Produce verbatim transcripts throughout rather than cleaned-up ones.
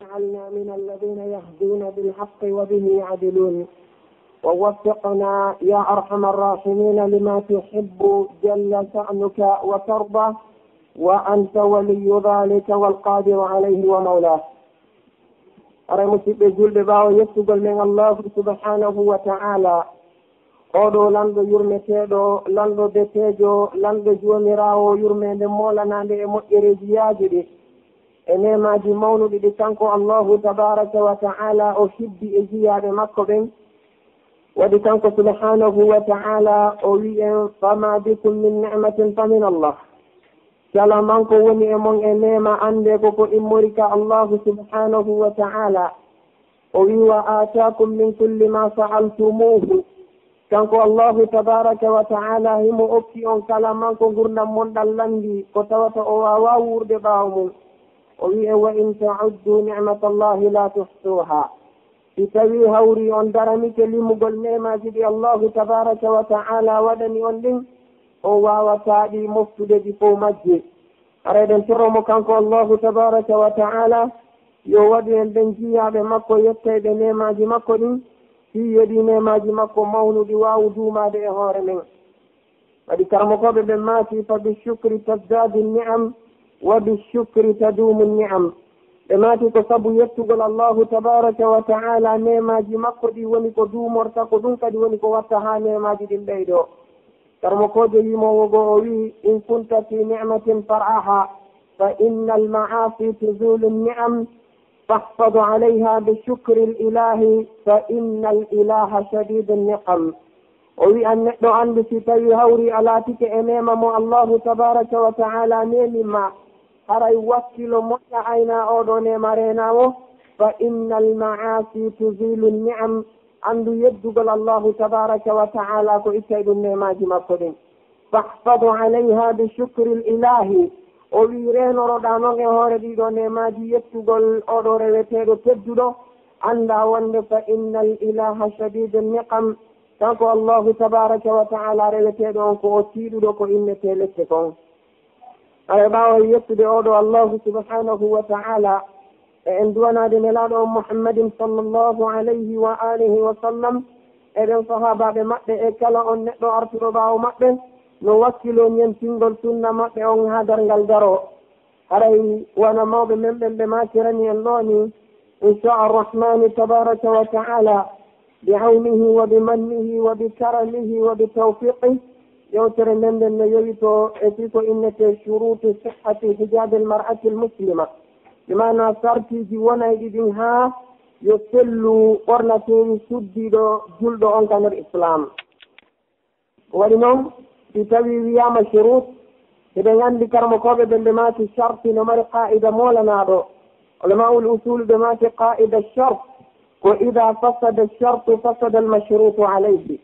واجعلنا من الذين يهدون بالحق وبه يعدلون. ووفقنا يا أرحم الراحمين لما تحب جل شأنك وترضى، وأنت ولي ذلك والقادر عليه ومولاه. Aray, musiɓɓe julɓe, ɓaawo yettugol men Allaahu subhaanahu wa ta'aalaa, oo ɗoo lanɗo yurmeteeɗo, lanɗo beteejo, lanɗo joomiraawo yurmeende moolanaande e moƴƴereeji yaajuɗi, e neemaaji mawnuɗi ɗi kanko Allaahu tabaaraka wa ta'aalaa o hibbi e jiyaaɓe makko ɓen, waɗi kanko subhaanahu wa ta'aalaa o wi'i en, "Famaa bikum min ni'matin famin Allah." Kala man ko woni e mon e neema, anndee ko ko immori ka Allaahu subhaanahu wa ta'aalaa. O wi'i, "Wa aataakum min kulli maa sa'altumuuhu." Kanko Allaahu tabaaraka wa ta'aalaa himo okki on kala man ko ngurndan mon ɗan lanndii, ko tawata o waawaa wuurde ɓaawo mun. O wi'i, "Wa in ta'udduu ni'matallaahi laa tuhsuuhaa." Si tawii hawrii on daranike limugol neemaaji ɗi Allaahu tabaaraka wa ta'aalaa waɗani on ɗin, on waawataa ɗi moftude ɗi fow majji. Hara eɗen toro mo kanko Allaahu tabaaraka wa ta'aalaa yo waɗu en ɓen jiyaaɓe makko yettayɓe neemaaji makko ɗin, fii yo ɗii neemaaji makko mawnuɗi waawu duumaade e hoore men. Waɗi karamokooɓe ɓen maaki, "Fa bi shukri tazdadu ni'am, wa bi shukri taduumu ni'am." Ɓe maaki ko sabu yettugol Allaahu tabaaraka wa ta'aalaa neemaaji makko ɗi woni ko duumorta, ko ɗum kadi woni ko watta haa neemaaji ɗin ɓeydoo. Karamokoojo yimoowo goo o wi'i, "In kunta fi ni'matin far'aha, fa innal ma'asi tuzulu ni'am, fahfad alayha bi shukri al ilahi, fa innal ilaha shadidu niqam." O wi'an neɗɗo, anndu si tawii hawri a laatike e neema mo Allaahu tabaaraka wa ta'aalaa neemi ma, haray wakkilo moƴƴa aynaa oo ɗoo neema reenaa mo, fa innal ma'asi tuzilu ni'am, anndu yeddugol Allaahu tabaaraka wa ta'aalaa ko ittay ɗum neemaaji makko ɗin. Fahfad alayha bi shukri l ilahi, o wi'i reenoroɗaa non e hoore ɗii ɗoo neemaaji yettugol oo ɗoo reweteeɗo tedduɗo, anndaa wonde fa innal ilaha shadidu niqam, kanko Allaahu tabaaraka wa ta'aalaa reweteeɗo on ko o tiiɗuɗo ko innetee lette kon. Aray ɓaawo e yettude oo ɗoo Allaahu subhaanahu wa ta'aalaa, e en duwanaade Nelaaɗo on Muhammadin sallallahu alayhi wa alihi wa sallam, e ɓen sahaabaaɓe maɓɓe, e kala on neɗɗo artuɗo ɓaawo maɓɓe, no wakkiloo ñentingol sunna maɓɓe on haa darngal daroo. Haray wano mawɓe men ɓen ɓe maakirani en ɗoo nii, inshaa Arrahmaani tabaaraka wa ta'aalaa, bi awnihi wa bi mannihi wa bi karamihi wa bi tawfiqihi, yewtere nden nden no yowitoo e fii ko innetee shuruutu sihhati hijaabil mar'atil muslima, bi maanaa sartiiji wonayɗi ɗin haa yo sellu ɓornateeri suddiiɗo julɗo on ka nder Islaam. Ko waɗi non, si tawii wiyaama shuruut, hiɗen anndi karamokooɓe ɓen ɓe maaki sharti no mari qaa'ida moolanaaɗo. Ulamaa'ul usuul ɓe maaki qaa'ida shart ko idaa fasada shartu fasada al mashruutu alayhi.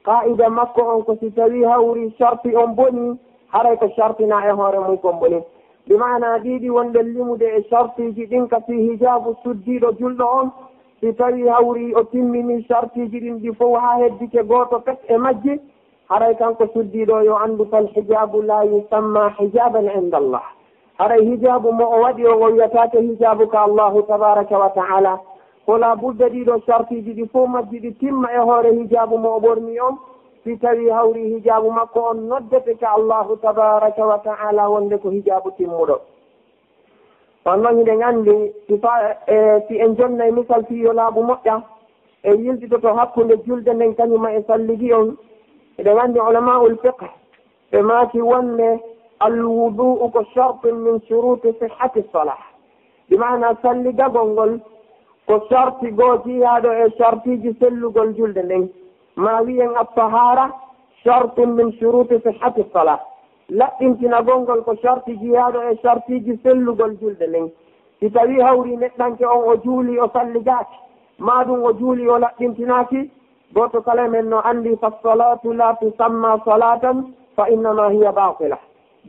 Qaa'ida makko on ko si tawii hawri sharti on bonii, haray ko sharti naa e hoore mun kon bonii. Bi maanaa ɗiiɗi wonɗen limude e shartiiji ɗin ka fii hijaabu suddiiɗo julɗo on, si tawii hawri o timminii shartiiji ɗin ɗi fow haa heddike gooto pet e majji, haray kanko suddiiɗo yo anndu fal hijaabu laa yusammaa hijaaban inda Allah. Haray hijaabu mo o waɗi on, o wiyataake hijaabu ka Allaahu tabaaraka wa ta'aalaa. Ko laa budda ɗii ɗoo shartiiji ɗi fow majji ɗi timma e hoore hijaabu mo o ɓornii on, si tawii hawri hijaabu makko on noddete ka Allaahu tabaaraka wa ta'aalaa wonde ko hijaabu timmuɗo. On non hiɗen anndi si fa-, e, si en jonnay misal fii yo laaɓu moƴƴa, e yiltitoto hakkunde julde nden kañum e salligi on. Hiɗen anndi ulamaa'ul fiqh ɓe maaki wonde al wudu'u ko shartun min shuruti sihhati salah. Bi maanaa salligagol ngol ko sharti goo jiyaaɗo e shartiiji sellugol julde nden. Maa wi'en at-tahaara shartun min shuruti sihhati salah. Laɓɓintinagol ngol ko sharti jiyaaɗo e shartiiji sellugol julde nden. Si tawii hawri neɗɗanke on o juuli o salligaaki, maa ɗum o juuli o laɓɓintinaaki, gooto kala e men no anndi, fa salaatu laa tusammaa salaatan fa innamaa hiya baatila.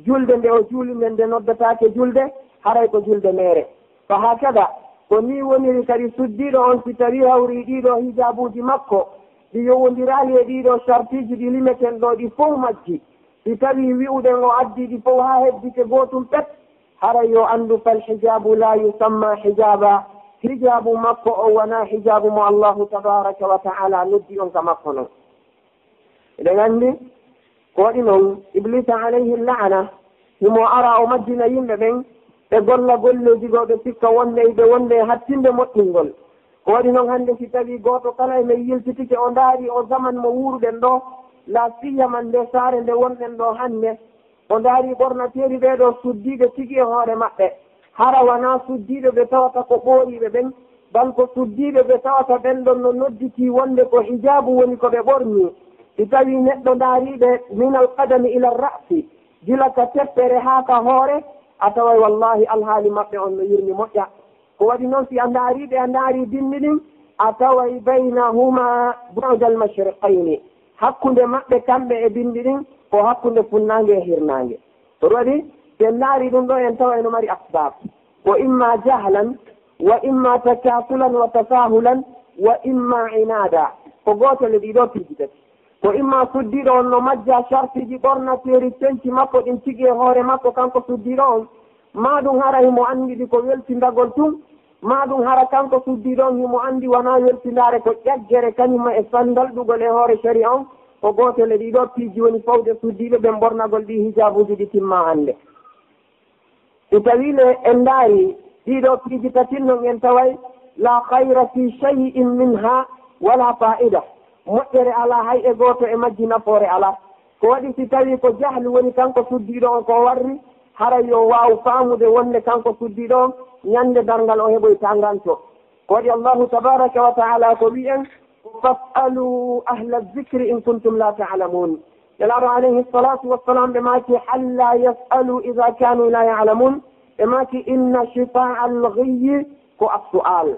Julde nde o juuli nden nde noddataake julde, haray ko julde meere. Fa haakada, ko nii woniri kadi suddiiɗo on si tawii hawri ɗii ɗoo hijaabuuji makko, ɗi yowondiraali e ɗii ɗoo shartiiji ɗi limeten ɗoo ɗi fow majji. Si tawii wi'uɗen o addii ɗi fow haa heddike gootum pet, haray yo anndu fal hijaabu laa yusammaa hijaaba, Hijaabu makko on wanaa hijaabu mo Allaahu tabaaraka wa ta'aalaa noddi on ka makko non. Eɗen anndi, ko waɗi non, Ibliisa alayhi la'ana, himo ara o majjina yimɓe ɓen, ɓe golla golleeji goo, ɓe sikka wonde ɓe wonde e hattinde moƴƴingol. Ko waɗi non hannde, si tawii gooto kala e men yiltitike, o ndaari o zaman mo wuuruɗen ɗoo, la siyama nde saare nde wonɗen ɗoo hannde, o ndaari ɓornateeri ɓee ɗoo suddiiɓe tigi e hoore maɓɓe. Hara wanaa suddiiɓe ɓe tawata ko ɓooyiiɓe ɓen, bal ko suddiiɓe ɓe tawata ɓen ɗon no nodditii wonde ko hijaabu woni ko ɓe ɓornii. Si tawii neɗɗo ndaarii ɓe minal qadami ilal ra'si, gila ka teppere haa ka hoore, a taway wallaahi alhaali maɓɓe on no yurmi moƴƴa. Ko waɗi non, si a ndaarii ɓe, a ndaarii bimbi ɗin, a taway baynahuma bu'dal mashriqayni. Hakkunde maɓɓe kamɓe e bimbi ɗin, ko hakkunde funnaange e hirnaange. Ko waɗi, si en ndaarii ɗum ɗoo, en taway no mari asbaab. Ko imma jahlan, wa imma takasulan wa tasahulan, wa imma inada. Ko gootel e ɗii ɗoo piiji tati. Ko imma suddiiɗo on no majja sartiiji ɓornateeri cenci makko ɗin tigi e hoore makko kanko suddiiɗo on, maa ɗum hara himo anndi ɗi ko weltindagol tun, maa ɗum hara kanko suddiiɗo on himo anndi wanaa weltindaare ko ƴaggere kañum e sandalɗugol e hoore shari'a on, ko gootel e ɗii ɗoo piiji woni fawde suddiiɓe ɓen ɓornagol ɗii hijaabuuji ɗi timmaa hannde. Si tawii le en ndaarii ɗii ɗoo piiji tatin non, en taway, la khayra fi shay'in minha wala fa'ida. Moƴƴere alaa hay e gooto e majji, nafoore alaa. Ko waɗi si tawii ko jahlu woni kanko suddiiɗo on ko o warri, haray yo waawu faamude wonde kanko suddiiɗo on ñande darngal o heɓoytaa nganto. Ko waɗi Allaahu tabaaraka wa ta'aalaa ko wi'i en, "Fas'alu ahla zikri in kuntum la ta'lamun." Nelaaɗo alayhi salatu wassalam ɓe maaki, "Alla yas'alu idha kanu la ya'lamun." Ɓe maaki, "Inna shifa'al ghayyi ko as-su'al."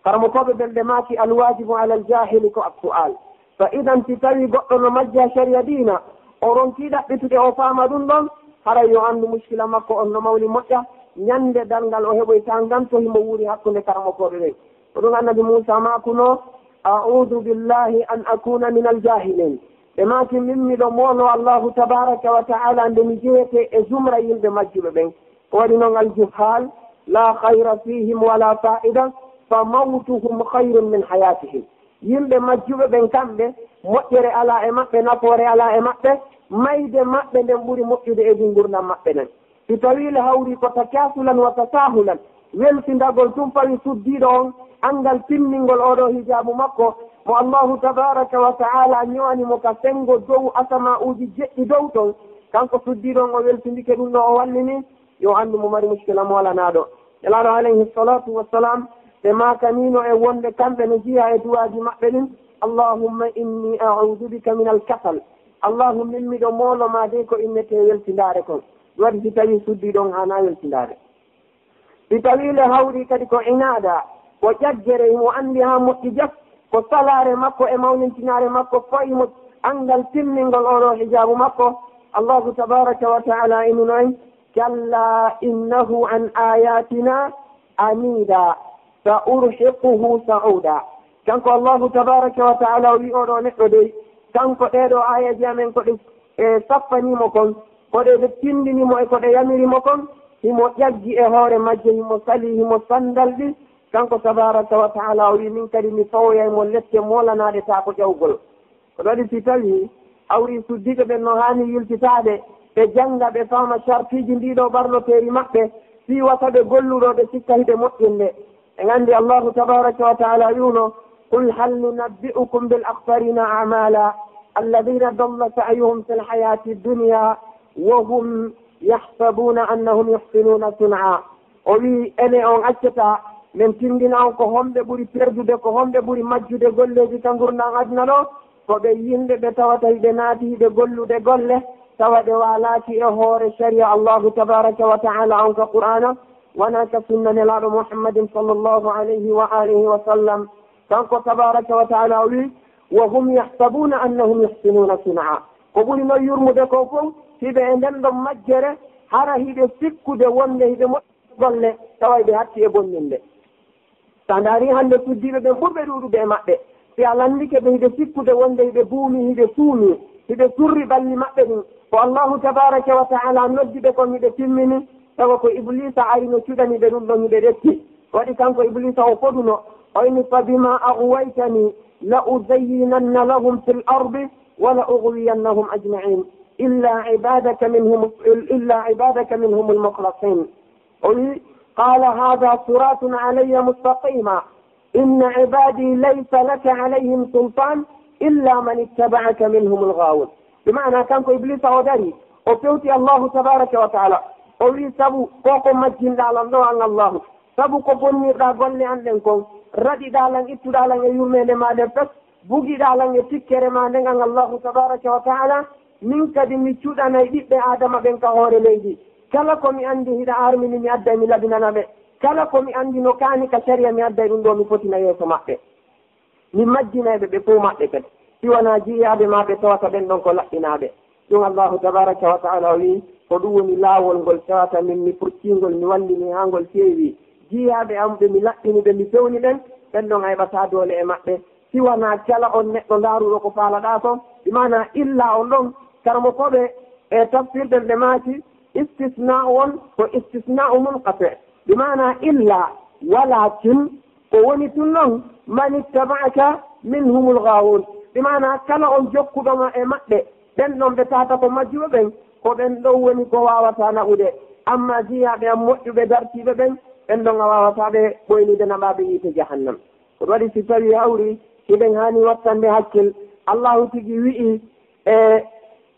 Karamokooɓe ɓen ɓe maaki, "Al wajibu alal jahili ko as-su'al." Fa idan si tawi goɗɗo no majja shari'a diina, o ronki ɗaɓɓitude o faama ɗum ɗon, haray yo anndu mushkila makko on no mawni moƴƴa, ñande darngal o heɓoyta nganto himo wuuri hakkunde karamokooɓe ɓen. Ko ɗum Annabi Muusa maakunoo, "A'uudu billahi an akuuna minal jaahiliin." Ɓe maaki, "Min miɗo mooloo Allaahu tabaaraka wa ta'aala nde mi jeyetee e zumra yimɓe majjuɓe ɓen." Ko waɗi non, al-juhaal, laa khayra fiihim wa laa faa'ida, fa mawtuhum khayrun min hayaatihim. Yimɓe majjuɓe ɓen kamɓe, moƴƴere alaa e maɓɓe, nafoore alaa e maɓɓe, mayde maɓɓe nden ɓuri moƴƴude e ndin ngurndan maɓɓe nden. Si tawii le hawri ko takaasulan wa tasaahulan, weltindagol tun fawi suddiiɗo on, anngal timmingol oo ɗoo hijaabu makko, mo Allaahu tabaaraka wa ta'aala ño'ani mo ka senngo dow asamaa uuji jeɗɗi dow ton, kanko suddiiɗo on o weltindike ɗun ɗoo o wallini, yo anndu mo mari muskila moolanaaɗo. Nelaaɗo alayhi salaatu wa salaam, ɓe maakaniino e wonde kamɓe no jeyaa e du'aaji maɓɓe ɗin, "Allahumma inni a'uudu bika minal kasal." Allahumma, min miɗo moolo maa dey ko innetee weltindaare kon. Ɗum waɗi si tawii suddiiɗo on haanaa weltindaade. Si tawii le hawri kadi ko inaada, ko ƴaggere, himo anndi haa moƴƴi jaf, ko salaare makko e mawnintinaare makko fow himo anngal timmingol oo ɗoo hijaabu makko. Allaahu tabaaraka wa ta'aala innuno en, "Kallaa innahu an aayaatinaa aniidaa, sa urhiquhu sa'uudaa." Kanko Allaahu tabaaraka wa ta'aala o wi'i oo ɗoo neɗɗo dey, kanko ɗee ɗoo aayeeje amen ko ɗe, e, sappanii mo kon, ko ɗe, ɗe tindini mo e ko ɗe yamiri mo kon, himo ƴaggi e hoore majje, himo salii, himo sanndalɗi. Kanko tabaaraka wa ta'aala o wi'i, min kadi mi fawoyay mo lette moolanaaɗe taa ko ƴawgol. Ko ɗum waɗi si tawii hawri suddiiɓe ɓen no haani yiltitaade, ɓe jannga, ɓe faama sartiiji ndii ɗoo ɓornateeri maɓɓe, fii wata ɓe gollu ɗoo ɓe sikka hiɓe moƴƴinde. En anndi Allaahu tabaaraka wa ta'aala wi'uno, "Qul hal nunabbi'ukum bil akhsarina a'maala, alladhina dalla sa'yuhum fil hayati dunya, wa hum yahsabuna annahum yuhsinuna sun'a." O wi'i, "Enee, on accataa men tindina on ko homɓe ɓuri perdude, ko homɓe ɓuri majjude golleeji ka ngurndan aduna ɗoo? Ko ɓe yimɓe ɓe tawata hiɓe naati hiɓe gollude golle, tawa ɗe waalaaki e hoore shari'a Allaahu tabaaraka wa ta'aala on ka Qur'aana, wanaa ka sunna Nelaaɗo Muhammadin sallallaahu alayhi wa aalihi wa sallam." Kanko tabaaraka wa ta'aala o wi'i, "Wa hum yahsabuuna annahum yuhsinuuna sun'a." Ko ɓuri non yurmude kon fow, hiɓe e nden ɗon majjere, hara hiɓe sikkude wonde hiɓe moƴƴi golle, tawa hiɓe hatti e bonninde. Si a ndaarii hannde suddiiɓe ɓen ɓurɓe ɗuuɗude e maɓɓe, si a lanndike ɓe, hiɓe sikkude wonde hiɓe buumi, hiɓe suumi, hiɓe surri ɓalli maɓɓe ɗin. Ko Allaahu tabaaraka wa ta'aala noddi ɓe kon hiɓe timmini, tawa ko Ibliisa ari no cuɗani ɓe ɗum ɗon hiɓe ɗetti. Waɗi kanko Ibliisa o foduno, o inni, "فبما أغويتني لأزينن لهم في الأرض ولأغوينهم أجمعين إلا عبادك منهم، إلا عبادك منهم المخلصين." O wi'i, "قال هذا صراط علي مستقيما إن عبادي ليس لك عليهم سلطان إلا من اتبعك منهم الغاوون." Bi maanaa kanko Ibliisa o darii, o fewti Allaahu tabaaraka wa ta'aala. O wi'i, "Sabu ko ko majjinɗaa lan ɗoo an Allaahu? Sabu ko bonnirɗaa golle an ɗen kon? Raɗiɗaa lan, ittuɗaa lan e yurmeende maa nden fes? Bugiɗaa lan e tikkere maa nden an Allaahu tabaaraka wa ta'aala? Min kadi mi cuɗanay ɓiɓɓe Aadama ɓen ka hoore leydi. Kala ko mi anndi hiɗa armini mi adday mi labinana ɓe. Kala ko mi anndi no kaani ka sariya mi adday ɗun ɗoo mi fotina yeeso maɓɓe. Mi majjinay ɓe ɓe fow maɓɓe kadi. Si wanaa jiyaaɓe maa ɓe tawata ɓen ɗon ko laɓɓinaaɓe." Ɗun Allaahu tabaaraka wa ta'aala o wi'i, "Ko ɗun woni laawol ngol tawata min mi furtii ngol, mi wallini haa ngol feewi. Jiyaaɓe an ɓe mi laɓɓini ɓe, mi fewni ɓen, ɓen ɗon a heɓataa doole e maɓɓe. Si wanaa kala on neɗɗo ndaaruɗo ko faalaɗaa kon." Bi maanaa illaa on ɗon, karamokooɓe e tafsir ɓen ɓe maaki, istisnaa'u on ko istisnaa'u munqati'. Bi maanaa illaa, walaakin, ko woni tun non, "من اتبعك منهم الغاوون." Bi maanaa kala on jokkuɗo ma e maɓɓe, ɓen ɗon ɓe tawata ko majjuɓe ɓen, ko ɓen ɗon woni ko waawataa naɓude. Ammaa jiyaaɓe an moƴƴuɓe dartiiɓe ɓen, ɓen ɗon a waawataa ɓe ɓoynude naɓaaɓe yiite jahannam. Ko waɗi si tawii hawri, hiɗen haani wattande hakkil. Allaahu tigi wi'i, e,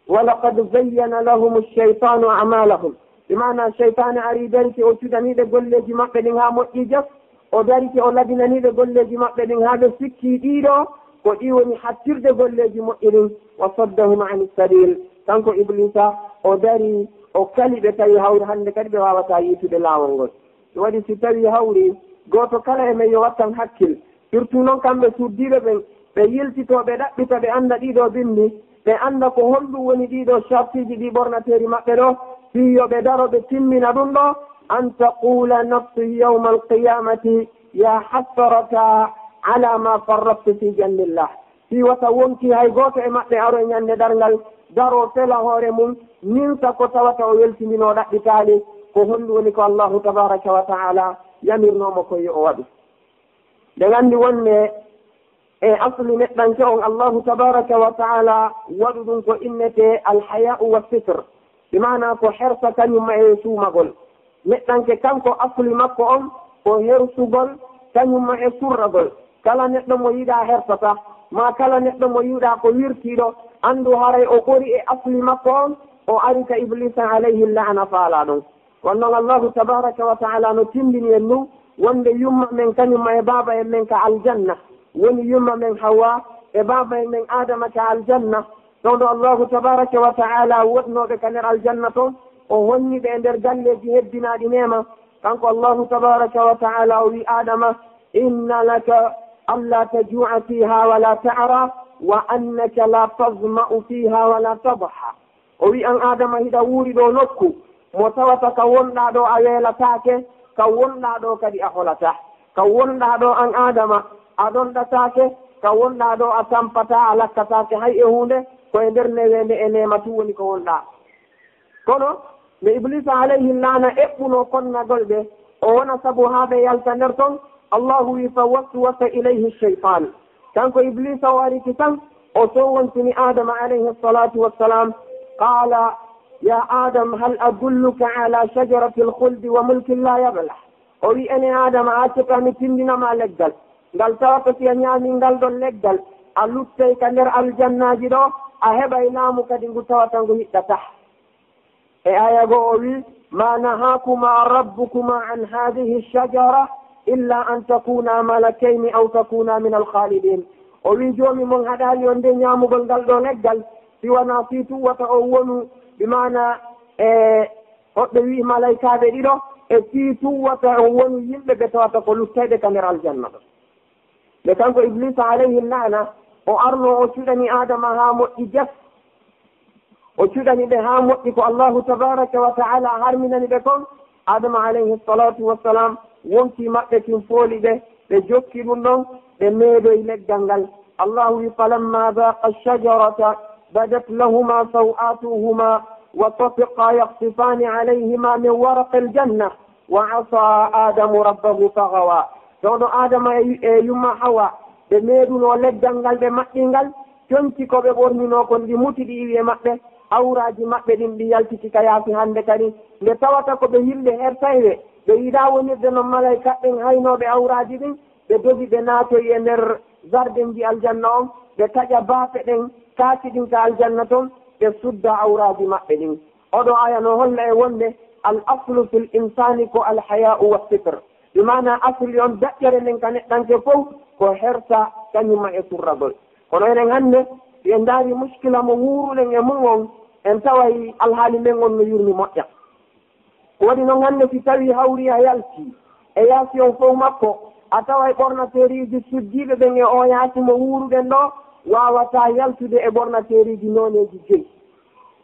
"ولقد زين لهم الشيطان أعمالهم." Bi maanaa seytaane arii darike o cuɗanii ɓe golleeji maɓɓe ɗin haa moƴƴii jas, o darike o labinanii ɓe golleeji maɓɓe ɗin haa ɓe sikkii ɗii ɗoo, ko ɗii woni hattirde golleeji moƴƴi ɗin. "وصدهم عن السبيل." Kanko Ibliisa o darii, o kali ɓe tawi hawri hannde kadi ɓe waawataa yiitude laawol ngol. Ɗun waɗi si tawii hawri, gooto kala e men yo wattan hakkil. Surtout non kamɓe suddiiɓe ɓen, ɓe yiltitoo, ɓe ɗaɓɓita, ɓe annda ɗii ɗoo binndi, ɓe annda ko honɗun woni ɗii ɗoo sartiiji ɗi ɓornateeri maɓɓe ɗoo, fii yo ɓe daro ɓe timmina ɗun ɗoo, "أن تقول نفس يوم القيامة يا حسرتى على ما فرطت في جنب الله." Fii wata wonkii hay gooto e maɓɓe aro e ɲande darngal, daroo fela hoore mun, ninsa ko tawata o weltindinoo ɗaɓɓitaali, ko honɗun woni ko Allaahu tabaaraka wa ta'aala yamirnoo mo ko yo o waɗu. Ɗen anndi wonde e asli neɗɗanke on, Allaahu tabaaraka wa ta'aala waɗu ɗun ko innetee alhayaa'u wa sitr, bi maanaa ko hersa kaɲun ma e suumagol. Neɗɗanke kanko asli makko on ko hersugol kaɲun ma e surragol. Kala neɗɗo mo yiɗaa hersataa, maa kala neɗɗo mo yiɗaa ko wirtiiɗo, anndu haray o ɓori e asli makko on, o ari ka Ibliisa alayhi la'ana faalaa ɗon. Kono non Allaahu tabaaraka wa ta'aala no tinndini en ɗun, wonde yumma men kaɲun ma e baaba en men ka aljanna, woni yumma men Hawwa e baaba en men Aadama ka aljanna. Tawndo Allaahu tabaaraka wa ta'aala woɗnooɓe ka nder aljanna ton, o honni ɓe e nder galleeji hebbinaaɗi neema. Kanko Allaahu tabaaraka wa ta'aala o wi'i Aadama, "إن لك ألا تجوع فيها ولا تعرى وأنك لا تظمأ فيها ولا تضحى." O wi'i, "An Aadama, hiɗa wuuri ɗoo nokku mo tawata ka wonɗaa ɗoo a weelataake, ka wonɗaa ɗoo kadi a holataa. Ka wonɗaa ɗoo an Aadama, a ɗonɗataake, ka wonɗaa ɗoo a tampataa, a lakkataake hay e huunde, ko e nder neweende e neema tun woni ko wonɗaa." Kono no Ibliisa alayhi laana eɓɓunoo konnagol ɓe, o wona sabu haa ɓe yalta nder ton, Allaahu wi'i, "فوسوس إليه الشيطان." Kanko Ibliisa o ariki tan, o sowontini Aadama alayhi salaatu wassalaam, قال يا آدم هل أدلك على شجرة الخلد وملك لا يبلى. O wi'i, "Ene Aadama, a accataa mi tinndina ma leggal ngal tawata si a ɲaamii ngal ɗon leggal, a luttay ka nder aljannaaji ɗoo, a heɓay laamu kadi ngu tawata ngu hiɗɗataa." E aaya goo o wi'i, "ما نهاكما ربكما عن هذه الشجرة إلا أن تكونا ملكين أو تكونا من الخالدين." O wi'i, "Joomi mon haɗaali on de ɲaamugol ngal ɗoo leggal, si wanaa fii tun wata on wonu, bi maanaa, e hoɓɓe wi'i malaykaaɓe ɗiɗo, e fii tun wata on wonu yimɓe ɓe tawata ko luttayɓe ka nder aljanna ɗon." Nde kanko Ibliisa alayhi laana, o arnoo o cuɗani Aadama haa moƴƴi jas, o cuɗani ɓe haa moƴƴi ko Allaahu tabaaraka wa ta'aala harminani ɓe kon, Aadama alayhi salaatu wa salaam wonkii maɓɓe kin fooli ɓe, ɓe jokki ɗun ɗon, ɓe meedoyi leggal ngal. Allaahu wi'i, "فلما ذاقا الشجرة بدت لهما سوآتهما وطفقا يخصفان عليهما من ورق الجنة." وعصى آدم ربه فغوى. Tawno Aadama e, e yumma Hawa, ɓe meeɗunoo leggal ngal, ɓe maɓɓii ngal, conci ko ɓe ɓorninoo kon, ɗi muti, ɗi iwi e maɓɓe, awraaji maɓɓe ɗin ɗi yaltiti ka yaasi hande kadi. Nde tawata ko ɓe yimɓe hersayɓe, ɓe yiɗaa wonirde non malayka ɓen haynooɓe awraaji ɗin, ɓe dogi, ɓe naatoyi e nder zardenji aljanna on, ɓe taƴa baafe ɗen kaaki ɗin ka aljanna ton, ɓe sudda awraaji maɓɓe ɗin. Oɗo aya no holla e wonde al aslu fil insani ko al haya'u wa sitr. Bi maana asli on daƴƴere nden ka neɗɗanke fow ko hersa kañum e surragol. Kono enen hannde, si en ndaari muskila mo wuuruɗen e mun on, en taway alhaali men on no yurmi moƴƴa. Ko waɗi non hannde, si tawii hawri a yalti e yaasi on fow makko, a taway ɓornateeriiji suddiiɓe ɓen e oo yaasi mo wuuruɗen ɗoo, waawataa yaltude e ɓornateeriiji nooneeji joyi.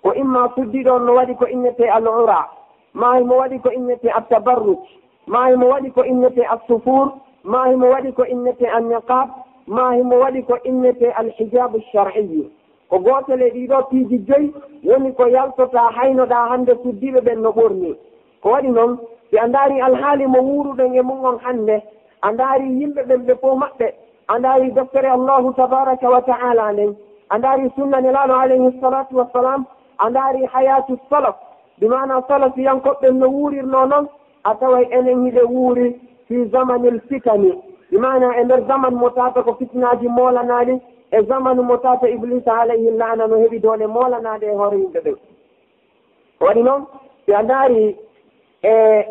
Ko imma suddiiɗo on no waɗi ko innetee al ura, maa himo waɗi ko innetee at tabarruj, maa himo waɗi ko innetee as sufuur, maa himo waɗi ko innetee an niqaab, maa himo waɗi ko innetee al hijaabu shar'iyyu. Ko gootel e ɗii ɗoo piiji joyi woni ko yaltotaa, haynoɗaa hannde suddiiɓe ɓen no ɓornii. Ko waɗi non, si a ndaari alhaali mo wuuruɗen e mun on hannde, a ndaari yimɓe ɓen ɓe fow maɓɓe, a ndaari deftere Allahu tabaraka wa ta'ala nden, a ndaari sunna Nelaaɗo alayhi salatu wassalam, a ndaari hayatu salaf, bi maana salafiyankoɓe ɓen no wuurirnoo non, a taway enen hiɗen wuuri fi zamanil fitani, bi maana e nder zaman mo tawata ko fitinaaji moolanaaɗi, e zamanu mo tawata Ibliisa alayhi laana no heɓi doole moolanaaɗe e hoore yimɓe ɓen. Ko waɗi non, si a ndaari e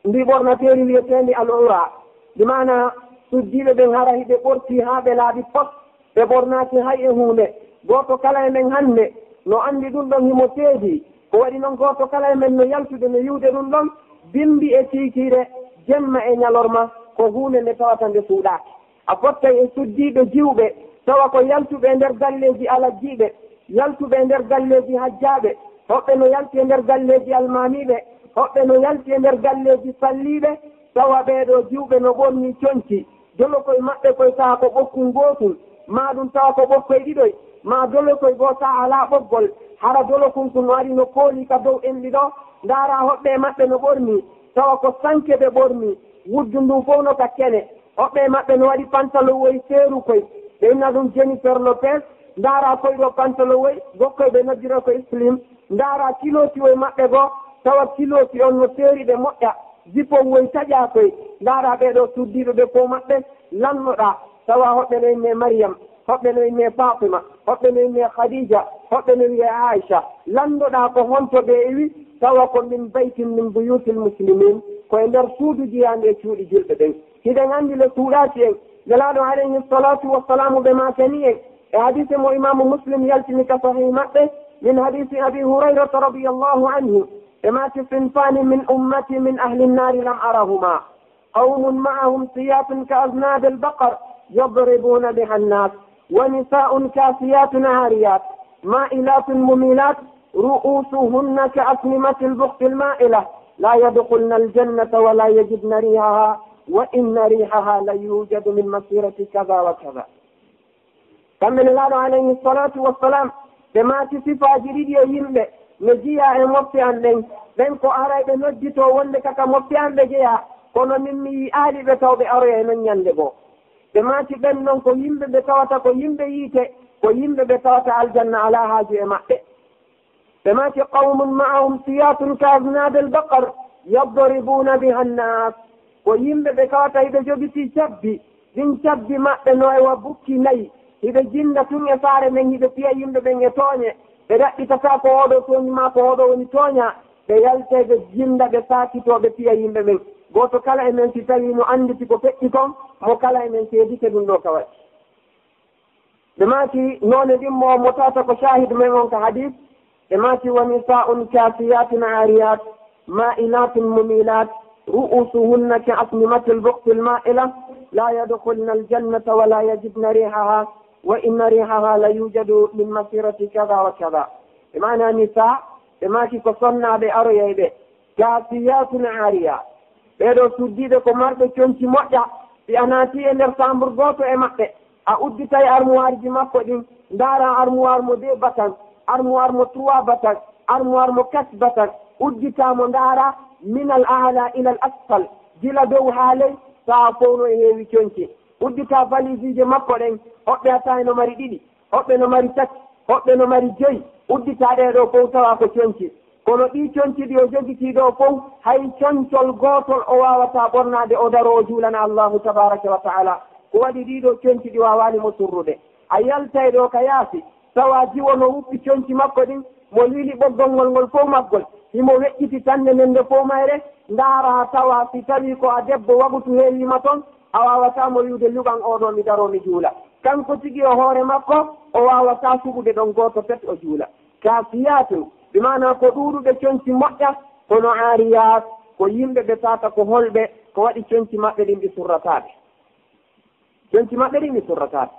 ndii ɓornateeri wi'eteendi al ura, bi maana suddiiɓe ɓen hara hiɓe ɓortii haa ɓe laaɓi pos, ɓe ɓornaaki hay e huunde. Gooto kala e men hannde no anndi ɗun ɗon himo seedi. Ko waɗi non gooto kala e men no yaltude no yi'ude ɗun ɗon bimbi e kiikiiɗe, jemma e ɲalorma, ko huunde nde tawata nde suuɗaaki. A fottay e suddiiɓe jiwɓe, tawa ko yaltuɓe e nder galleeji alajjiiɓe, yaltuɓe e nder galleeji hajjaaɓe, hoɓɓe no yalti e nder galleeji almaamiiɓe, hoɓɓe no yalti e nder galleeji salliiɓe, tawa ɓee ɗoo jiwɓe no ɓornii conci, dolokoy maɓɓe koy tawa ko ɓokkun gootun, maa ɗun tawa ko ɓokkoy ɗiɗoy, maa dolokoy goo tawa alaa ɓoggol, hara dolokun kun no ari no koolii ka dow enɗi ɗoo, ndaaraa hoɓɓe e maɓɓe no ɓornii, tawa ko sanke ɓe ɓornii, wuddu ndun fow no ka kene, hoɓɓe e maɓɓe no waɗi pantalowoy seerukoy, ɓe inna ɗun Jennifer Lopez, ndaaraa koy ɗoo pantalowoy, gokkoy ɓe noddira ko slim, ndaaraa kilooti woy maɓɓe goo, tawa kilooti on no seeri ɓe moƴƴa, zipon woy taƴaa koy, ndaaraa ɓee ɗoo suddiiɓe ɓe fow maɓɓe, lannoɗaa, tawa hoɓɓe no innee Mariyam, hoɓɓe no innee Fatima, hoɓɓe no innee Khadija, hoɓɓe no wi'ee Aisha, lannoɗaa ko honto ɓe iwi, tawa ko min baytin min buyutil muslimin, ko e nder suudu jiyaandi e cuuɗi julɓe ɓen. Hiɗen anndi le suuɗaaki en, Nelaaɗo alayhi salatu wassalaamu ɓe maakani en, e hadiise mo Imaamu Muslim yaltini ka Sahih maɓɓe, min hadiisi Abi Hurayrata radiyallahu anhu, ɓe maaki, صنفان من أمتي من أهل النار لم أرهما، قوم معهم سياط كأذناب البقر يضربون بها الناس، ونساء كاسيات عاريات مائلات مميلات رؤوسهن كأسنمة البخت المائلة، لا يدخلن الجنة ولا يجدن ريحها، وإن ريحها ليوجد من مسيرة كذا وكذا. Kamɓe Nelaaɗo alayhi salatu wassalam, ɓe maaki sifaaji ɗiɗi e yimɓe no jeyaa e mofte an ɗen, ɓen ko arayɓe nodditoo wonde ka ka mofte an ɓe jeyaa, kono min mi yi'aali ɓe taw ɓe aroyay non ɲande goo. Ɓe maaki ɓen non ko yimɓe ɓe tawata ko yimɓe yiite, ko yimɓe ɓe tawata aljanna alaa haaju e maɓɓe. Ɓe maaki, قوم معهم سياط كأذناب البقر يضربون بها الناس. Ko yimɓe ɓe tawata hiɓe jogitii cabbi, ɗin cabbi maɓɓe no e wa bukki nayi, hiɓe jinda tun e saare nden, hiɓe piya yimɓe ɓen e tooɲe, ɓe ɗaɓɓitataa ko oo ɗoo tooɲi maa ko oo ɗoo woni tooɲaa, ɓe yaltay ɓe jinda, ɓe saakitoo, ɓe piya yimɓe ɓen. Gooto kala e men si tawii no annditi ko feƴƴi kon, mo kala e men seedike ɗun ɗoo ka waɗi. Ɓe maaki, noone ɗin mo, mo tawata ko shaahidu men on ka hadiis, ɓe maaki, ونساء كاسيات عاريات مائلات مميلات رؤوسهن كأسنمة البخت المائلة لا يدخلن الجنة ولا يجدن ريحها وإن ريحها ليوجد من مسيرة كذا وكذا. Ɓe maana nisaa, ɓe maaki ko sonnaaɓe aroyayɓe, كاسيات عاريات. Ɓee ɗoo suddiiɓe ko marɓe conci moƴƴa, si a naatii e nder saambur gooto e maɓɓe, a udditay armuwaarji makko ɗin, ndaaraa armuwaar mo deux batan, armuwaar mo trois batan, armuwaar mo quatre batan, udditaa mo ndaaraa, Minal a'la ilal asfal, gila dow haa ley, saa'a fow no e heewi conci. Udditaa valiisiije makko ɗen, hoɓɓe a taway no mari ɗiɗi, hoɓɓe no mari tati, hoɓɓe no mari joyi. Udditaa ɗee ɗoo fow tawa ko conci. Kono ɗii conci ɗi o jogitii ɗoo fow, hay concol gootol o waawataa ɓornaade o daroo o juulana Allaahu tabaaraka wa ta'aalaa. Ko waɗi ɗii ɗoo conci ɗi waawaali mo surrude. A yaltay ɗoo ka yaasi, tawa jiwo no wuppi conci makko ɗin, mo liili ɓoggol ngol ngol fow maggol, himo weƴƴiti tande nden nde fow mayre, ndaaraa tawa si tawii ko a debbo wagutu heewii ma ton, a waawataa mo wi'ude luɓan oo ɗoo mi daroo mi juula. Kanko tigi e hoore makko, o waawataa suɓude ɗon gooto pet o juula. Kaasiyaatun, bi maanaa ko ɗuuɗuɓe conci moƴƴa, kono aariyaat, ko yimɓe ɓe tawata ko holɓe, ko waɗi conci maɓɓe ɗin ɗi surrataa ɓe. Conci maɓɓe ɗin ɗi surrataa ɓe.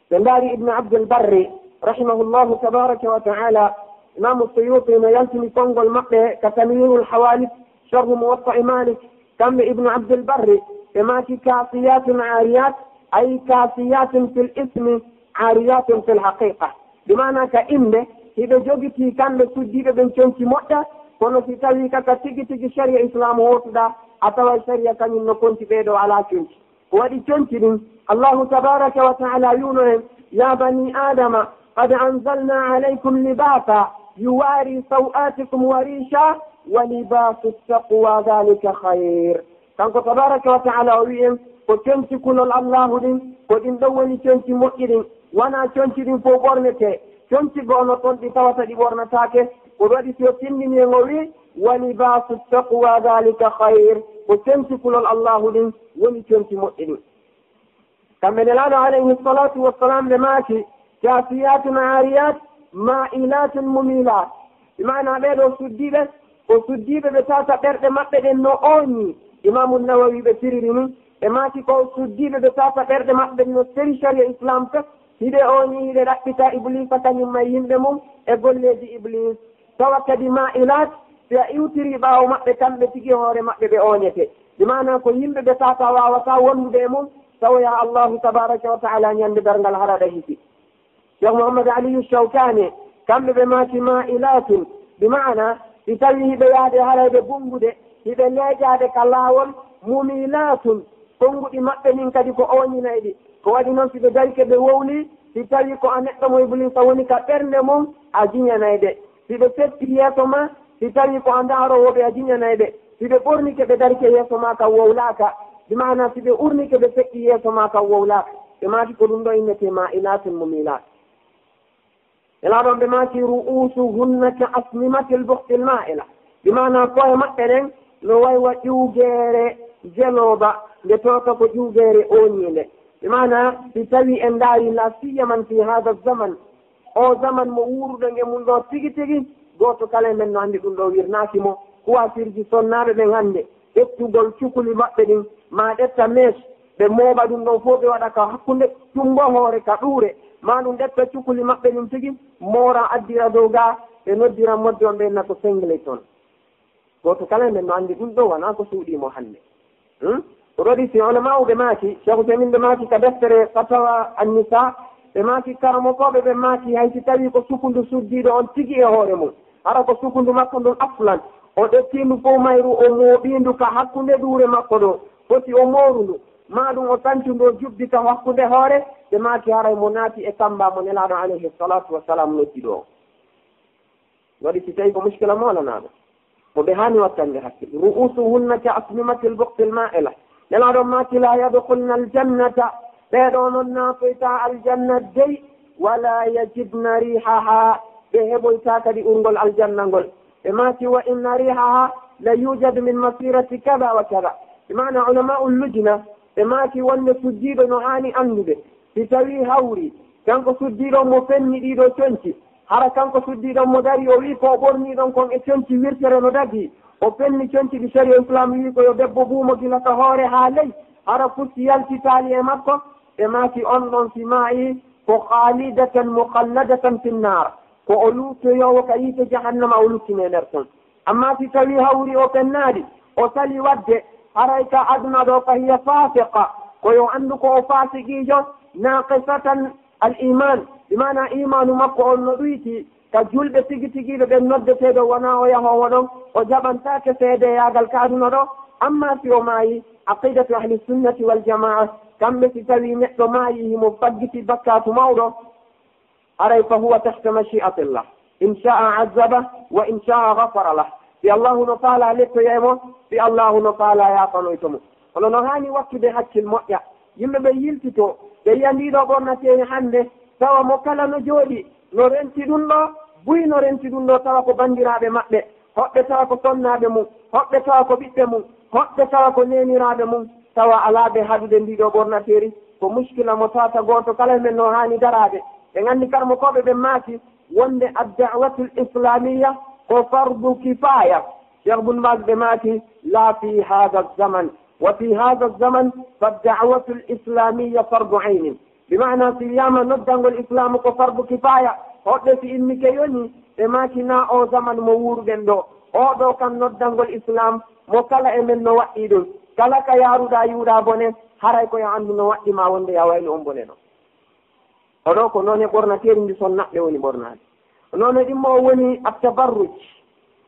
Ɓe ndaari Ibnu Abdul Barri, rahimahullahu tabaaraka wa ta'aalaa, Imaamu Suyuuti no yaltini konngol maɓɓe ka Tanwiirul Hawaadik, Sharhu Muwatta'i Maalik, kamɓe Ibnu Abdul Barri, ɓe maaki, "Kaasiyaatun aariyaat, ay kaasiyaatun fil ismi, aariyaatun fil haqiiqa." Bi maanaa ka innde, hiɓe jogitii kamɓe suddiiɓe ɓen conci moƴƴa, kono si tawii ka, ka tigi tigi sariya Islaamu hootuɗaa, a taway sariya kañun no konti ɓee ɗoo alaa conci. Ko waɗi conci ɗin, Allaahu tabaaraka wa ta'aalaa wi'uno en, "يا بني آدم قد أنزلنا عليكم لباسا يواري سوآتكم وريشا ولباس التقوى ذلك خير." Kanko tabaaraka wa ta'aalaa o wi'i en, ko conci kulol Allaahu ɗin, ko ɗin ɗon woni conci moƴƴi ɗin, wanaa conci ɗin fow ɓornetee. Conci goo no ton ɗi tawata ɗi ɓornataake, ko waɗi si o tinndini en o wi'i, "ولباس التقوى ذلك خير." Ko conci kulol Allaahu ɗin woni conci moƴƴi ɗin. Kamɓe Nelaaɗo alayhi salaatu wa salaam ɓe maaki, "كاسيات عاريات مائلات مميلات." Bi maanaa ɓee ɗoo suddiiɓe, ko suddiiɓe ɓe tawata ɓerɗe maɓɓe ɗen no ooñii. Imaamu Nawawi ɓe firiri ni, ɓe maaki ko suddiiɓe ɓe tawata ɓerɗe maɓɓe ɗen no seri sariya Islaam pep, hiɗe ooñii, hiɗe ɗaɓɓita Ibliisa kañum e yimɓe mum e golleeji Ibliis. Tawa kadi maa'ilaat, si a iwtirii ɓaawo maɓɓe, kamɓe tigi e hoore maɓɓe ɓe ooñete. Bi maanaa ko yimɓe ɓe tawata waawataa wondude e mum, tawoya Allaahu tabaaraka wa ta'aalaa ñande darngal hara ɗa hisi. Cheikh Muhammad Aliyu Shawkaani, kamɓe ɓe maaki maa'ilaatun, bi maanaa si tawii hiɓe yaade haray ɓe bunngude, hiɓe leeƴaade ka laawol, mumiilaatun, konnguɗi maɓɓe ɗin kadi ko ooñinayɗi. Ko waɗi non si ɓe darike ɓe wowlii, si tawii ko a neɗɗo mo Ibliisa woni ka ɓernde mum, a jiñanay ɓe. Si ɓe seppi yeeso maa, si tawii ko a ndaaroowo ɓe, a jiñanay ɓe. Si ɓe ɓornike ɓe darike yeeso maa kan wowlaaka, bi maanaa si ɓe urnike ɓe feƴƴi yeeso maa kan wowlaaka. Ɓe maaki ko ɗum ɗoo innetee maa'ilaatun mumiilaat. Nelaaɗo on ɓe maaki, "رؤوسهن كأسنمة البخت المائلة." Bi maanaa ko'e maɓɓe ɗen no way wa ƴuugeere jelooba, nde tawata ko ƴuugeere ooñiinde. Bi maanaa si tawii en ndaari, لا سيما في هذا الزمن, oo zaman mo wuuruɗen e mun ɗoo tigi tigi, gooto kala e men no anndi ɗum ɗoo wirnaaki mo. Kuwasirji sonnaaɓe ɓen hannde, ƴettugol cukuli maɓɓe ɗin, maa ƴetta mèche, ɓe mooɓa ɗum ɗon fow, ɓe waɗa ka hakkunde cumbo hoore ka ɗuure, maa ɗum ƴetta cukuli maɓɓe ɗin tigi, moora addira dow gaa, ɓe noddira modde on ɓe inna ko singleton. Gooto kala e men no anndi ɗum ɗoo wanaa ko suuɗii mo hannde. Hmm? Ko ɗoo ɗi si ulama'u ɓe maaki, Cheikh Uthaymin ɓe maaki ka deftere Fatawa An-Nisa, ɓe maaki karamokooɓe ɓe maaki hay si tawii ko sukundu suddiiɗo on tigi e hoore mum, hara ko sukundu makko ndun aslan, o ƴettii ndu fow mayru, o mooɓii ndu ka hakkunde ɗuure makko ɗoo, foti o mooru ndu, maa ɗum o sancu ndu, o jubbi ka hakkunde hoore, ɓe maaki haray mo naati e kamba mo Nelaaɗo alayhi salaatu wa salaam noddi ɗoo. Waɗi si tawii ko muskila moolanaaɗo, mo ɓe haani wattande hakkille. "رؤوسهن كأسنمة البخت المائلة." Nelaaɗo maaki, "لا يدخلن الجنة." Ɓee ɗoo non naatoytaa aljanna dey, "ولا يجدن ريحها." Ɓe heɓoytaa kadi urngol aljanna ngol. Ɓe maaki, "وإن ريحها ليوجد من مسيرة كذا وكذا." Bi maanaa ulama'ul lujna, ɓe maaki wonde suddiiɗo no haani anndude. Si tawii hawri, kanko suddiiɗo on mo fenni ɗii ɗoo conci, hara kanko suddiiɗo on mo darii o wi'i ko o ɓornii ɗon kon e conci wirtere no dagii, o fenni conci ɗi sariya Islaam wi'i ko yo debbo buumo gila ka hoore haa ley, hara fusti yaltitaali e makko, ɓe maaki on ɗon si maayii ko خالدة مخلدة في النار, ko o luttoyoowo ka yiite jahannama, o luttine e nder ton. Ammaa si tawii hawri o fennaali, o salii waɗde, haray ka aduna ɗoo فهي فاسقة, ko yo anndu ko o faasiqiijo, ناقصة الإيمان, bi maanaa iimaanu makko on no ɗuytii, ka julɓe tigi tigiiɓe ɓen noddeteeɗo wonaa o yahoowo ɗon, o jaɓantaake seedeyaagal ka aduna ɗoo. Ammaa si o maayii, aqidatu ahli sunnati wal jamaa, kamɓe si tawii neɗɗo maayii himo faggiti bakkaatu mawɗo, haray fa huwa tahta mashi'atillah. In sha'a azzaba wa in sha'a ghafara lah. Si Allahu no faalaa lettoyay mo, si Allahu no faalaa yaafanoyto mo. Kono no haani wattude hakkil moƴƴa. Yimɓe ɓe yiltitoo, ɓe yi'a ndii ɗoo ɓornateeri hannde, tawa mo kala no jooɗii, no renti ɗun ɗoo, buy no renti ɗun ɗoo, tawa ko banndiraaɓe maɓɓe, hoɓɓe tawa ko sonnaaɓe mun, hoɓɓe tawa ko ɓiɓɓe mun, hoɓɓe tawa ko neeniraaɓe mun, tawa alaa ɓe haɗude ndii ɗoo ɓornateeri, ko muskila mo tawata gooto kala e men no haani daraade. Ɓen anndi karmokooɓe ɓen maaki wonde ad-da'watul islamiyya ko fardu kifaya. Cheikh Bun Baz ɓe maaki, la fi hadha zaman. Wa fi hadha zaman, fa da'watul islamiyya fardu aynin. Bi maana si wiyaama noddangol islaamu ko fardu kifaya, hoɓɓe si immike yoni, ɓe maaki na o zaman mo wuuruɗen ɗoo. Oo ɗoo kan noddangol islaam, mo kala e men no waɗɗii ɗun. Kala ka yaaruɗaa yuuraa bone, haray ko yo anndu no waɗɗii ma wonde ya waylu on bone ɗon. Oɗo ko noone ɓornateeri ndi sonnaɓɓe woni ɓornaade. Noone ɗimmo o woni at-tabarruj,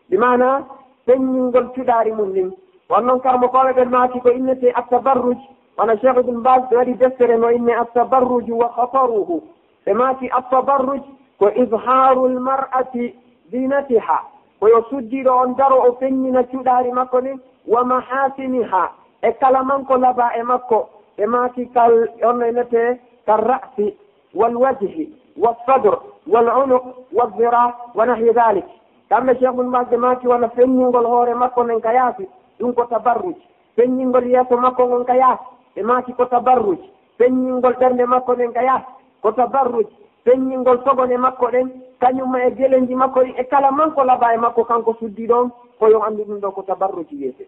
bi maana feññingol cuɗaari mun ndin. Won non karmokooɓe ɓen maaki ko innetee at-tabarruj, wano Cheikh Ibn Baz ɓe waɗi deftere no innee at-tabarruju wa khataruhu. Ɓe maaki at-tabarruj ko izharul mar'ati zinatiha, ko yo suddiiɗo on daro o feññina cuɗaari makko ndin, wa mahasiniha, e kala manko labaa e makko. Ɓe maaki kal on no innetee kal ra'si wal wajhi, was sadr, wal unuq, waz zira, wa nahwi dhalik. Kamɓe Cheikh Ibn Baz ɓe maaki wano feññingol hoore makko nden ka yaasi, ɗun ko tabarruj. Feññingol yeeso makko ngon ka yaasi, ɓe maaki ko tabarruj. Feññingol ɓernde makko nden ka yaasi, ko tabarruj. Feññingol togone makko ɗen, kañum e gelenji makko ɗin, e kala manko labaa e makko kanko suddiiɗo on, ko yo anndu ɗun ɗoo ko tabarruj wi'etee.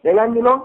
Ɓe nganndi non,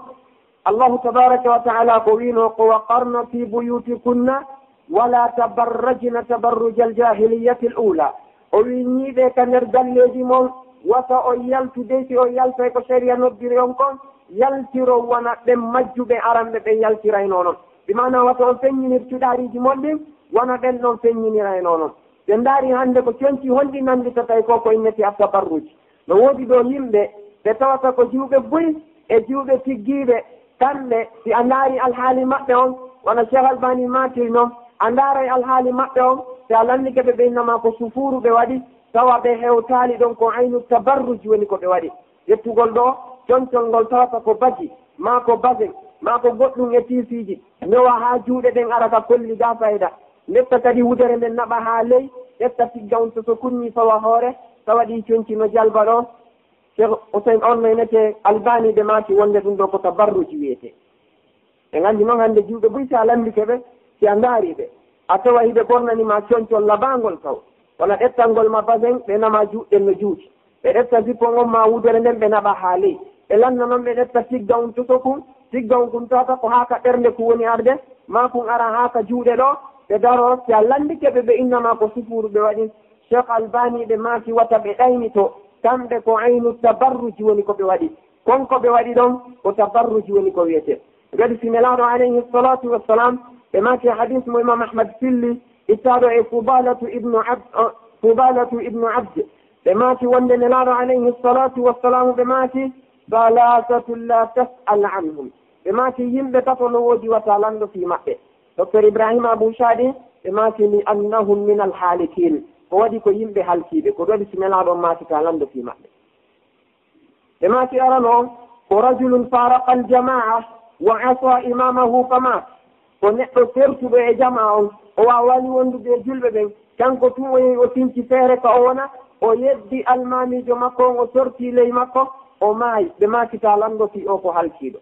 Allahu tabaraka wa ta'ala ko wi'unoo ko, wa qarna fi buyutikunna wa la tabarrajna tabarrujal jahiliyatil ula. O wi'i, ñiiɓee ka nder galleeji mon, wata on yaltu, dey si on yaltay ko sariya noddiri on kon, yaltiron wano ɓen majjuɓe aranɓe ɓen yaltiraynoo non. Bi maana wata on feññinir cuɗaariiji mon ɗin, wano ɓen ɗon feññiniraynoo non. Si en ndaarii hannde ko conci honɗi nannditatay ko ko innetee at-tabarruj. No woodi ɗoo yimɓe ɓe tawata ko jiwɓe buy e jiwɓe tiggiiɓe. Kamɓe, si a ndaarii alhaali maɓɓe on, wano Cheikh Albani maakiri non, a ndaaray alhaali maɓɓe on, si a lanndike ɓe, ɓe inna ma ko sufuuru ɓe waɗi, tawa ɓe hewtaali ɗon, ko aynu tabarruj woni ko ɓe waɗi. Ƴettugol ɗoo concol ngol tawata ko bagi, maa ko basen, maa ko goɗɗun e tiisiiji, newa haa juuɗe ɗen ara ka kolli gaa fayda. Ndetta kadi wudere nden naɓa haa ley, ƴetta tigga on toso kunni fawa hoore, tawa ɗii conci no jalba ɗoo. Cheikh Hussein on no innetee Albani ɓe maaki wonde ɗun ɗoo ko tabarruj wi'etee. En anndi non hannde jiwɓe buy si a lanndike ɓe, si a ndaarii ɓe, a tawa hiɓe ɓornani ma concol labaangol taw. Wano ƴettangol ma basen, ɓe nama juuɗe ɗen no juuti. Ɓe ƴetta zippon on maa wudere nden, ɓe naɓa haa ley. Ɓe lanna non, ɓe ƴetta tigga on toso kun, tigga on kun tawata ko haa ka ɓernde kun woni arde, maa kun ara haa ka juuɗe ɗoo, ɓe daroo, si a lanndike ɓe, ɓe inna ma ko sufuuru ɓe waɗi. Cheikh Albani ɓe maaki wata ɓe ɗaynito, kamɓe ko aynu tabarruj woni ko ɓe waɗi. Kon ko ɓe waɗi ɗon, ko tabarruj woni ko wi'etee. Kadi si Nelaaɗo alayhi salatu wassalam, ɓe maaki hadis mo Imam Ahmad filli, ittaaɗo e Fudalatu ibnu Abd, eh, Fudalatu ibnu Abd, ɓe maaki wonde Nelaaɗo alayhi salatu wassalam, ɓe maaki, "Salasatun la tas'al anhum." Ɓe maaki yimɓe tato no woodi wata lanndo fii maɓɓe. Docteur Ibrahima Abu Shadi, ɓe maaki, "Li annahum min al halikin." Ko waɗi ko yimɓe halkiiɓe, ko waɗi si Nelaaɗo on maaki ta lanndo fii maɓɓe. Ɓe maaki arano on, ko rajulun faraqa al jamaa wa asa imamahu fa maat. Ko neɗɗo sertuɗo e jamaa on, o waawani wondude e julɓe ɓen, kanko tun o yehi o tinci feere ka o wona, o yeddi almaamiijo makko on, o sorti ley makko, o maayi. Ɓe maaki ta lanndo fii o ko halkiiɗo.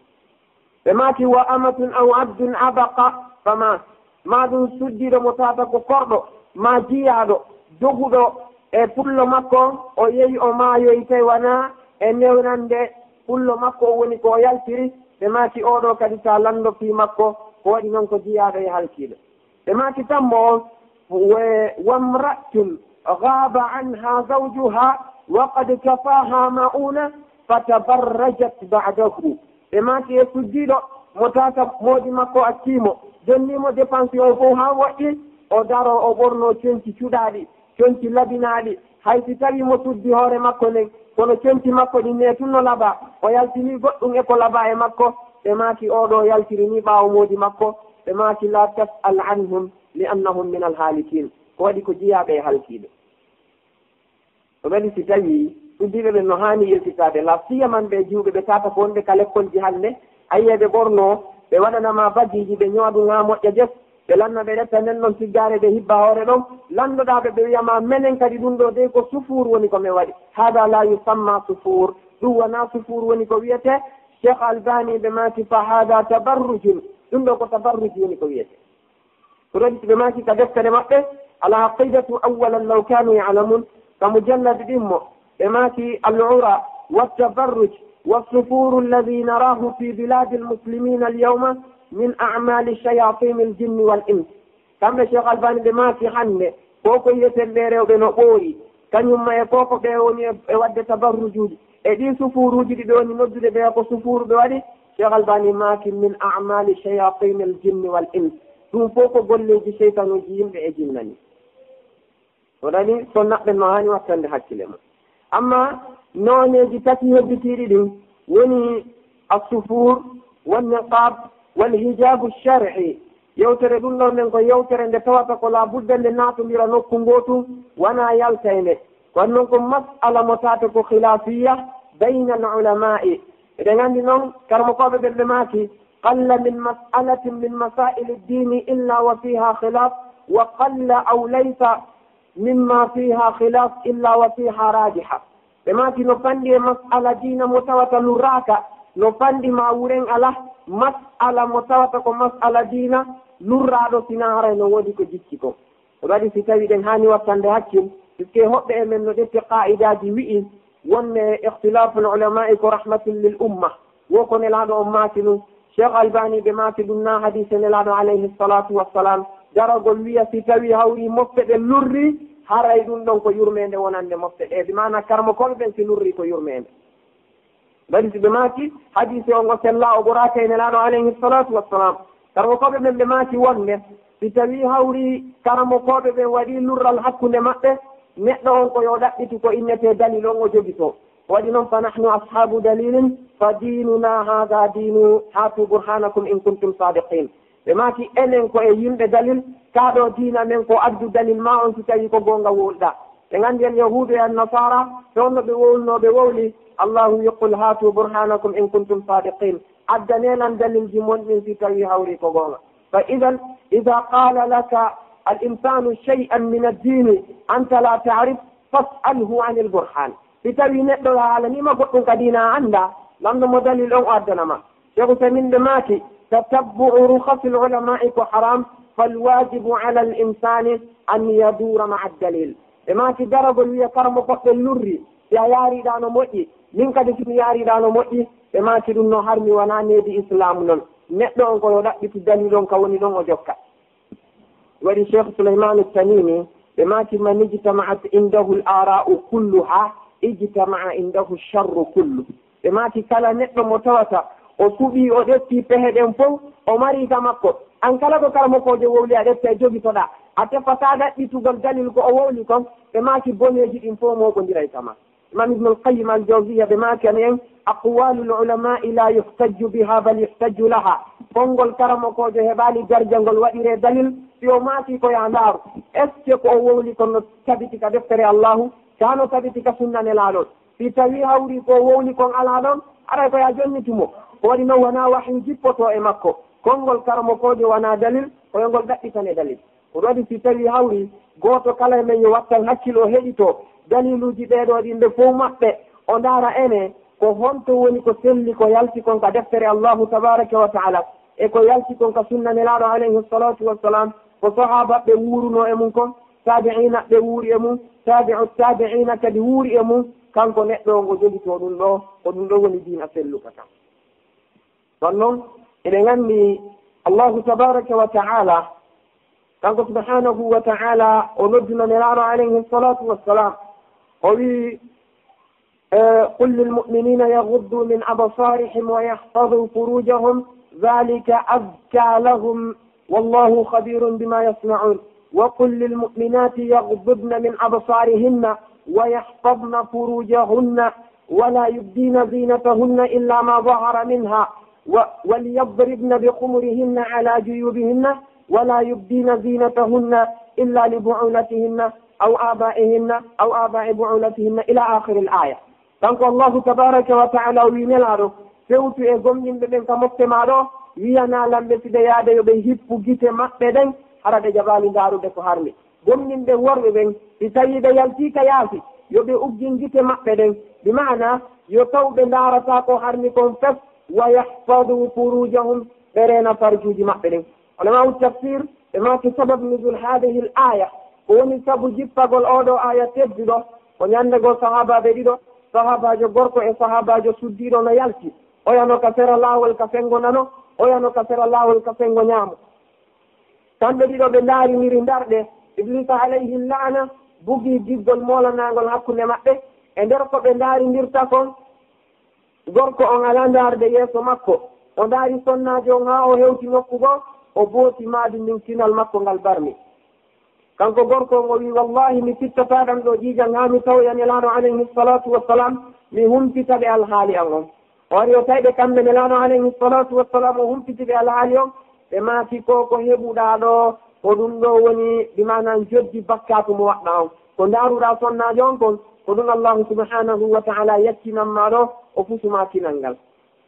Ɓe maaki, "Wa amatun aw abdun abaqa fa maat." Maa ɗun suddiiɗo mo tawata ko korɗo, maa jiyaaɗo, doguɗo e pullo makko, o yehi o maayoyi tawi wanaa e newnande pullo makko, o woni ko o yaltiri. Ɓe maaki, "Oo ɗoo kadi ta lanndo fii makko, ko waɗi non ko jiyaaɗo e halkiiɗo." Ɓe maaki tammo on, we-, "Wamra'atun ghaba anha zawjuha wa qad kafaha ma'una fatabarrajat ba'dahu." Ɓe maaki e suddiiɗo mo tata moodi makko accii mo, donnii mo dépense on fow haa woɗɗi, o daroo o ɓornoo conci cuɗaaɗi, Conci labinaaɗi, hay si tawii mo suddi hoore makko nden, kono conci makko ɗin nee tun no labaa, o yaltinii goɗɗun e ko labaa e makko, ɓe maaki oo ɗoo yaltiri nii ɓaawo moodi makko, ɓe maaki, "Laa tas'al anhum, li annahum minal haalikiin." Ko waɗi ko jiyaaɓe e halkiiɓe. Ko waɗi si tawii suddiiɓe ɓen no haani yiltitaade, laa siyaman ɓe jiwɓe ɓe tata ko wonɓe ka lekkolji hannde, a yi'ay ɓe ɓornoo, ɓe waɗana ma bagiiji, ɓe ño'a ɗun haa moƴƴa jes, ɓe lanna ɓe retta nden ɗon tiggaare ɓe hibba hoore ɗon, landoɗaa ɓe ɓe wi'a ma menen kadi ɗun ɗoo dey ko sufuur woni ko men waɗi. Haadaa laa yusammaa sufuur, ɗun wanaa sufuur woni ko wi'etee. Cheikh Albani ɓe maaki fa haadaa tabarrujun, ɗun ɗoo ko tabarruj woni ko wi'etee. Ko waɗi ɓe maaki ka deftere maɓɓe, Al-Aqidatu Awwalan Law Kanu Ya'lamun, ka mujallad ɗimmo, ɓe maaki, "Al-ura wa tabarruj wa sufuru alladhi narahu fi biladi al-muslimina al-yawma min a'mali shayatin al-jinni wal ins." Kamɓe Cheikh Albani ɓe maaki hannde, ko ko yi'eten ɓe rewɓe no ɓoori, kañum ma e ko ko ɓe woni e, e waɗde tabarrujuuji, e ɗii sufuuruuji ɗi ɓe woni noddude ɓe ko sufuuru ɓe waɗi, Cheikh Albani maaki, "Min a'mali shayatin al-jinni wal ins." Ɗum fof ko golleeji seytanuuji yimɓe e jinna ni. O ɗani, so naɓɓen no haani wattande hakkille mum. Amma nooneeji tati hebbitiiɗi ɗin woni as-sufuur, wan niqaab, wal hijaabu shar'i. Yewtere ɗum ɗon nden ko yewtere nde tawata ko laa budda nde naatondira nokku ngootu, wanaa yalta e nde. Ko waɗi non ko mas'ala mo taate ko khilaafiya bayna al-ulamaa'i. Eɗen anndi non, karamokooɓe ɓen ɓe maaki, "Qalla min mas'alatin min masaa'ili diini illa wa fiha khilaf, wa qalla aw laysa mimma fiha khilaf illa wa fiha rajiha." Ɓe maaki no fanɗi e mas'ala diina mo tawata lurraaka, no fanɗi ma wuren ala mas'ala mo tawata ko mas'ala diina lurraaɗo sina haray no woodi ko jikki kon. Ko waɗi si tawi ɗen haani wattande hakkil, puisque hoɓɓe e men no ƴetti qaa'idaaji wi'i wonde ikhtilaful ulama'i ko rahmatun lil umma. Wo ko Nelaaɗo on maaki ɗum, Cheikh Albani ɓe maaki ɗum, naa hadiise Nelaaɗo alayhi salatu wassalam, daragol wi'a si tawi hawri mofte ɗen lurri, haray ɗum ɗon ko yurmeende wonande mofte ɗe. Bi maana karamokooɓe ɓen si lurri ko yurmeende. Bari si ɓe maaki, hadiise on o sellaa, o ɓoraaka e Nelaaɗo alayhi salatu wassalam. Karamokooɓe ɓen ɓe maaki wonde, si tawii hawri karamokooɓe ɓen waɗii lurral hakkunde maɓɓe, neɗɗo on ko yo ɗaɓɓitu ko innetee dalil on o jogitoo. Waɗi non, "Fa nahnu ashaabu dalilin, fa diinuna haada diinu, haatu burhaanakum in kuntum saadiqin." Ɓe maaki, "Enen ko e yimɓe dalil, kaa ɗoo diina men ko addu dalil maa on si tawii ko goonga wowluɗaa." Ɓe nganndi al Yahuudu e an Nasaara, fewndo ɓe wowlunoo ɓe wowli, Allahu wi'i, "Qul haatu burhaanakum in kuntum saadiqin." Addanee lan dalilji mon ɗin si tawii hawri ko goonga. Fa idan, idaa qaala laka al insaanu shay'an min ad-diini anta laa ta'rif, fas'alhu anil burhaan. Si tawii neɗɗo haalanii ma goɗɗum ka diina a anndaa, lanndo mo dalil on o addana ma. Cheikh Uthaymin ɓe maaki, "Tatabbu'u rukhasil ulamaa'i ko haram, fal waajibu alal insaani an yaduura ma'a dalil." Ɓe maaki, "Daragol wi'a karamokooɓe lurri, si a yaariɗaa no moƴƴi, min kadi si mi yaariɗaa no moƴƴi." Ɓe maaki, "Ɗum no harmi, wanaa needi Islaamu non. Neɗɗo on ko yo ɗaɓɓitu dalil on ka woni ɗon o jokka." Waɗi Cheikh Souleymane Tanimi, ɓe maaki, "Man ijtama'at indahu al-aara'u kulluha, ijtama'a indahu sharru kullu." Ɓe maaki, "Kala neɗɗo mo tawata o suɓii, o ƴettii pehe ɗen fow, o marii ka makko. An kala ko karamokoojo wowli, a ƴetta e jogitoɗaa, a tefataa ɗaɓɓitugol dalil ko o wowli kon." Ɓe maaki, "Boneeji ɗin fow mooɓondiray ka ma." Imam Ibnul Qayyim al-Jawziyya ɓe maaki en, "Aqwalul ulama'i la yuhtajju biha bal yuhtajju laha." Konngol karamokoojo heɓaali darja ngol waɗiree dalil, si o maaki ko yaa ndaaru, est-ce que ko o wowli kon no tabiti ka deftere Allahu, kaa no tabiti ka sunna Nelaaɗo? Si tawii hawri ko o wowli kon alaa ɗon, aray ko yaa jonnitu mo. Ko waɗi non wanaa wahyu jippotoo e makko. Konngol karamokoojo wanaa dalil, ko yo ngol ɗaɓɓitane dalil. Ko waɗi si tawii hawri gooto kala e men yo wattan hakkil o heɗitoo daliiluuji ɗee ɗoo ɗin ɓe fow maɓɓe, o ndaara ene ko honto woni ko selli ko yalti kon ka deftere Allahu tabaaraka wa ta'ala e ko yalti kon ka sunna Nelaaɗo alayhi salatu wassalam, ko sahaabaaɓe wuurunoo e mum kon, taabi'iina ɓe wuuri e mum, taabi'u taabi'iina kadi wuuri e mum, kanko neɗɗo on o jogitoo ɗum ɗoo, ko ɗum ɗoo woni diina selluka kan. Ɗon non, eɗen anndi Allahu tabaaraka wa ta'ala, kanko subhanahu wa ta'ala, o nodduno Nelaaɗo alayhi salatu wassalam, o wi'i, eh, "Qul lil mu'minina yaghuddu min absarihim wa yahfazu furujahum, dhalika azka lahum, wallahu khabirun bima yasna'un." وقل للمؤمنات يغضضن من أبصارهن ويحفظن فروجهن ولا يبدين زينتهن إلا ما ظهر منها و-، وليضربن بخمرهن على جيوبهن ولا يبدين زينتهن إلا لبعولتهن أو آبائهن أو آباء بعولتهن إلى آخر الآية. Kanko Allahu tabaaraka wa ta'ala o wi'i Nelaaɗo, fewtu e gomɗinɓe ɓen ka mofte maa ɗoo, wi'anaa lan ɓe si ɓe yaade yo ɓe hippu gite maɓɓe ɗen, hara ɓe jaɓaali ndaarude ko harmi. Gomɗinɓe worɓe ɓen, si tawii ɓe yaltii ka yaasi, yo ɓe uggin gite maɓɓe ɗen, bi ma'ana yo taw ɓe ndaarataa ko harmi kon fes, wa yahfadu furujahum, ɓe reena farjuuji maɓɓe ɗin. Ulama'u tafsir, ɓe maaki sabab nuzul haadihil aaya, ko woni sabu jippagol oo ɗoo aaya tedduɗo, ko ñannde goo sahaabaaɓe ɗiɗo, sahaabaajo gorko e sahaabaajo suddiiɗo no yalti, oya no ka sera laawol ka senngo nano, oya no ka sera laawol ka senngo ñaamo. Kamɓe ɗiɗo ɓe ndaarindiri ndarɗe, Ibliisa alayhi la'ana bugii giggol moolanaangol hakkunde maɓɓe, e nder ko ɓe ndaarindirta kon, gorko on alaa ndaarde yeeso makko, o ndaari sonnaajo on haa o hewti nokku goo, o booti maadi ndin kinal makko ngal barmi. Kanko gorko on o wi'i, "Wallaahi, mi fittataa ɗan ɗoo ƴiiƴan haa mi tawoya Nelaaɗo alayhi salaatu wassalaam, mi humpita ɓe alhaali an on." O ari o tawi ɓe kamɓe Nelaaɗo alayhi salaatu wassalaam o humpiti ɓe alhaali on, ɓe maaki, "Ko ko heɓuɗaa ɗoo, ko ɗun ɗoo woni, bi maanaa njoddi bakkaatu mo waɗɗaa on. Ko ndaaruɗaa sonnaajo on kon, ko ɗun Allaahu subhaanahu wa ta'aalaa yaccinan maa ɗoo, o fusu maa kinal ngal."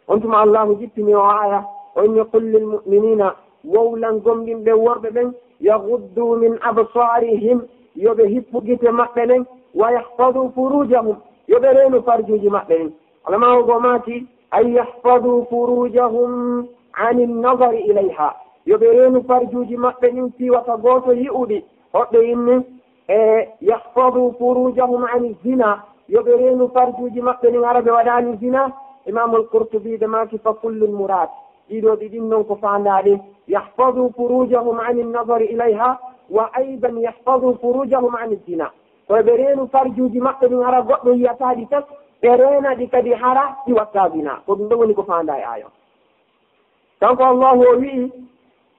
On tuma Allaahu jippini oo aaya, o inni, "Qul lil mu'miniina, wowlan gomɗinɓe worɓe ɓen, yaghuddu min absaarihim, yo ɓe hippu gite maɓɓe ɗen, wa yahfadu furuujahum, yo ɓe reenu farjuuji maɓɓe ɗin." Ulamaawo goo maaki, "Ay yahfadu furuujahum ani nazari ilayha." Yo ɓe reenu farjuuji maɓɓe ɗin fii wata gooto yi'u ɗi. Hoɓɓe inni, e yahfadu furuujahum ani zina. Yo ɓe reenu farjuuji maɓɓe ɗin hara ɓe waɗaani zina. Imaamul Qurtubi ɓe maaki, "Fa kullun muraad." Ɗiɗo ɗi ɗin non ko faandaaɗi. Yahfadu furuujahum ani nazari ilayha, wa aydan yahfadu furuujahum ani zina. Ko ɓe reenu farjuuji maɓɓe ɗin hara goɗɗo yi'ataa ɗi tan, ɓe reena ɗi kadi hara ɗi wattaa zina. Ko ɗun ɗon woni ko faandaa e aaya on. Kanko Allaahu o wi'i,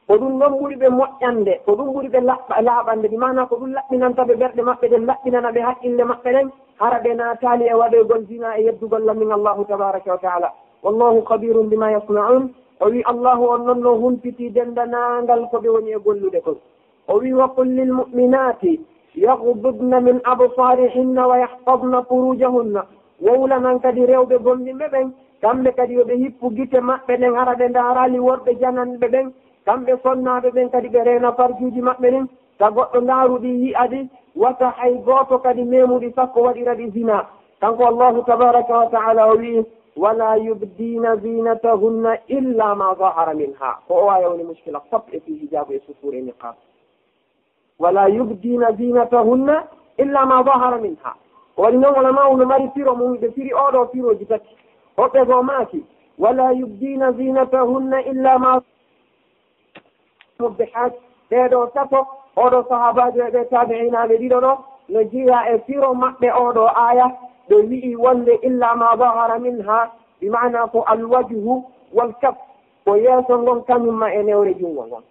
ko ɗun ɗon ɓuri ɓe moƴƴande, ko ɗun ɓuri ɓe laɓɓa-, laaɓande, bi maanaa ko ɗun laɓɓinanta ɓe ɓerɗe maɓɓe ɗen, laɓɓinana ɓe haqqille maɓɓe ɗen, hara ɓe naataali e waɗoygol zina e yeddugol lan min Allaahu tabaaraka wa ta'aalaa. Wallaahu khabiirun bimaa yasna'uun. O wi'i Allaahu on non no humpitii denndaangal ko ɓe woni e gollude kon. O wi'i, "Wa qul lil mu'minaati yaghdudna min absaarihinna wa yahfadna furuujahunna." Wowlanan kadi rewɓe gomɗinɓe ɓen, kamɓe kadi yo ɓe hippu gite maɓɓe ɗen, hara ɓe ndaaraali worɓe jananɓe ɓen, kamɓe sonnaaɓe ɓen kadi ɓe reena farjuuji maɓɓe ɗin, ta goɗɗo ndaaru ɗi yi'a ɗi, wata hay gooto kadi meemu ɗi sakko waɗira ɗi zina. Kanko Allaahu tabaaraka wa ta'aalaa o wi'i, "Wa laa yubdiina ziinatahunna illaa maa zahara minhaa." Ko o aaya woni mushkila fop e fii hijaabu e sutuur e niqaab. "Wa laa yubdiina ziinatahunna illaa maa zahara minhaa." Ko waɗi non ulamaa'u no mari firo mun, ɓe firi oo ɗoo firooji tati. Hoɓɓe goo maaki, "Wa laa yubdiina ziinatahunna illaa maa." Mubbihaat, ɓee ɗoo tato, oo ɗoo sahaabaajo e ɓee taabi'iinaaɓe ɗiɗo ɗoo, no jeyaa e firo maɓɓe oo ɗoo aaya, ɓe wi'i wonde illaa maa zahara minhaa, bi maanaa ko alwajhu wal kaf, ko yeeso ngon kañum ma e newre junngo ngon.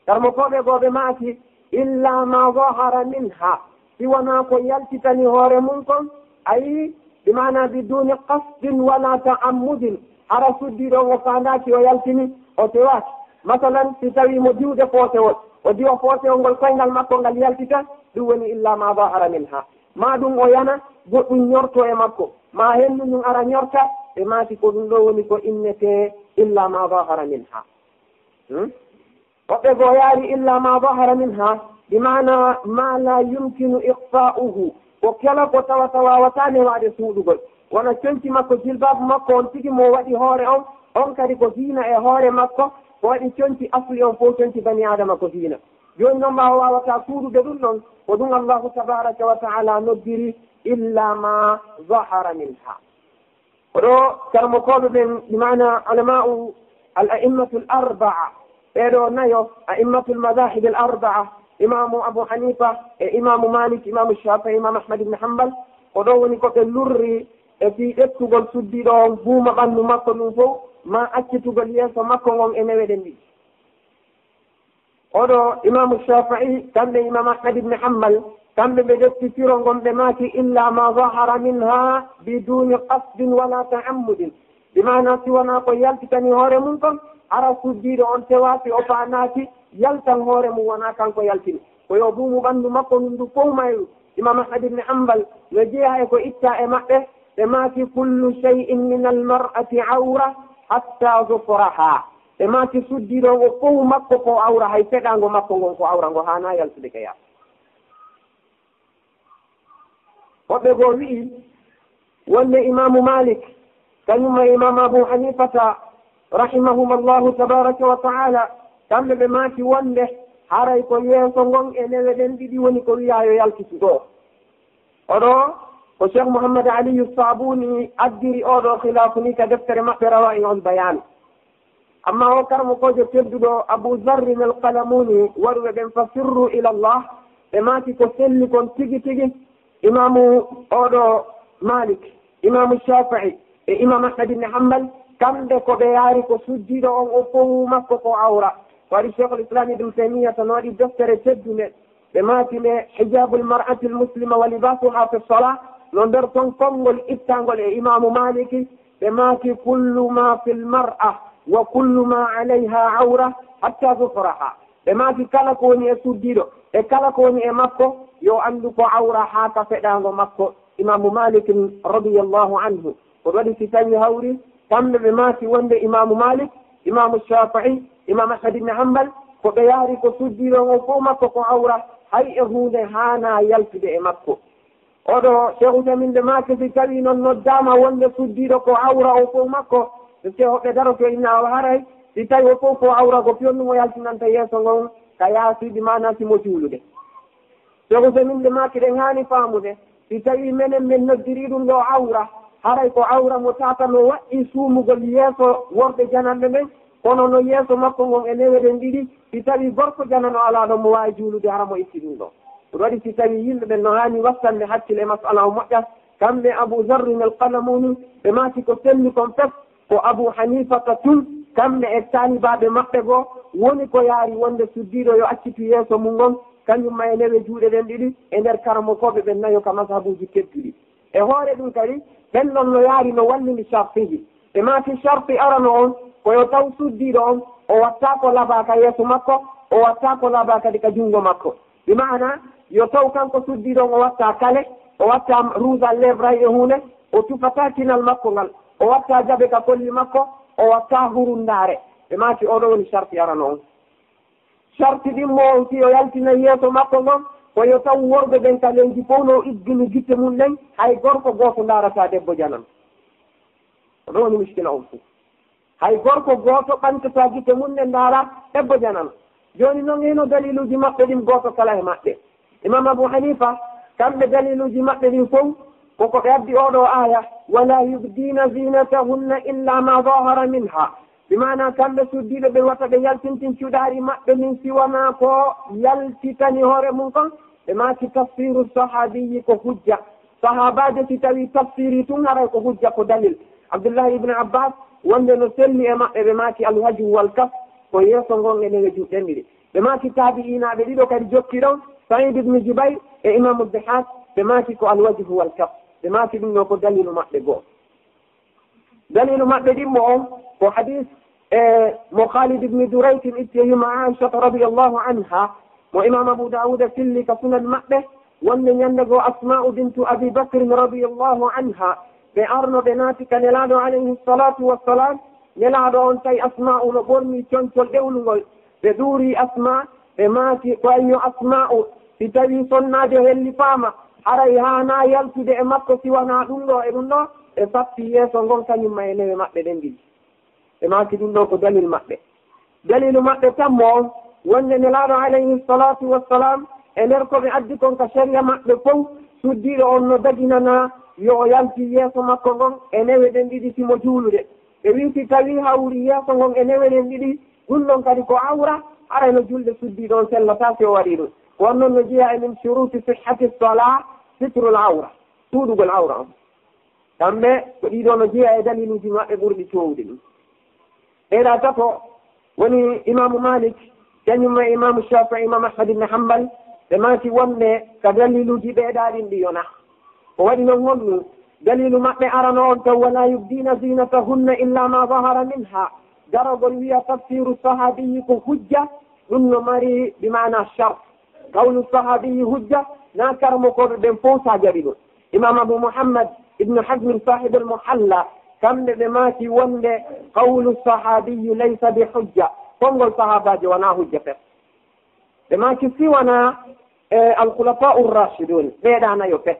Karamokooɓe goo ɓe maaki, "Illaa maa zahara minhaa." Si wanaa ko yaltitani hoore mun kon, ayi, bi maanaa biduuni qasdin walaa ta'ammudin, hara suddiiɗo on o faandaaki o yaltini, o tewaaki. Masalan, si tawii mo diwde foosewol, o diwa foosewol ngol koyngal makko ngal yaltita, ɗun woni illaa maa zahara minhaa. Maa ɗun o yana, goɗɗun ñortoo e makko, maa hendu ndun ara ñorta, ɓe maaki ko ɗun ɗoo woni ko innetee illaa maa zahara minhaa. Hmm? Woɓɓe goo yaari illaa maa zahara minhaa, bi maanaa maa laa yumkinu ikhfaa'uhu, ko kala ko tawata waawataa newaade suuɗugol. Wano conci makko, jilbaabu makko on tigi mo waɗi hoore on, on kadi ko ziina e hoore makko, ko waɗi conci asli on fow, conci banii Aadama ko ziina. Jooni non maa o waawataa suuɗude ɗun ɗon, ko ɗun Allaahu tabaaraka wa ta'aalaa noddiri illaa maa zahara minhaa. Ko ɗoo karamokooɓe ɓen, bi maanaa ulamaa'u al a'immatul arba'a, ɓee ɗoo nayo, a'immatul madhahibil arba'a, Imaamu Abu Hanifa e Imaamu Malik, Imaamu Shafi'i, Imaamu Ahmad ibn Hanbal, ko ɗoo woni ko ɓe lurri e fii ƴettugol suddiiɗo on buuma ɓanndu makko ndun fow, maa accitugol yeeso makko ngon e newe ɗen ɗiɗi. Oɗo Imaamu Shaafi'i, kamɓe Imaam Ahmad ibn Hanbal, kamɓe ɓe ƴetti firo ngon ɓe maaki, "Illa ma zahara minha biduni qasdin wala ta'ammudin." Bi maana si wanaa ko yaltitani hoore mun kon, hara suddiiɗo on tewaaki o faanaaki yaltan hoore mun wanaa kanko yaltini. Ko yo buumu ɓandu makko ndun du fow mayru. Imaam Ahmad ibn Hanbal no jeyaa e ko ittaa e maɓɓe, ɓe maaki, "Kullu shay'in min al-mar'ati awra hatta zufraha." Ɓe maaki suddiiɗo on o fow makko ko awra, hay feɗaango makko ngon ko awra, ngo haanaa yaltude ka yaasi. Woɓɓe goo wi'i wonde Imaamu Maalik, kañum e Imaamu Abu Hanifata, rahimahumallahu tabaraka wa ta'ala, kamɓe ɓe maaki wonde haray ko yeeso ngon e newe ɗen ɗiɗi woni ko wi'aa yo yaltitu ɗoo. Oɗo ko Cheikh Muhammad Aliyu Sabuni addiri oɗo khilaafu ni ka deftere maɓɓe Rawa'i'ul Bayan. Amma o karamokoojo tedduɗo Abu Zarrin al-Qalamuni, waɗuɓe ɓen fa firru ila Allah, ɓe maaki ko selli kon tigi tigi, Imaamu oɗo Malik, Imaamu Shafi'i, e Imam Ahmad ibn Hanbal, kamɓe ko ɓe yaari ko suddiiɗo on o fow makko ko awra. Ko waɗi Sheikhul Islam Ibn Taymiyyah no waɗi deftere teddunde, ɓe maaki nde Hijabul Mar'atil Muslima wa Libasuha fi Salah, no nder ton konngol ittangol e Imaamu Maliki, ɓe maaki, "Kullu ma fil mar'a wa kullu ma alayha awra hatta zufraha." Ɓe maaki, "Kala ko woni e suddiiɗo, e kala ko woni e makko, yo anndu ko awra haa ka feɗaango makko." Imaamu Malik radiyallahu anhu, ko waɗi si tawi hawri, kamɓe ɓe maaki wonde Imaamu Malik, Imaamu Shafi'i, Imam Ahmad ibn Hanbal, ko ɓe yaari ko suddiiɗo on fow makko ko awra, hay e huunde haanaa yaltude e makko. Oɗo Sheikh Uthaymeen ɓe maaki si tawi non noddaama wonde suddiiɗo ko awra o fow makko, ɓe Sheikh ɓe daroto inna o haray, si tawi o fow ko awra ko fiyonnu mo yaltinanta yeeso ngon ka yaasi, bi maana si mo juulude. Sheikh Uthaymeen ɓe maaki ɗen haani faamude, si tawi menen men noddiri ɗum ɗo awra, haray ko awra mo tata no waɗɗi suumugol yeeso worɓe jananɓe ɓen, kono no yeeso makko ngon e newe ɗen ɗiɗi, si tawi gorko janano alaa ɗon mo waawi juulude hara mo itti ɗum ɗo. Ɗum waɗi si tawi yimɓe ɓen no haani wattande hakkile e mas'ala o moƴƴa, kamɓe Abu Zarrin al-Qalamuni, ɓe maaki ko selli kon fes, ko Abu Hanifata tun, kamɓe e taalibaaɓe maɓɓe goo, woni ko yaari wonde suddiiɗo yo accitu yeeso mun ngon, kañum ma e newe juuɗe ɗen ɗiɗi, e nder karamokooɓe ɓen nayo ka mazhabuuji tedduɗi. E hoore ɗum kadi, ɓen ɗon no yaari no wallini shartiiji. Ɓe maaki sharti arano on, ko yo taw suddiiɗo on, o wattaa ko labaa ka yeeso makko, o wattaa ko labaa kadi ka junngo makko. Bi maana, yo taw kanko suddiiɗo on o watta kale, o watta rouge à lèvres e huunde, o tufataa kinal makko ngal, o watta jaɓe ka kolli makko, o watta hurundaare. Ɓe maaki oo ɗoo woni sarti arano on. Sarti ɗimmo on si o yaltina yeeso makko ngon, ko yo taw worɓe ɓen ka leydi fow no iggini gite mun ɗen, hay gorko gooto ndaarataa debbo janano. Ko ɗoo woni muskila on fow. Hay gorko gooto ɓantataa gite mun ɗen ndaara debbo janano. Jooni non hino daliiluuji maɓɓe ɗin gooto kala e maɓɓe. Imam Abu Hanifa, kamɓe daliiluuji maɓɓe ɗin fow, ko ko ɓe addi oo ɗoo aaya, "Wala yubdina zinatahunna illa ma zahara minha." Bi maana kamɓe suddiiɓe ɓe wata ɓe yaltintin cuɗaari maɓɓe ndin si wanaa ko yaltitani hoore mun kon, ɓe maaki tafsiru sahaabiyyi ko hujja. Sahaabaajo si tawi tafsiri tun haray ko hujja, ko dalil. Abdullahi ibn Abbas wonde no selli e maɓɓe, ɓe maaki alwajhu wal kaf, ko yeeso ngon e newe juuɗe ɗen ɗiɗi. Ɓe maaki taabi'iinaaɓe ɗiɗo kadi jokki ɗon, Sa'id ibn Jubayr e Imaamu Dahhaak, ɓe maaki ko alwajhu wal kaf. Ɓe maaki ɗum ɗoo ko dalilu maɓɓe goo. Dalilu maɓɓe ɗimmo on ko hadis e mo Khalid ibn Durayk itti e yumma Aisha radiyallahu anha, mo Imam Abu Dawud filli ka sunan maɓɓe, wonde ñande goo Asma'u bintu Abi Bakr radiyallahu anha, ɓe arno ɓe naati ka Nelaaɗo alayhi salatu wassalam, Nelaaɗo on tawi Asma'u no ɓorni concol ɗewnungol, ɓe ɗuuri Asma, ɓe maaki, "Ko ayyo Asma'u, si tawi sonnaajo hellifaama, haray haanaa yaltude e makko si wanaa ɗum ɗoo e ɗum ɗoo?" Ɓe sappi yeeso ngon kañum ma e newe maɓɓe ɗen ɗiɗi. Ɓe maaki ɗum ɗoo ko dalil maɓɓe. Dalilu maɓɓe tammo on, wonde Nelaaɗo alayhi salatu wassalam, e nder ko ɓe addi kon ka shari'a maɓɓe fow, suddiiɗo on no daginanaa yo o yalti yeeso makko ngon e newe ɗen ɗiɗi si mo juulude. Ɓe wi'i si tawi hawri yeeso ngon e newe ɗen ɗiɗi, ɗum ɗon kadi ko awra, haray no julde suddiiɗo on sellataa si o waɗii ɗum. Ko on non no jeyaa e min shuruti sihhati salah, sitrul awra, suuɗugol awra on. Kamɓe ko ɗiɗo no jeyaa e daliluuji maɓɓe ɓurɗi toowude ɗum. Ɓeyɗa tato woni Imaamu Malik, Kañum e Imaamu Shaafi'i, Imaamu Ahmad ibn Hanbal, ɓe maaki wonde ka daliiluuji ɓeeɗaa ɗin ɗi yonaa. Ko waɗi non honɗun? Daliilu maɓɓe arano on ton, "ولا يبدين زينتهن إلا ما ظهر منها." Daragol wi'a tafsiru sahaabiyyi ko hujja, ɗun no mari bi maana shart. Qawlu sahaabiyyi hujja, na karamokooɓe ɓen fow sa jaɓi ɗun. Imam Abu Muhammad Ibn Hazm sahibul Muhalla, kamɓe ɓe maaki wonde qawlu sahaabiyyi laysa bi hujja. Konngol sahaabaajo wonaa hujja fes. Ɓe maaki si wonaa, e, al-khulafa'ur rashidun, ɓeeɗaa nayo fes.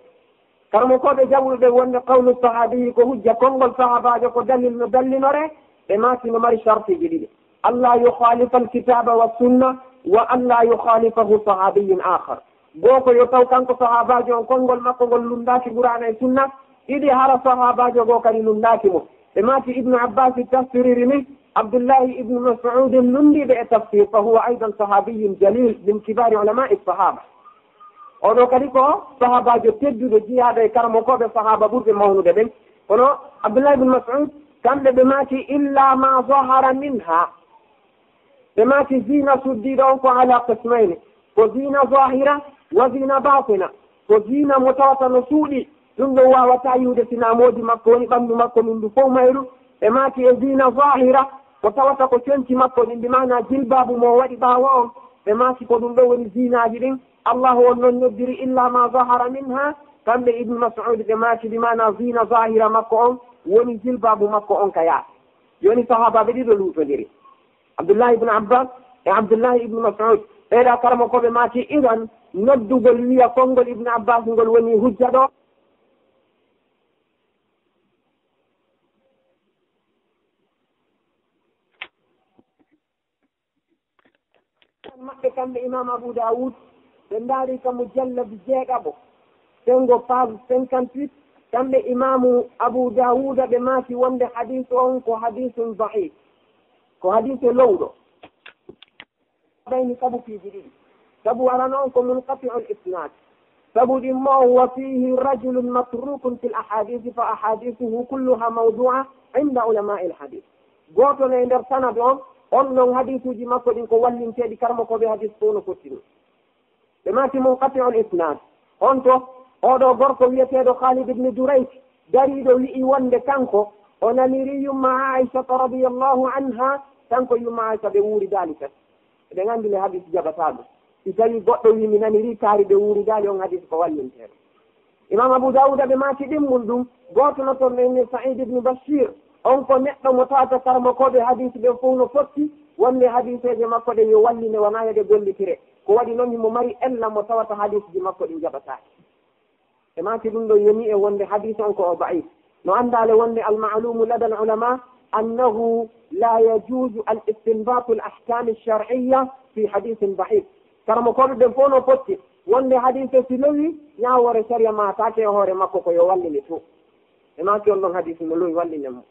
Karamokooɓe jaɓuɓe ɓen wonde qawlu sahaabiyyi ko hujja, konngol sahaabaajo ko dalil no dallinore, ɓe maaki no mari shartiiji ɗiɗi. Alla yukhalifa al-kitaba wa sunna, wa alla yukhalifahu sahabiyyun akhar. Goo ko yo taw kanko sahaabaajo on konngol makko ngol lunndaaki Qur'aana e sunna, ɗiɗi hara sahaabaajo goo kadi lunndaaki mo. Ɓe maaki Ibnu Abbas tafsiriri ni, Abdullahi Ibnu Mas'ud lunndiiɓe e tafsir, fa huwa aydan sahabiyyun jalil min kibari ulama'i sahaba. Oo ɗoo kadi ko sahaabaajo tedduɗo jiyaaɗo e karamokooɓe sahaaba ɓurɓe mawnude ɓen. Kono Abdullahi Ibnu Mas'ud, kamɓe ɓe maaki, illa ma zahara minha. Ɓe maaki zina suddiiɗo on ko ala qismayni. Ko zina zahira, wa zina batina. Ko zina mo tawata no suuɗi, ɗun ɗon waawataa yi'ude si naa moodi makko woni ɓanndu makko, ndun ndu fow mayru. Ɓe maaki e zina zahira, ko tawata ko conci makko ɗin, bi maana jilbaabu mo o waɗi ɓaawo on. Ɓe maaki ko ɗun ɗon woni zinaaji ɗin. Allahu on non noddiri illa ma zahara minha, kamɓe Ibnu Mas'ud ɓe maaki bi maana zina zahira makko on woni jilbaabu makko on ka yaasi. Jooni sahaabaaɓe ɗiɗo luutondiri. Abdullahi ibn Abbas e Abdullahi ibn Mas'ud. Ɓeeɗa karamokooɓe maaki, idan, noddugol wi'a konngol Ibn Abbas ngol woni hujja ɗoo. Maɓɓe kamɓe Imam Abu Dawud, ɓe ndaari ka mujallad jeeɗaɓo, sengo page cinquante-huit, kamɓe Imamu Abu Dawuda ɓe maaki wonde hadiisu on ko hadiisun da'if, ko hadiisu lowɗo. Bayni sabu piiji ɗiɗi. Sabu arano on ko munqati'ul isnad. Sabu ɗimmo on, wa fihi rajulun matrukun fil ahadisi fa ahadisuhu kulluha mawdu'a inda ulama'il hadis. Gooto no e nder sanad on, on non hadiisuuji makko ɗin ko wallinteeɗi, karamokooɓe hadis fow no fottini. Ɓe maaki munqati'ul isnad. Honto? Oo ɗoo gorko wi'eteeɗo Khalid ibn Durayk, dariiɗo wi'i wonde kanko o nanirii yumma Aishata radiyallahu anha, kanko yumma Aisha ɓe wuuridaali fes. Eɗen anndi le hadis jaɓataa ɗun. Si tawii goɗɗo wi'i mi nanirii kaari ɓe wuuridaali, on hadis ko wallinteeɗo. Imam Abu Dawuda ɓe maaki ɗimmun ɗun, gooto no ton ɓen ni Sa'id ibn Bashir, on ko neɗɗo mo tawata karamokooɓe hadis ɓen fow no fotti, wonde hadiseeje makko ɗen yo walline, wanaa yo ɗe gollitire. Ko waɗi non himo mari ella mo tawata hadisji makko ɗin jaɓataake. Ɓe maaki ɗun ɗon yonii e wonde hadis on ko o da'if. No anndaa le wonde al-ma'lumu lada al-ulama annahu la yajuzu al-istinbatu al-ahkami ash-shar'iyya fi hadisin da'if. Karamokooɓe ɓen fow no fotti wonde hadise si lowi, ñaawoore sariya maataake e hoore makko, ko yo walline tun. Ɓe maaki on ɗon hadis no lowi, wallinen mo.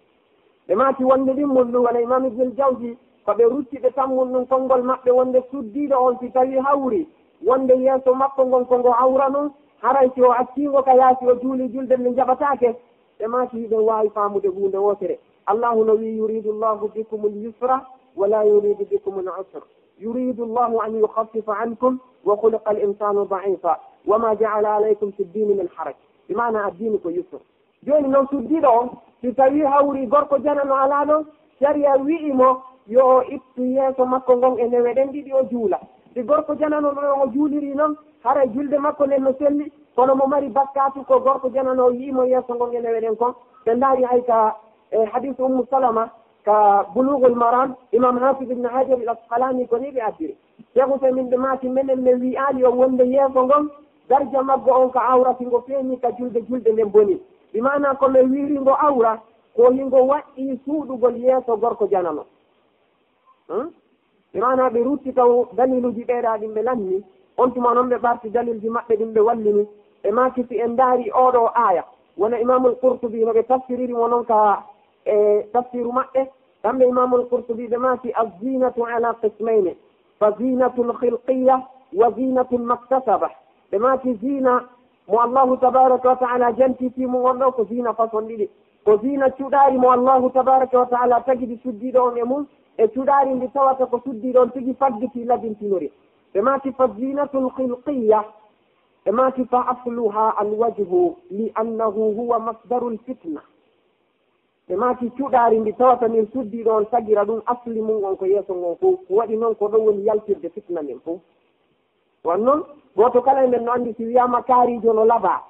Ɓe maaki wonde ɗimmun ɗun, wano Imam Ibnul Jawzi, ko ɓe rutti ɓe tammun ɗun konngol maɓɓe wonde suddiiɗo on si tawii hawri wonde yeeso makko ngon ko ngo awra non, haray si o accii ngo ka yaasi o juuli julde nde jaɓataake. Ɓe maaki hiɗen waawi faamude huunde wootere. Allahu no wi'i, "Yuridu Allahu bikumul yusra wa la yuridu bikumul usra. Yuridu Allahu an yukhaffifa ankum wa khuliqa al-insanu da'ifa wa ma ja'ala alaykum fid dini min haraj." Bi maana addiinu ko yusr. Jooni non, suddiiɗo on, si tawii hawri gorko janano alaa ɗon, sariya wi'i mo yo o ittu yeeso makko ngon e newe ɗen ɗiɗi, o juula. Si gorko janano ɗon o juulirii non, haray julde makko nden no selli, kono mo mari bakkaatu ko gorko janano o yi'i mo yeeso ngon e newe ɗen kon. Ɓe ndaari hay ka, e, hadiisu Ummu Salama, ka Bulughul Maram, Imam Hafiz Ibn Hajar al-Asqalani ko nii ɓe addiri. Sheikh Uthaymin ɓe maaki, menen men wi'aali on wonde yeeso ngon, darja maggo on ka awra, si ngo feeñi ka julde, julde nden bonii. Bi maana ko men wi'iri ngo awra, ko hingo waɗɗii suuɗugol yeeso gorko janano. Hmm? Bi maana ɓe rutti taw daliiluuji ɓeeɗaa ɗin ɓe lanni, on tuma non ɓe ɓarti daliilji maɓɓe ɗin ɓe wallini. Ɓe maaki si en ndaari oo ɗoo aaya, wano Imaamul Qurtubi no ɓe tafsiriri mo non ka, e, tafsiru maɓɓe, kamɓe Imaamul Qurtubi ɓe maaki, "Az-zinatu ala qismayni." Fa zinatul khilqiyya wa zinatul maktasaba. Ɓe maaki zina mo Allahu tabaraka wa ta'ala janti fii mun on ɗoo ko zina façon ɗiɗi. Ko zina cuɗaari mo Allahu tabaraka wa ta'ala tagidi suddiiɗo on e mun, e cuɗaari ndi tawata ko suddiiɗo on tigi faggitii labintinori. Ɓe maaki, فالزينة الخلقية. Ɓe maaki, فأصلها الوجه لأنه هو مصدر الفتنة. Ɓe maaki, cuɗaari ndi tawata nin suddiiɗo on tagira ɗun, asli mun on ko yeeso ngon fow. Ko waɗi non, ko ɗon woni yaltirde fitna nden fow. Won non, gooto kala e men no anndi, si wiyaama kaariijo no labaa,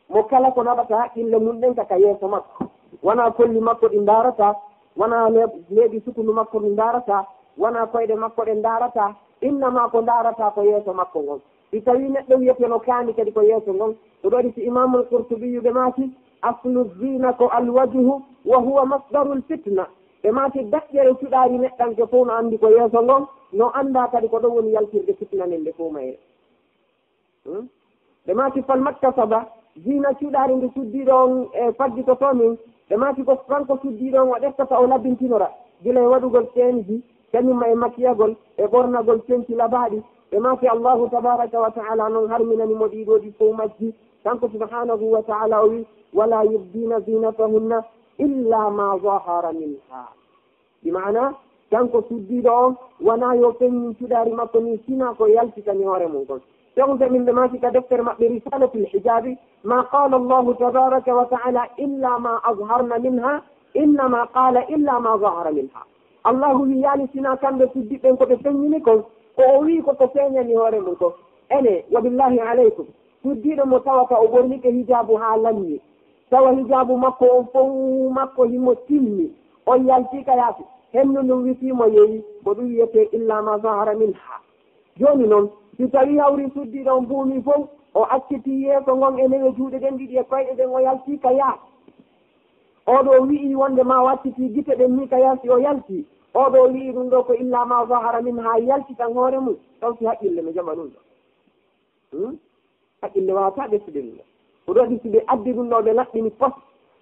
mo kala ko naɓata haqqille mun ɗen ka, ka yeeso makko. Wanaa kolli makko ɗi ndaarata, wanaa le-, leeɓi sukundu makko ɗi ndaarata, wanaa koyɗe makko ɗen ndaarata, innama ko ndaarata ko yeeso makko ngon. Si tawii neɗɗo wi'etee no kaani kadi ko yeeso ngon, ko ɗoo waɗi si Imaamul Qurtubiyu ɓe maaki, أصل الزينة الوجه وهو مصدر الفتنة. Ɓe maaki daƴƴere cuɗaari neɗɗanke fow no anndi ko yeeso ngon, no anndaa kadi ko ɗon woni yaltirde fitna nden nde fow mayre. Hmm? Ɓe maaki فالمكتسبة, zina cuɗaari ndi suddiiɗo on e faggitotoo min, ɓe maaki ko kanko suddiiɗo on o ƴettata o labintinora, gila e waɗugol seenji, kañum ma e makiyagol, e ɓornagol conci labaaɗi. Ɓe maaki Allaahu tabaaraka wa ta'aalaa non harminani mo ɗii ɗoo ɗi fow majji. Kanko subhaanahu wa ta'aalaa o wi'i, ولا يبدين زينتهن إلا ما ظهر منها. Bi maana, kanko suddiiɗo on, wanaa yo feññin cuɗaari makko ndin, sinaa ko yaltitani hoore mun kon. Seeku Usaymin ɓe maaki ka deftere maɓɓe Risalatul Hijaabi, ما قال الله تبارك وتعالى إلا ما أظهرن منها، إنما قال إلا ما ظهر منها. Allaahu wi'aali sinaa kamɓe suddiiɓe ɓen ko ɓe feññini kon, ko o wi'i ko ko feeñani hoore mun kon. Enee, wa billaahi alaykum, suddiiɗo mo tawata o ɓornike hijaabu haa lanni, tawa hijaabu makko on fow makko himo timmi, on yaltii ka yaasi, hendu ndun witii mo yehi, ko ɗun wi'etee إلا ما ظهر منها. Jooni non, si tawii hawri suddiiɗo on buumi fow, o accitii yeeso ngon e newe juuɗe ɗen ɗiɗi e koyɗe ɗen, o yaltii ka yaasi. Oo ɗoo wi'ii wonde maa o accitii gite ɗen nii ka yaasi, o yaltii. Oo ɗoo wi'ii ɗun ɗoo ko إلا ما ظهر منها, yaltitan hoore mun, taw si haqqille no jaɓa ɗun ɗoo. Hmm? Haqqille waawataa ɓettude ɗun ɗoo. Ko ɗoo ɗi si ɓe addi ɗun ɗoo, ɓe laɓɓini pos.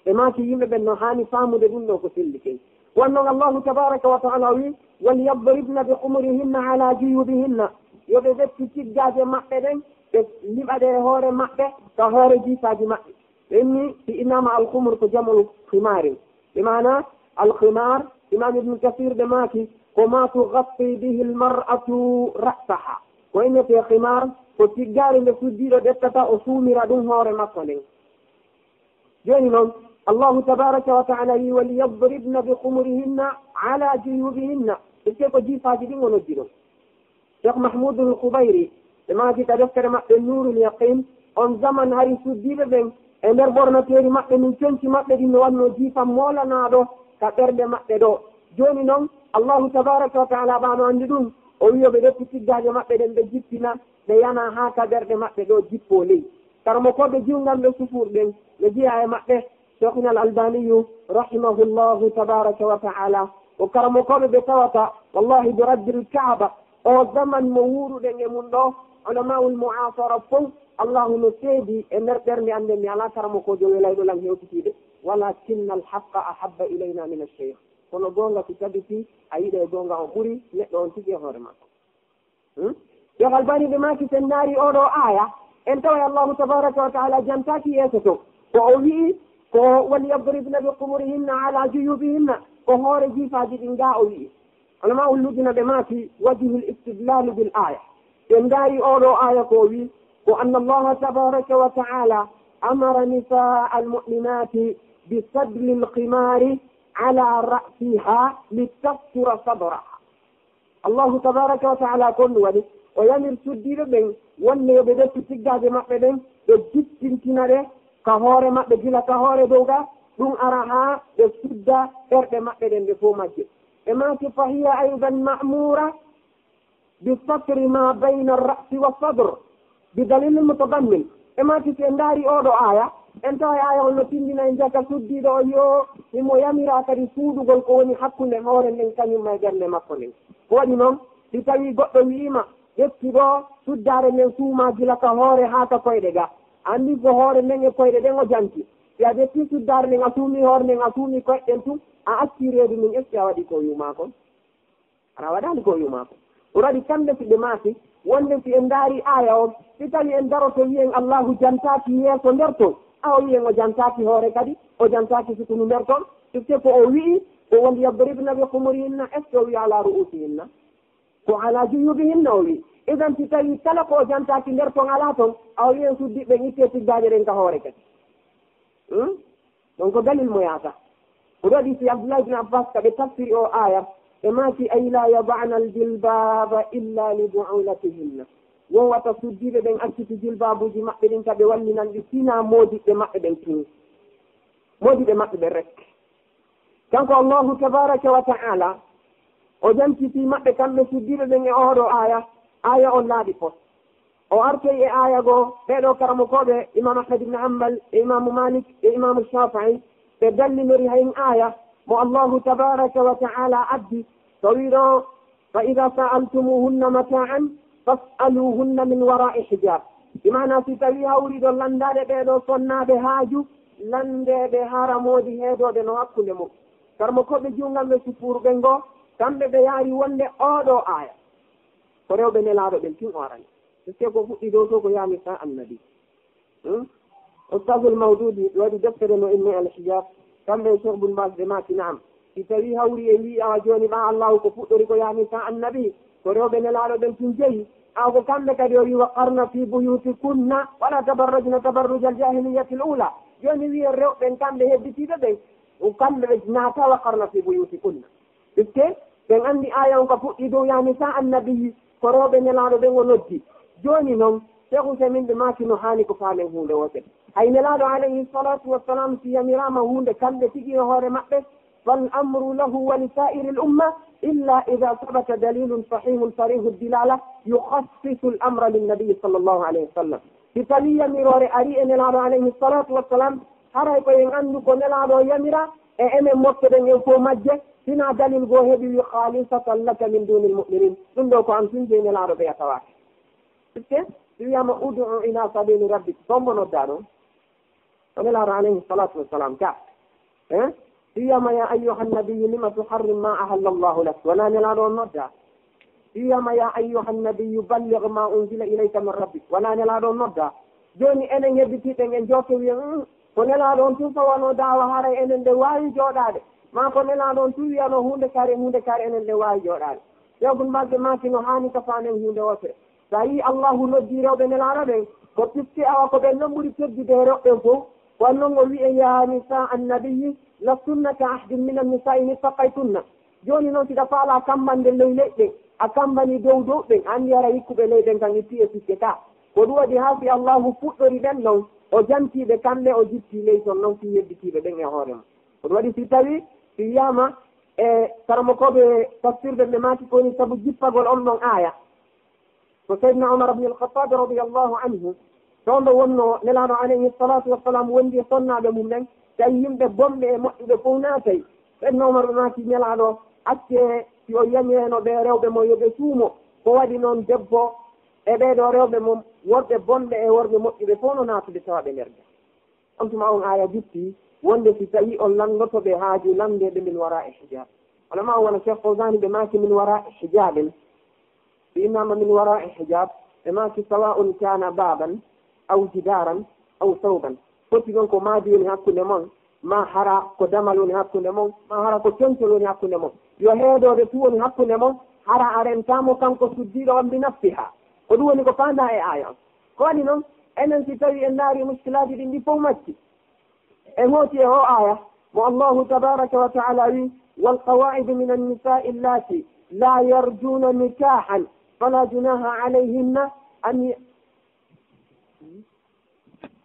Ɓe maaki yimɓe ɓen no haani faamude ɗun ɗoo ko selli kay. Won non Allaahu tabaaraka wa ta'aalaa wi'i, وليضربن بخمرهن على جيوبهن. Yo ɓe ɓettu tiggaaje maɓɓe ɗen, ɓe liɓa ɗe e hoore maɓɓe, ka hoore jiifaaji maɓɓe. Ɓe inni, si innaama alkhumur ko jam'u khimaarin. Bi maana, alkhimaar, Imaam Ibn Kasiir ɓe maaki, ko ما تغطي به المرأة رأسها. Ko innetee khimaar, ko tiggaari nde suddiiɗo ƴettata o suumira ɗun hoore makko nden. Jooni non, Allaahu tabaaraka wa ta'aalaa wi'i, وليضربن بخمرهن على جيوبهن. Ɓe ko jiifaaji ɗin o noddi ɗon. Sheikh Mahmudul Khubayri, ɓe maaki ka deftere maɓɓe Nuurul Yaqiin, on zaman hari suddiiɓe ɓen, e nder ɓornateeri maɓɓe ndin, conci maɓɓe ɗin no wannoo jiifa moolanaaɗo ka ɓerɗe maɓɓe ɗoo. Jooni non, Allaahu tabaaraka wa ta'aalaa ɓaa no anndi ɗun, o wi'i yo ɓe ƴettu tiggaaje maɓɓe ɗen, ɓe jippina, ɓe yana haa ka ɓerɗe maɓɓe ɗoo jippoo ley. Karamokooɓe jiwnganɓe sufuur ɓen, ɓe jeyaa e maɓɓe, Sheikh Al Albaniyu, rahimahullahu tabaaraka wa ta'aalaa, ko karamokooɓe ɓe tawata, wallaahi, bi Rabbil Kaaba, oo zaman mo wuuruɗen e mun ɗoo, ulamaa'ul mu'aasara fow, Allaahu no seedi e nder ɓernde an nden, mi alaa karamokoojo welayɗo lan hewtitiiɓe. ولكن الحق أحب إلينا من الشيخ. Kono goonga ko tabitii, a yiɗa e goonga on ɓuri neɗɗo on tigi e hoore makko. Hmm? Sheikh Albani ɓe maaki, si en ndaarii oo ɗoo aaya, en taway Allaahu tabaaraka wa ta'aalaa jantaaki yeeso ton. Ko o wi'i, ko وليضربن بخمرهن على جيوبهن, ko hoore jiifaaji ɗin gaa o wi'i. Ulamaa'ul Madina ɓe maaki, وجه الاستدلال بالآية. Si en ndaarii oo ɗoo aaya ko o wi'i, ko أن الله تبارك وتعالى أمر نساء المؤمنات بسدل الخمار على رأسها لتستر صدرها. Allaahu tabaaraka wa ta'aalaa ko honɗun waɗi? O yamiri suddiiɓe ɓen wonde yo ɓe ɓettu tiggaaje maɓɓe ɗen, ɓe jippintina ɗe ka hoore maɓɓe, gila ka hoore dow ga, ɗun ara haa ɓe sudda ɓerɗe maɓɓe ɗen ɗe fow majje. Ɓe maaki, فهي أيضا مأمورة بستر ما بين الرأس والصدر. Bi dalilil mutadammin, e maaki si en ndaarii oo ɗoo aaya, en taway aaya on no tinndina en jaka suddiiɗo on yo himo yamiraa kadi suuɗugol ko woni hakkunde hoore nden kañum ma e ɓernde makko nden. Ko waɗi non, si tawii goɗɗo wi'ii ma, ƴettu ɗoo suddaare nden suumaa gila ka hoore haa ka koyɗe ga, a anndii ko hoore nden e koyɗe ɗen o janti. Si a ƴettii suddaare nden a suumii hoore nden a suumii koyɗe ɗen tun, a accii reedu ndun, est-ce que a waɗii ko o wi'u maa kon? Hara a waɗaali ko o wi'u maa kon. Ɗun waɗi kamɓe si ɓe maaki, wonde si en ndaarii aaya on, si tawii en daroto wi'en Allaahu jantaaki yeeso nder ton, a o wi'en o jantaaki hoore kadi, o jantaaki sukundu nder ton, puisque ko o wi'i, Ko wonde, "Yadribna bi khumurihinna", est-ce que o wi'i "ala ru'usihinna"? Ko "ala juyubihinna" o wi'i. Idan, si tawii kala ko o jantaaki nder ton alaa ton, a o wi'en suddiiɓe ɓen ittee tiggaaje ɗen ka hoore kadi. Hmm? Donc, ko dalil mo yaata. Ko ɗo waɗi si Abdullah ibn Abbas ka ɓe tafsiri o aya, ɓe maaki, "Ay la yada'na al-jilbaba illa li bu'ulatihinna." Won wata suddiiɓe ɓen acciti jilbaabuuji maɓɓe ɗin ka ɓe wallinan ɗi, sinaa moodiɓɓe maɓɓe ɓen tun. Moodiɓɓe maɓɓe ɓen rek. Kanko Allahu tabaraka wa ta'ala, o jantitii maɓɓe kamɓe suddiiɓe ɓen e oo ɗoo aya, aya on laaɓi pos. O artoyi e aya goo, ɓee ɗoo karamokooɓe, Imam Ahmad ibn Hanbal, e Imaamu Malik, e Imaamu Shafi'i, ɓe dallinori hay aya mo Allahu tabaraka wa ta'ala addi, ko wi'ɗo, "Fa idha sa'altumuhunna mata'an, fas'aluhunna min wara'i hijab." Bi maana, si tawii hawriɗon lanndaade ɓee ɗoo sonnaaɓe haaju, lanndee ɓe hara moodi heedooɓe no hakkunde mon. Karamokooɓe juulɓe ɓe si fuuruɓe ngoo, kamɓe ɓe yaari wonde oo ɗoo aya ko rewɓe Nelaaɗo ɓen tun o arani. Parce que ko fuɗɗi dow to ko yaa nisaa annabi. Hmm? Ustazul Mawdudi waɗi deftere no innee Al Hijab, kamɓe e Cheikh Bun Baz ɓe maaki, "Na'am. Si tawii hawri e wi'i awa jooni ɓaa Allahu ko fuɗɗori ko yaa nisaa annabi, ko rewɓe Nelaaɗo ɓen tun jeyi. Awa ko kamɓe kadi o wi'i, 'Wa qarna fi buyutikunna wa la tabarrajna tabarrujal jahiliyatil ula.'" Jooni wi'en rewɓe ɓen kamɓe hedditiiɓe ɓen, o kamɓe ɓe naata "Wa qarna fi buyutikunna." Puisque ɓen anndi aya on ka fuɗɗi dow yaa nisaa annabi, ko rewɓe Nelaaɗo ɓen o noddi. Jooni non, Cheikh Ousaimin ɓe maaki no haani ko faamen huunde wootere. Hay Nelaaɗo alayhi salatu wassalam si yamiraama huunde kamɓe tigi e hoore maɓɓe, "Fal amru lahu wa li sa'iril umma illa idha sabata dalilun sahihun sarihu dilala yukhassisu al amra lin nabi sallallahu alayhi wa sallam." Si tawii yamiroore ari e Nelaaɗo alayhi salatu wassalam, haray ko en anndu ko Nelaaɗo o yamira, e enen mofte ɗen en fow majje, sinaa dalil goo heɓi wi, "Khalisatan laka min dunil mu'minin." Ɗum ɗoo ko an tun jeyi, Nelaaɗo ɓeya tawaaka. Puisque si wiyaama, "Ud'u ila sabili rabbik", ko hombo noddaa ɗon? Ko Nelaaɗo alayhi salatu wassalam ka. Eh? Si wiyaama, "Ya ayyuhan nabiyyu lima tuharrim ma ahalla Allahu lak", wonaa Nelaaɗo on noddaa. Si wiyaama, "Ya ayyuhan nabiyyu balligh ma unzila ilayka min rabbik", wonaa Nelaaɗo on noddaa. Jooni enen hedditiiɓe en jooke wi'en, "Mm, ko Nelaaɗo on tun fawano daawa, haray enen ɗen waawi jooɗaade. Maa ko Nelaaɗo on tun wi'ano huunde kaari, huunde kaari, enen ɗen waawi jooɗaade." Yawgol maɓɓe maaki no haani ka faamen huunde wootere. So a yii Allahu noddii rewɓe Nelaaɗo ɓen, ko puisque awa ko ɓen non ɓuri teddude e rewɓe ɓen fow. Ko non o wi'i, "Ya nisaa annabiyyi, lastunna ka ahadin minan nisaa'i in ittaqaytunna." Jooni non, si ɗa faalaa kammbande ley leyɗe, a kammbanii dow dow ɓen, a anndi hara hikkuɓe ley ɓen kan ittii e puisque ka. Ko ɗum waɗi haa si Allahu fuɗɗori ɓen non, o jantii ɓe kamɓe, o jittii ley ton non fii hedditiiɓe ɓen e hoore mum. Ko ɗum waɗi si tawii, si wiyaama e karamokooɓe tafsir ɓen, ɓe maaki ko woni sabu jippagol on ɗon aaya. Ko Seydina Umar ibn al-Khattab radiyallahu anhu, to on ɗo wonnoo Nelaaɗo alayhi salatu wassalam wondi e sonnaaɓe mum ɓen, tawi yimɓe bonɓe e moƴƴuɓe fow naatay. Seydina Umar ɓe maaki Nelaaɗo, accee si o yamireeno ɓee rewɓe mo yo ɓe suumo. Ko waɗi non debbo e ɓee ɗoo rewɓe mum, worɓe bonɓe e worɓe moƴƴuɓe fow no naatude tawa ɓe nder jam. On tuma on aaya jippi, wonde si tawii on lanndoto ɓe haaju, lanndee ɓe min waraa'i hijaab. Ulama on wano Cheikh Fawzani ɓe maaki min waraa'i hijaabin. Si innaama min waraa'i hijaab, ɓe maaki sawa'un kaana baaban, aw jidaaran, aw sawban. Foti ɗon ko maadi woni hakkunde mon, maa hara ko damal woni hakkunde mon, maa hara ko concol woni hakkunde mon. Yo heedooɓe fuu woni hakkunde mon, hara a rentaamo kanko suddiiɗo on bi nafsiha. Ko ɗum woni ko faandaa e aaya on. Ko waɗi non, enen si tawii en ndaarii muskilaaji ɗin, ɗi fow majji. En hooti e oo aaya mo Allahu tabaaraka wa ta'aala wi'i, "Wal qawaa'idu minan nisaa'i allaatii laa yarjuuna nikaahan falaa junaaha alayhinna an y-,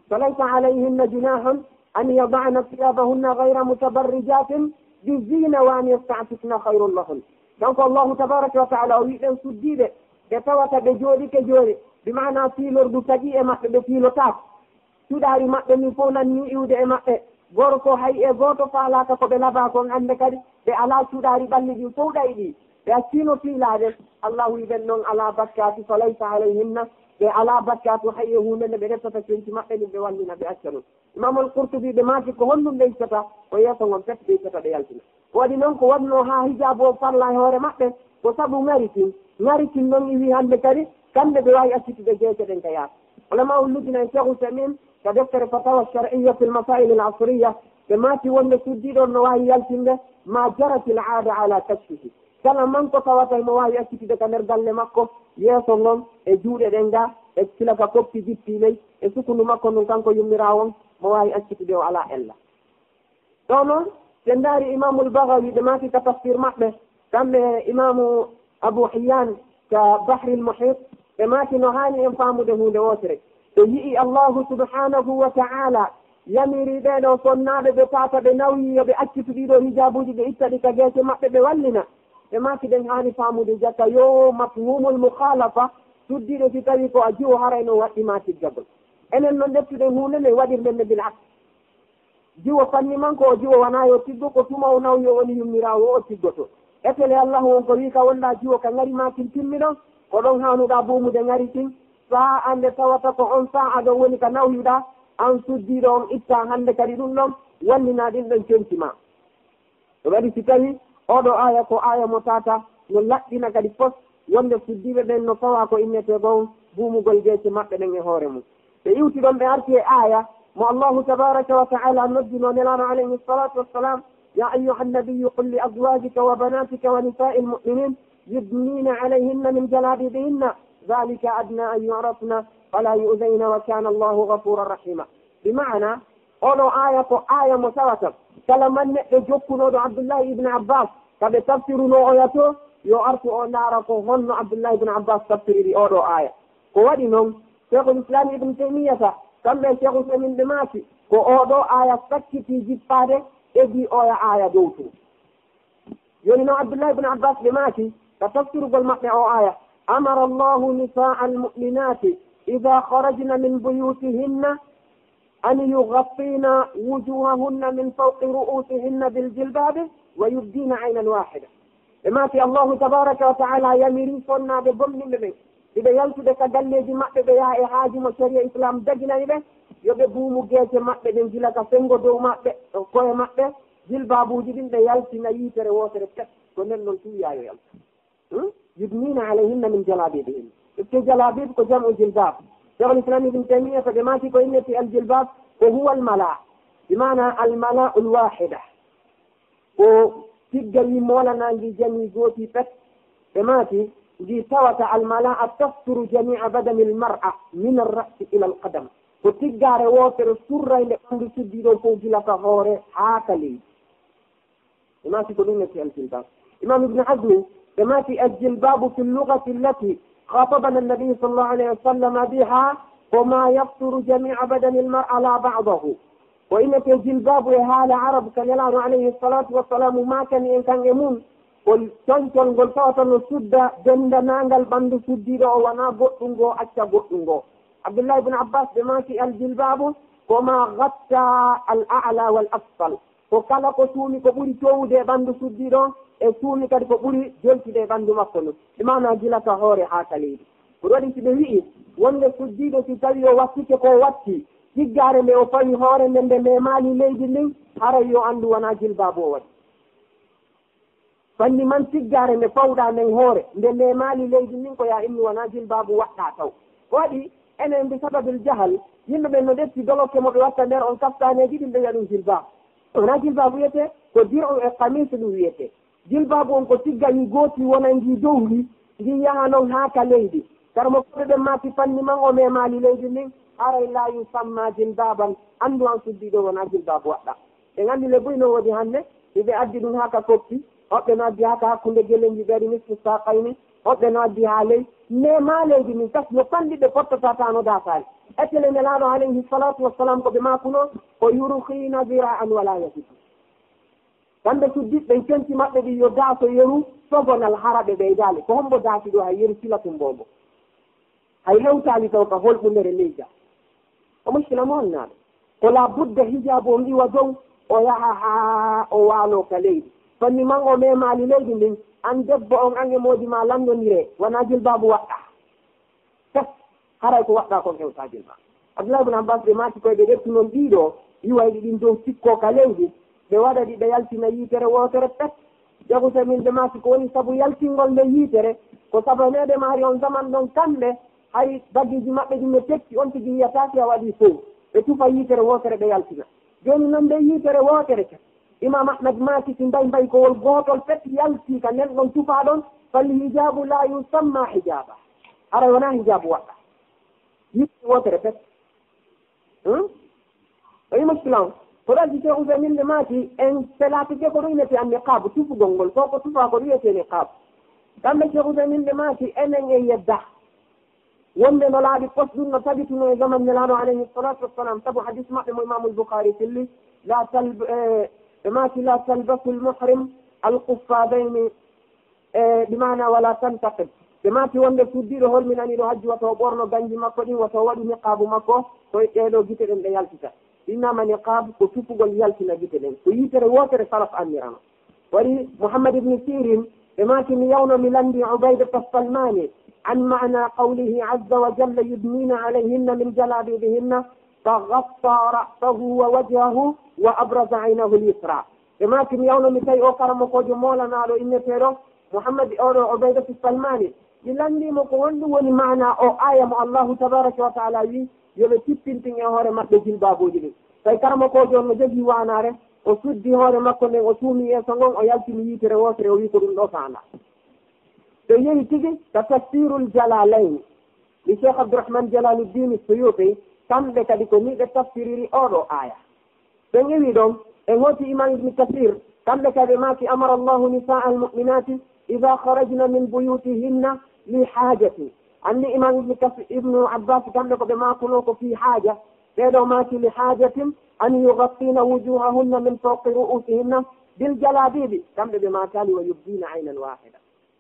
falaysa alayhinna junaahun an yada'na siyaabahunna ghayra mutabarrijaatin biziina wa an yasta'fifna khayrun lahun." Kanko Allahu tabaaraka wa ta'aala o wi'i ɓen suddiiɓe ɓe tawata ɓe jooɗike jooni, bi maanaa fiilordu tagii e maɓɓe, ɓe fiilotaako. Cuɗaari maɓɓe ndin fow nannii iwde e maɓɓe. Gorko hay e gooto faalaaka ko ɓe labaa kon, hannde kadi ɓe alaa cuɗaari, ɓalli ɗin fow ɗayɗii. Ɓe acciino fiilaade. Allahu wi'i ɓen non alaa bakkaatu, falaysa alayhinna, ɓe alaa bakkaatu hay e huunde nde ɓe ƴettata conci maɓɓe ndin ɓe wallina ɓe acca ɗum. Imaamul Qurtubi ɓe maaki ko honɗum ɓe ittata, ko yeeso ngon pet ɓe ittata ɓe yaltina. Ko waɗi non ko waɗnoo haa hijaabu on farla e hoore maɓɓe, ko sabu ŋari kin. Ŋari kin non iwi hannde kadi, kamɓe ɓe waawi accitude geece ɗen ka yaasi. Ulamaa'u luttina e Cheikh Uthaymin ka deftere Fatawa Shar'iyya fil Masaa'il al Asriyya, Ɓe maaki wonde suddiiɗo on no waawi yaltinde ma jaratil aada ala kashfihi. Kala man ko tawata himo waawi accitude ka nder galle makko, yeeso ngon, e juuɗe ɗen ga, e sila ka koppi jippi ley, e sukundu makko ndun kanko yummiraawo on, mo waawi accitude o alaa ella. Ɗoo non, si en ndaari Imaamul Bagawi, ɓe maaki ka tafsir maɓɓe, kamɓe Imaamu Abu Hiyyan ka Bahril Muhit, ɓe maaki no haani en faamude huunde wootere. Ɓe yi'i Allahu subhanahu wa ta'ala yamiri ɓee ɗoo sonnaaɓe ɓe taata ɓe nawyi yo ɓe accitu ɗii ɗoo hijaabuuji ɓe itta ɗi ka geece maɓɓe ɓe wallina. Ɓe maaki ɗen haani faamude jaka yo mafhumul mukhalafa, suddiiɗo si tawi ko a jiwo haray no waɗɗi ma tiggagol. Enen non ƴettuɗen huunde nden waɗirden nde bil aks. Jiwo fanni man ko o jiwo wanaa yo tiggo, ko tuma o nawyi o woni yummiraawo o tiggoto. Etele Allahu on ko wii ka wonɗaa jiwo ka ŋari maa kin timmiɗon, ko ɗon haanuɗaa buumude ŋari kin, saa'a nde tawata ko on saa'a ɗon woni ka nawyuɗaa, an suddiiɗo on ittaa hannde kadi ɗun ɗon, wallinaa ɗin ɗon conci maa. Ɗun waɗi si tawi oo ɗoo aaya ko aaya mo taata, no laɓɓina kadi fos wonde suddiiɓe ɓen no fawaa ko innetee kon buumugol geece maɓɓe ɗen e hoore mun. Ɓe iwti ɗon, ɓe arti e aaya mo Allahu tabaraka wa ta'ala noddunoo Nelaaɗo alayhi salatu wassalam, يا أيها النبي قل لأزواجك وبناتك ونساء المؤمنين يدنين عليهن من جلابيبهن ذلك أدنى أن يعرفن فلا يؤذين وكان الله غفورا رحيما. Bi maana, oo ɗoo aaya ko aaya mo tawata kala man neɗɗo jokkunooɗo Abdullahi ibn Abbas ka ɓe tafsirunoo oya too, yo artu o ndaara ko honno Abdullahi ibn Abbas tafsiriri oo ɗoo aaya. Ko waɗi non, Sheikhul Islam Ibn Taymiyyata, kamɓe e Sheikh Uthaymin ɓe maaki, ko oo ɗoo aaya sakkitii jippaade, edii oya aaya dow tun. Jooni non Abdullahi ibn Abbas ɓe maaki, ka tafsirugol maɓɓe oo aaya, أمر الله نساء المؤمنات إذا خرجن من بيوتهن أن يغطين وجوههن من فوق رؤوسهن بالجلباب ويبدين عينا واحدة. Ɓe maaki Allahu tabaraka wa ta'ala yamiri sonnaaɓe gomɗinɓe ɓen, si ɓe yaltude ka galleeji maɓɓe, ɓe yaha e haaju mo sharia Islam daginani ɓe, yo ɓe buumu geece maɓɓe ɗen gila ka senngo dow maɓɓe, ko'e maɓɓe, jilbaabuuji ɗin ɓe yaltina yiitere wootere pet, ko nden non tun wi'aa yo yaltu. Hmm? يدنين عليهن من جلابيبهن. Ɓe jalabiib ko jam'u jilbaab. Sheikhul Islam Ibn Taymiyyah ko ɓe maaki ko innete al jilbaab ko هو الملاء. Bi maana al malaa'ul waahida. Ko tigga wii moolanaangi jami gooti pet. Ɓe maaki, ndi tawata al malaa'a tasturu jamii'a badani al mar'a min ar ra'si ila al qadam. Ko tiggaare wootere surraynde ɓandu suddiiɗo fow gila ka hoore haa ka leydi. Ɓe maaki ko ɗum innete al jilbaab. Imam Ibn Hazmi, ɓe maaki al jilbaabu fi al lugati allati khatabana an-nabi sallallahu alayhi wa sallam biha, ko ma yasturu jamii'a badani al mar'a la ba'dahu. Ko innete jilbaabu e haala Arab ka Nelaaɗo alayhi salatu wa salamu maakani en kan e mun, ko concol ngol tawata no sudda denndaangal ɓandu suddiiɗo o, wanaa goɗɗun goo acca goɗɗun goo. Abdullah ibn Abbas ɓe maaki al jilbaabu ko ma ghatta al a'la wal asfal. Ko kala ko suumi ko ɓuri toowude e ɓandu suddiiɗo on, e suumi kadi ko ɓuri joltude e ɓandu makko ndun. Bi maana gila ka hoore haa ka leydi. Ko waɗi si ɓe wi'i wonde suddiiɗo si tawi o wattike ko o watti, tiggaare nde o fawi hoore nden nde memaali leydi ndin, haray yo anndu wanaa jilbaabu o waɗi. Fanni man tiggaare nde fawɗaa nden hoore, nde memaali leydi ndin ko yaa innu wanaa jilbaabu waɗɗaa taw. Ko waɗi enen bi sababil jahal, yimɓe ɓen no ƴetti dolokke mo ɓe watta nder on kaftaaneeji ɗin ɓe wi'a ɗum jilbaabu. Wanaa jilbaabu wiyetee, ko dir'u e kamis ɗum wiyetee. Jilbaabu on ko tigga wi gooti wona ngi dow ngi, ngi yaha non haa ka leydi. Karamokooɓe ɓen maaki fanni man o memaali leydi ndin, haray laa yusammaa jilbaaban, anndu an suddiiɗo wonaa jilbaabu waɗɗaa. Ɓe nganndi le buy no woodi hannde, si ɓe addi ɗum haa ka koppi, hoɓɓe no addi haa ka hakkunde gelenji ɓe waɗi nisfu saaqayni, hoɓɓe no addi haa ley, mais maa leydi min tas no panɗi ɓe fottata taa no daasaali. Etele Nelaaɗo alayhi salatu wassalam ko ɓe maakuno, ko yurkhina zira'an wala yazidu. Kamɓe suddiɓe ɓen conci maɓɓe ɗin yo daaso yeru sogonal hara ɓe ɓeydaali. Ko hombo daasi ɗo hay yeru silatun mbo mbo. Hay hewtaali taw ka holɓunere leydi. O muskila mo wonnaaɗo. Ko la budda hijaabu on iwa dow, o yaha haa o waaloo ka leydi. Fanni man o memaali leydi ndin, an debbo on, an e moodi maa lanndondiree, wanaa jilbaabu waɗɗaa. Fes, haray ko waɗɗaa kon hewtaa jilbaabu. Abdullahi ibn Abbas ɓe maaki koy ɓe ƴettu non ɗiɗo, iwayɗi ɗin dow tikkoo ka leydi, ɓe waɗa ɗi ɓe yaltina yiitere wootere pet. Jagusa min ɓe maaki ko woni sabu yaltingol nde yiitere, ko sabaneede maari on zaman ɗon kamɓe, hay bagiiji maɓɓe ɗin no tekki, on tigi yi'ataa si a waɗii fow. Ɓe tufa yiitere wootere ɓe yaltina. Jooni non nde yiitere wootere ka. Imaam Ahmad maaki si mbay mbaykowol gootol pet yaltii ka nden ɗon tufaa ɗon, fal hijaabu laa yusammaa hijaaba. Haray wonaa hijaabu waɗɗa. Yiitere wootere pet. Hmm? O yi muskila on. Ko ɗon si Cheikh Ousaimin nde maaki, en felaaki je ko ɗum innete an niqaabu, tufugol ngol. Ko ko tufaa ko ɗum wiyetee niqaabu. Kamɓe Cheikh Ousaimin nde maaki, enen en yedda. Wonde no laaɓi pos ɗum no tabitunoo e zaman Nelaaɗo alayhi salatu wassalam, sabu hadis maɓɓe mo Imaamul Bukhari filli, la tal-, eh, ɓe maaki, "La talbasul muhrim al-quffazaini", eh, bi maana, "Wala tantaqib." Ɓe maaki wonde suddiiɗo holminaniiɗo hajju wata o ɓorno ganji makko ɗin, wata o waɗu niqaabu makko, ko e ɗee ɗoo gite ɗen ɗe yaltita. Innama niqaab ko tufugol yaltina gite ɗen. Ko yiitere wootere salaf anndirano. Wari Muhammad ibn Sirin, ɓe maaki mi yawno mi landi Ubaydata Salmani, an ma'na qawlihi azza wa jalla yudnina alayhinna min jalabibihinna, fa ghatta ra'sahu wa wajhahu wa abraza aynahu al-yusra. Ɓe maaki mi yawno mi tawi o karamokoojo moolanaaɗo inneteeɗo Muhammad oɗo Ubaydata Salmani. Mi landi mo ko honɗum woni maana o aya mo Allahu tabaraka wa taala wi, yo ɓe tippintin e hoore maɓɓe jilbaabuuji ɗin. Tawi karamokoojo on no jogii waanaare, o suddi hoore makko nden, o suumi yeeso ngon, o yaltini yiitere wootere, o wi ko ɗum ɗo faandaa. So yehi tigi ka Tafsirul Jalalayn, li Cheikh Abdourahmane Jalaluddin Suyuti, kamɓe kadi ko ni ɓe tafsiriri oo ɗoo aaya. Ɓen iwi ɗon, en hooti Imam Ibn Kathir, kamɓe kadi ɓe maaki, "Amara Allahu nisaa al-mu'minati idha kharajna min buyutihinna li hajati." Anni Imam Ibn Kathir, Ibn Abbas, kamɓe ko ɓe maakuno ko fi haja. Ɓee ɗoo maaki li hajatin an yughattina wujuhahunna min fawqi ru'usihinna bil jalabibi. Kamɓe ɓe maakaali wa yubdina aynan wahida.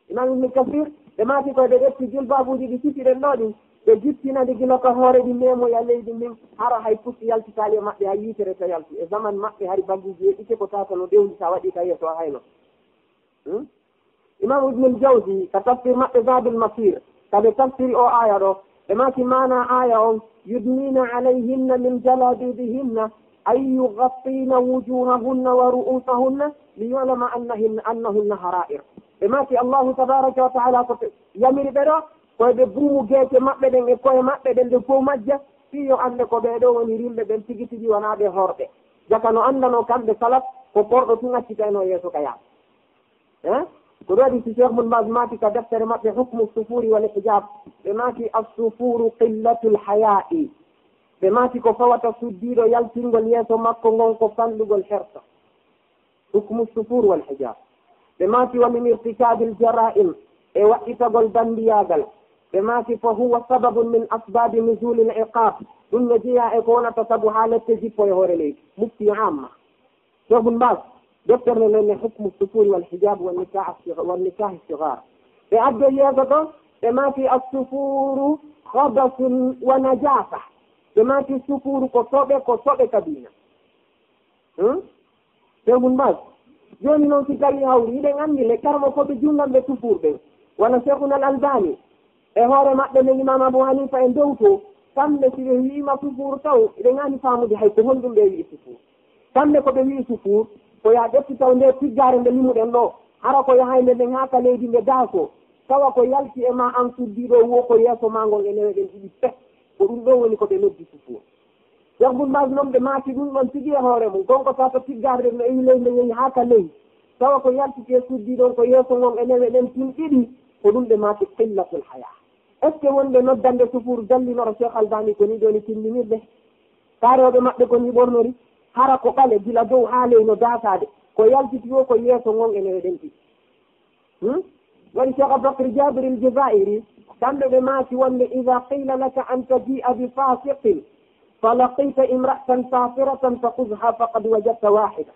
Imam Ibn Kathir, ɓe maaki ko ɓe ƴetti jilbaabuuji ɗi sifiɗen ɗoo ɗin, ɓe jippina ɗi gila ka hoore ɗi meemoya leydi ndin, hara hay pucci yaltitaali e maɓɓe, hay yiitere to yalti. E zaman maɓɓe hari balliiji e ɗike ko tawata no ɗewndi sa waɗi ka yeeso a hayno. Hmm? Imam Ibn al-Jawzi, ka tafsir maɓɓe Zadul Masir, ka ɓe tafsiri o aya ɗo, ɓe maaki maana aya on, "Yudnina alayhinna min jalabibihinna, ay yughattina wujuhahunna wa ru'usahunna, li yu'lama annahin-, annahunna hara'ir." Ɓe maaki Allahu tabaraka wa taala ko te-, yamiri ɓe ɗo, ko ɓe buumu geece maɓɓe ɗen e ko'e maɓɓe ɗen, ɗe fow majja, fii yo annde ko ɓee ɗo woni rimɓe ɓen tigi tigi, wanaa ɓe horɓe. Jaka no anndanoo kamɓe salaf, ko korɗo tun accitayno yeeso ka yaha. Eh? Ko ɗo waɗi si Cheikh Ibn Baz maaki ka deftere maɓɓe Hukmu Sufuri wal Hijab, ɓe maaki as-sufuru qillatul haya'i. Ɓe maaki ko fawata suddiiɗo yaltingol yeeso makko ngon ko fanɗugol hersa. Hukmu sufur wal hijab. Ɓe maaki wa min irtikabil jara'im, e waɗɗitagol banndiyagal. Ɓe maaki fa huwa sababun min asbabi nuzulil iqab. Ɗum no jeyaa e ko wonata sabu haa lette jippo e hoore leydi. Mufti amma. Cheikh Ibn Baz, deftere no nenne Hukmu Sufuri wal Hijab wan Nikah as-Sighar, wan Nikah as-Sighar. Ɓe addo yeeso ɗo, ɓe maaki as-sufuru khabasun wa najasa. Ɓe maaki sufuru ko soɓe, ko soɓe ka diina. Hmm? Cheikh Ibn Baz, jooni non si tawi hawri, hiɗen anndi le karmo ko ɓe junnganɓe sufur ɓen. Wano Cheikhuna al-Albani, e hoore maɓɓe nden Imam Abu Hanifa e ndewto, kamɓe si ɓe wi'ima sufur taw, hiɗen aani faamude hay ko honɗum ɓe wi'i sufur. Kamɓe ko ɓe wi'i sufur, ko yo a ƴettu taw nde tiggaare nde limuɗen ɗo, hara ko yahay nde nden haa ka leydi nde daaso, tawa ko yalti e ma an suddiiɗo wo ko yeeso ma ngon e newe ɗen ɗiɗi pet. Ko ɗum ɗo woni ko ɓe noddi sufur. Cheikh Ibn Baz non ɓe maaki ɗum ɗon tigi e hoore mum, kon ko tawata tiggaare nde no ewi ley nde yehi haa ka ley, tawa ko yaltiti e suddiiɗo on ko yeeso ngon e newe ɗen tun ɗiɗi, ko ɗum ɓe maaki qillatul haya. Est-ce que wonde noddande sufur dallinora Cheikh Albani ko ni jooni tindinirde? Kaarooɓe maɓɓe ko ni ɓornori, hara ko ɓale gila dow haa ley no daasaade, ko yaltiti wo ko yeeso ngon e newe ɗen ɗiɗi. Hmm? Woni Cheikh Abubakar Jabir al-Jazairi, kamɓe ɓe maaki wonde, "Idha qila laka an taji'a bi fasiqin, fa laqita imra'atan kafiratan fa khudhha faqad wajadta wahida."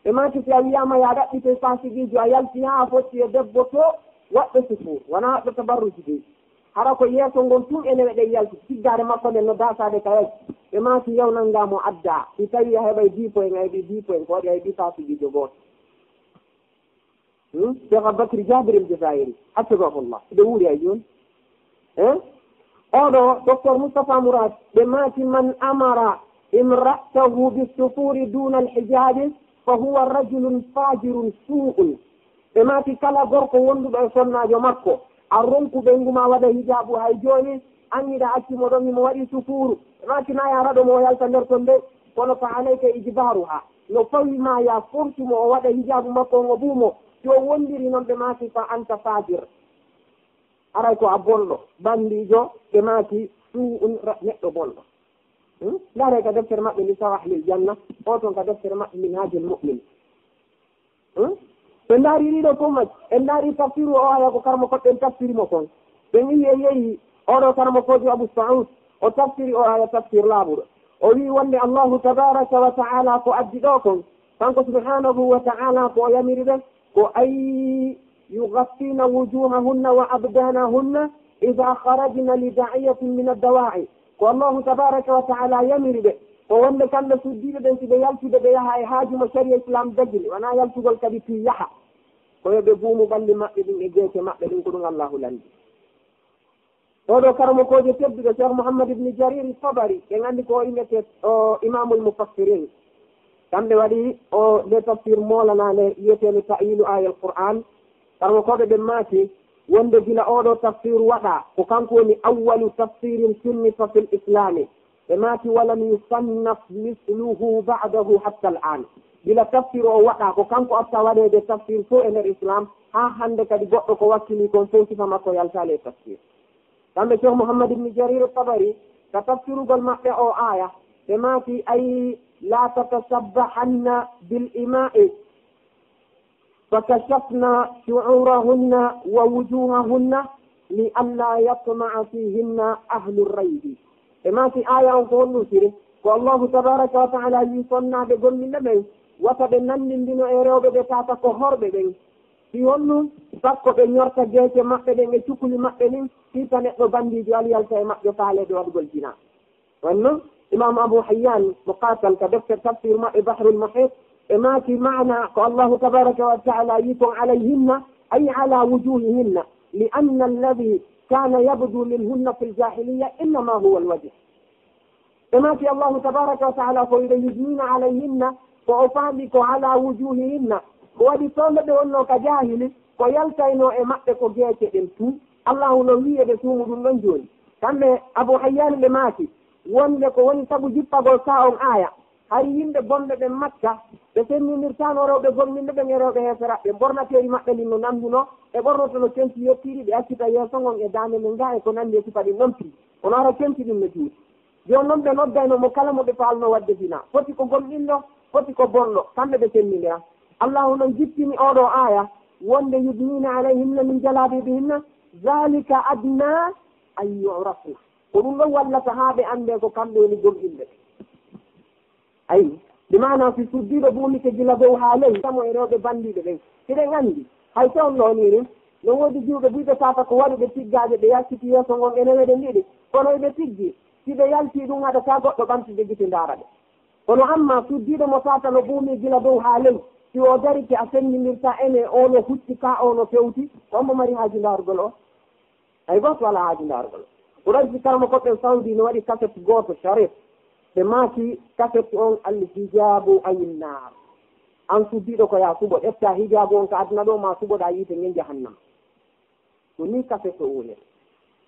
Ɓe maaki si a wi'aama yo a ɗaɓɓitoy faasiqiijo, a yalti haa a fotti e debbo to waɗɗo sufur, wonaa waɗɗo tabarruji dey. Hara ko yeeso ngon tun e newe ɗen yalti, tiggaare makko nden no daasaade ka yalti. Ɓe maaki yaw nanngaa mo addaa, si tawii a heɓay dix points, a heɓii dix points, ko waɗi a heɓii faasiqiijo gooto. Hmm? Cheikh Abubakar Jabir al-Jazairi, hafidahullah, ɓe wuuri ay jooni. Eh? Oɗo, Docteur Moustapha Mourad, ɓe maaki, "Man amara imra'atahu bis-sufuri duna al-hijabi, fa huwa rajulun fajirun su'un." Ɓe maaki, "Kala gorko wonduɗo e sonnaajo makko, a ronku ɓeyngu ma waɗa hijaabu hay jooni, an hiɗa acci mo ɗon, himo waɗi sufuru." Ɓe maaki, "Na yaara ɗo mo o yalta nder ton de." Kono fa alayka ijbaruha, no fawi ma ya fortu mo o waɗa hijaabu makko on o ɓuumo, si o wondiri non ɓe maaki fa anta fajir. Aray ko a bonɗo, bandiijo, ɓe maaki suu'un ra-, neɗɗo bonɗo. Hmm? Ndaaree ka deftere maɓɓe ndi Sawaahil Janna, o ton ka deftere maɓɓe Minhaajul Mu'min. Hmm? Ɓe ndaari ɗiɗo fof majji, en ndaari tafsiru o aya ko karmo koɗɗen tafsiri mo kon. Ɓe ngi'i e yehi, oɗo karmo kojo Abu Sa'ud, o tafsiri o aya tafsir laaɓuɗo. O wi'i wonde Allahu tabaraka wa ta'ala ko addi ɗo kon, kanko subhanahu wa ta'ala ko o yamiri ɓe, ko ay yugaffina wujuhahunna wa abdanahunna idha kharajna li da'iyatin min ad-dawa'i. Ko Allahu tabaraka wa ta'ala yamiri ɓe, ko wonde kamɓe suddiiɓe ɓen si ɓe yaltude ɓe yaha e haaju mo sharia Islam dagiri, wonaa yaltugol kadi fii yaha. Ko yo ɓe buumu ɓalli maɓɓe ɗin e geece maɓɓe ɗin, ko ɗum Allahu lanndi. Oɗo karamokoojo tedduɗo Cheikh Mouhammad ibn Jarir Tabari, ɓen anndi ko o innete o Imamul Mufassirin. Kamɓe waɗi o nde tafsir moolanaande wiyeteende Ta'wilu Ayal Qur'an. Karamokooɓe ɓen maaki wonde gila oɗo tafsiru waɗa, ko kanko woni awwalu tafsirin sunnifa fil islami. Ɓe maaki walam yusannaf misluhu ba'dahu hatta al-an. Gila tafsir o waɗa, ko kanko arta waɗeede tafsir fow e nder Islam, haa hannde kadi goɗɗo ko wakkilii kon fow sifa makko yaltaali e tafsir. Kamɓe Cheikh Mouhammad ibn Jarir Tabari, ka tafsirugol maɓɓe o aya, ɓe maaki ay la tatashabbahanna bil ima'i. Fakashafna shu'urahunna wa wujuhahunna li alla yatma'a fihinna ahlu raybi. Ɓe maaki aya on ko honɗum firi? Ko Allahu tabaraka wa ta'ala wi sonnaaɓe gomɗinɓe ɓen, wata ɓe nanndindino e rewɓe ɓe tata ko horɓe ɓen. Si honɗum? Sakko ɓe ñorta geece maɓɓe ɗen e cukuli maɓɓe ɗin, sifa neɗɗo banndiijo ali yalta e maɓɓe faaleede waɗugol jina. Wonno Imam Abu Hayyan Muqatil ka defter tafsir maɓɓe Bahrul Muhit, ɓe maaki maana ko Allahu tabaraka wa ta'ala yi kon alayhinna, ay ala wujuhihinna, li anna alladhi kana yabdu minhunna fil jahiliya innama huwa alwajh. Ɓe maaki Allahu tabaraka wa ta'ala ko wiɗo yudnina alayhinna, ko o faami ko ala wujuhihinna, ko waɗi fewndo ɓe wonno ka jahili, ko yaltayno e maɓɓe ko geece ɗen tun. Allahu no wi'i e ɓe suumu ɗum ɗon jooni. Kamɓe Abu Hayyan ɓe maaki, wonde ko woni sabu jippagol ka on aya, hari yimɓe bonɓe ɓen Makka, ɓe sennindirtaano rewɓe gomɗinɓe ɓen e rewɓe heeferaaɓe ɓen. Ɓornateeri maɓɓe ndin no nanndunoo, ɓe ɓornotono conci yottiiɗi, ɓe accita yeeso ngon e daande men ngaa e ko nanndi e sifa ɗin non fii. Kono hara conci ɗin no juuti. Jooni non ɓe noddayno mo kala mo ɓe faalnoo waɗde zina. Foti ko gomɗinɗo, foti ko bonɗo, kamɓe ɓe sennindira. Allahu non jippini oo ɗoo aya, wonde yudnina alayhinna min jalabibihinna, zalika adna an yu'rafna. Ko ɗum ɗon wallata haa ɓe anndee ko kamɓe woni gomɗinɓe ɓen. Ayi, bi maanaa si suddiiɗo buumike gila dow haa ley, tamo e rewɓe banndiiɓe ɓen. Hiɗen anndi, hay so on ɗooniirin, no woodi jiwɓe buyɓe tata ko waɗuɓe tiggaaje ɓe yacciti yeeso ngon e newe ɗen ɗiɗi. Kono eɓe tiggi, si ɓe yaltii ɗum haɗataa goɗɗo ɓamtude gite ndaara ɓe. Kono amma suddiiɗo mo tata no buumii gila dow haa ley, si o darike a senndindirtaa ene, oo no hucci ka, oo no fewti, ko on mo mari haaju ndaarugol o? Hay gooto alaa haaju ndaarugol. Ko ɗon si karamo koɗɗen Saudi no waɗi kaset gooto, Sharif. Ɓe maaki kaset on Al Hijaabu Ayin Naar. An suddiiɗo ko yaa suɓo, ƴetta hijaabu on ka aduna ɗo, maa suɓoɗaa yiite ngen jahannama. Ko nii kaset o woni.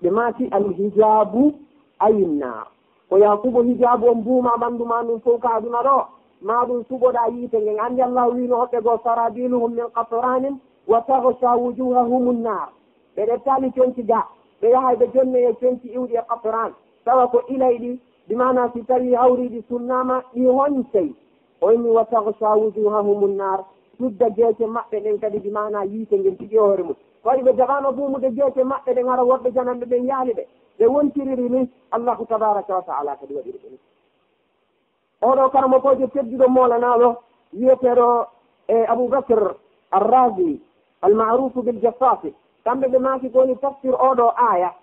Ɓe maaki Al Hijaabu Ayin Naar. Ko yaa suɓo hijaabu on buuma ɓanndu maa ndun fow ka aduna ɗo, maa ɗun suɓoɗaa yiite ngen. Anndi Allahu wiino hoɓɓe goo, sarabiluhum min qatranin wa taghsha wujuhahum an-nar. Ɓe ƴettaali conci ga, ɓe yahay ɓe jonnee conci iwɗi e qatran, tawa ko ilayɗi, bi maanaa si tawii hawriiɗi sunnaama, ɗi honcay. O inni, "Wa taghsha wujuhahum an-nar", sudda geece maɓɓe ɗen kadi, bi maanaa yiite ngen tigi e hoore mun. Ko waɗi ɓe jaɓaano buumude geece maɓɓe ɗen, hara worɓe jananɓe ɓen yaali ɓe. Ɓe wontiriri ni, Allahu tabaraka wa ta'ala kadi waɗiri ɓe ni. Oɗo karamokoojo tedduɗo moolanaaɗo wi'eteeɗo e Abu Bakr Ar-Razi, al-ma'rufu bil Jassasi, kamɓe ɓe maaki ko woni tafsir oɗo aya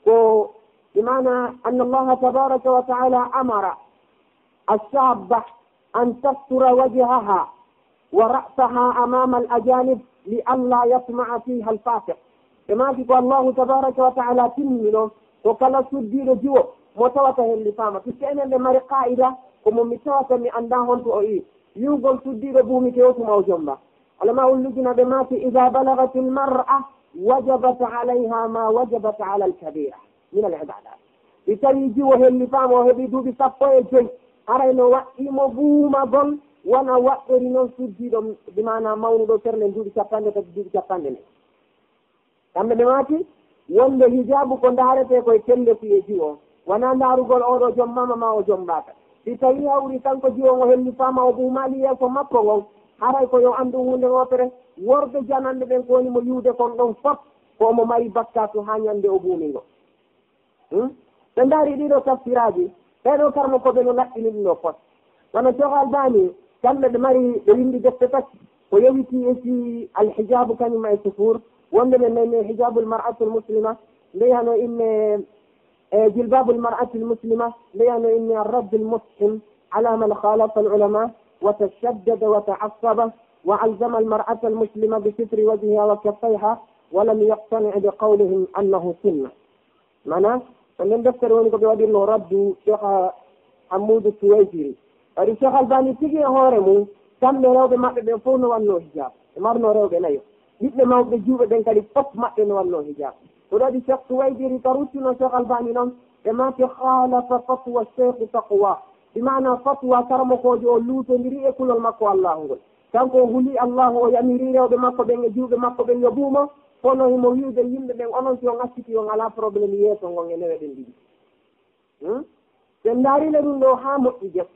ko bi maana anna Allaha tabaraka wa ta'ala amara ash-shabba an tastura wajhaha wa ra'saha amama al-ajanib li alla yatma'a fiha al-fasiq. Ɓe maaki ko Allahu tabaraka wa ta'ala timmini ɗon, ko kala suddiiɗo jiwo mo tawata hellifaama. Puisque enen ɓe mari qaa'ida, ko mo mi tawata mi anndaa honto o iwi. Yi'ugol suddiiɗo buumi ke o tuma o jomba. Ulama'ul lujna ɓe maaki, "Idha balagatil mar'a wajabat alayha ma wajabat ala al-kabira min al-ibadat." Si tawii jiwo hellifaama o heɓi duuɓi sappo e joy, Haray no waɗɗii mo buumagol, wano waɗɗori non suddiiɗo, bi maanaa mawnuɗo serne duuɓi capanɗe tati, duuɓi capanɗe nayi. Kamɓe ɓe maaki, wonde hijaabu ko ndaaretee ko e pelle fii e jiwo, wanaa ndaarugol oo ɗoo jommaama maa o jommaaka. Si tawii hawri kanko jiwo ngo hellifaama o buumaali yeeso makko ngon, haray ko yo anndu huunde wootere, worɓe jananɓe ɓen ko woni mo yi'ude kon ɗon fof, ko omo mari bakkaatu haa ɲande o buumi ngo. Hmm? Ɓe ndaari ɗii ɗoo tafsiraaji, ɓee ɗoo karmokooɓe no laɓɓini ɗum ɗoo fof. Wano Cheikh Albani, kamɓe ɓe mari, ɓe winndi defte tati, ko yowitii e fii alhijaabu kañum e sufuur, wonde ɓe nani hijabul mar'atul muslima, nde yano inne, e jilbabul mar'atil muslima, nde yano inne arraddul mufhim ala man khalafa al ulama, wa tashaddada wa ta'assaba, wa alzama al mar'ata al muslima bi sitri wajhiha wa kaffayha, wa lam yaqtani bi qawlihim annahu sunna. Maanaa, ko nden deftere woni ko ɓe waɗirnoo raddu Cheikh Hammuudu Tuwayjiri. Waɗi Cheikh Albani tigi e hoore mum, kamɓe rewɓe maɓɓe ɓen fof no wannoo hijab. Ɓe marnoo rewɓe nayo. Ɓiɓɓe mawɓe juuɓe ɓen kadi fof maɓɓe no wannoo hijab. Ko ɗo waɗi Cheikh Tuwayjiri ka ruttuno Cheikh Albani non, ɓe maaki khalafa fatwa Cheikh Taqwa. Bi maanaa fatwa karamokoojo o luutondiri e kulol makko Allaahu ngol. Kanko o hulii Allaahu, o yamirii rewɓe makko ɓen e juuɓe makko ɓen yo buumo, kono himo wi'ude yimɓe ɓen, onon si on accitii on alaa problème yeeso ngon e newe ɗen ɗiɗi. Hmm? Si en ndaarii le ɗum ɗoo haa moƴƴi jam,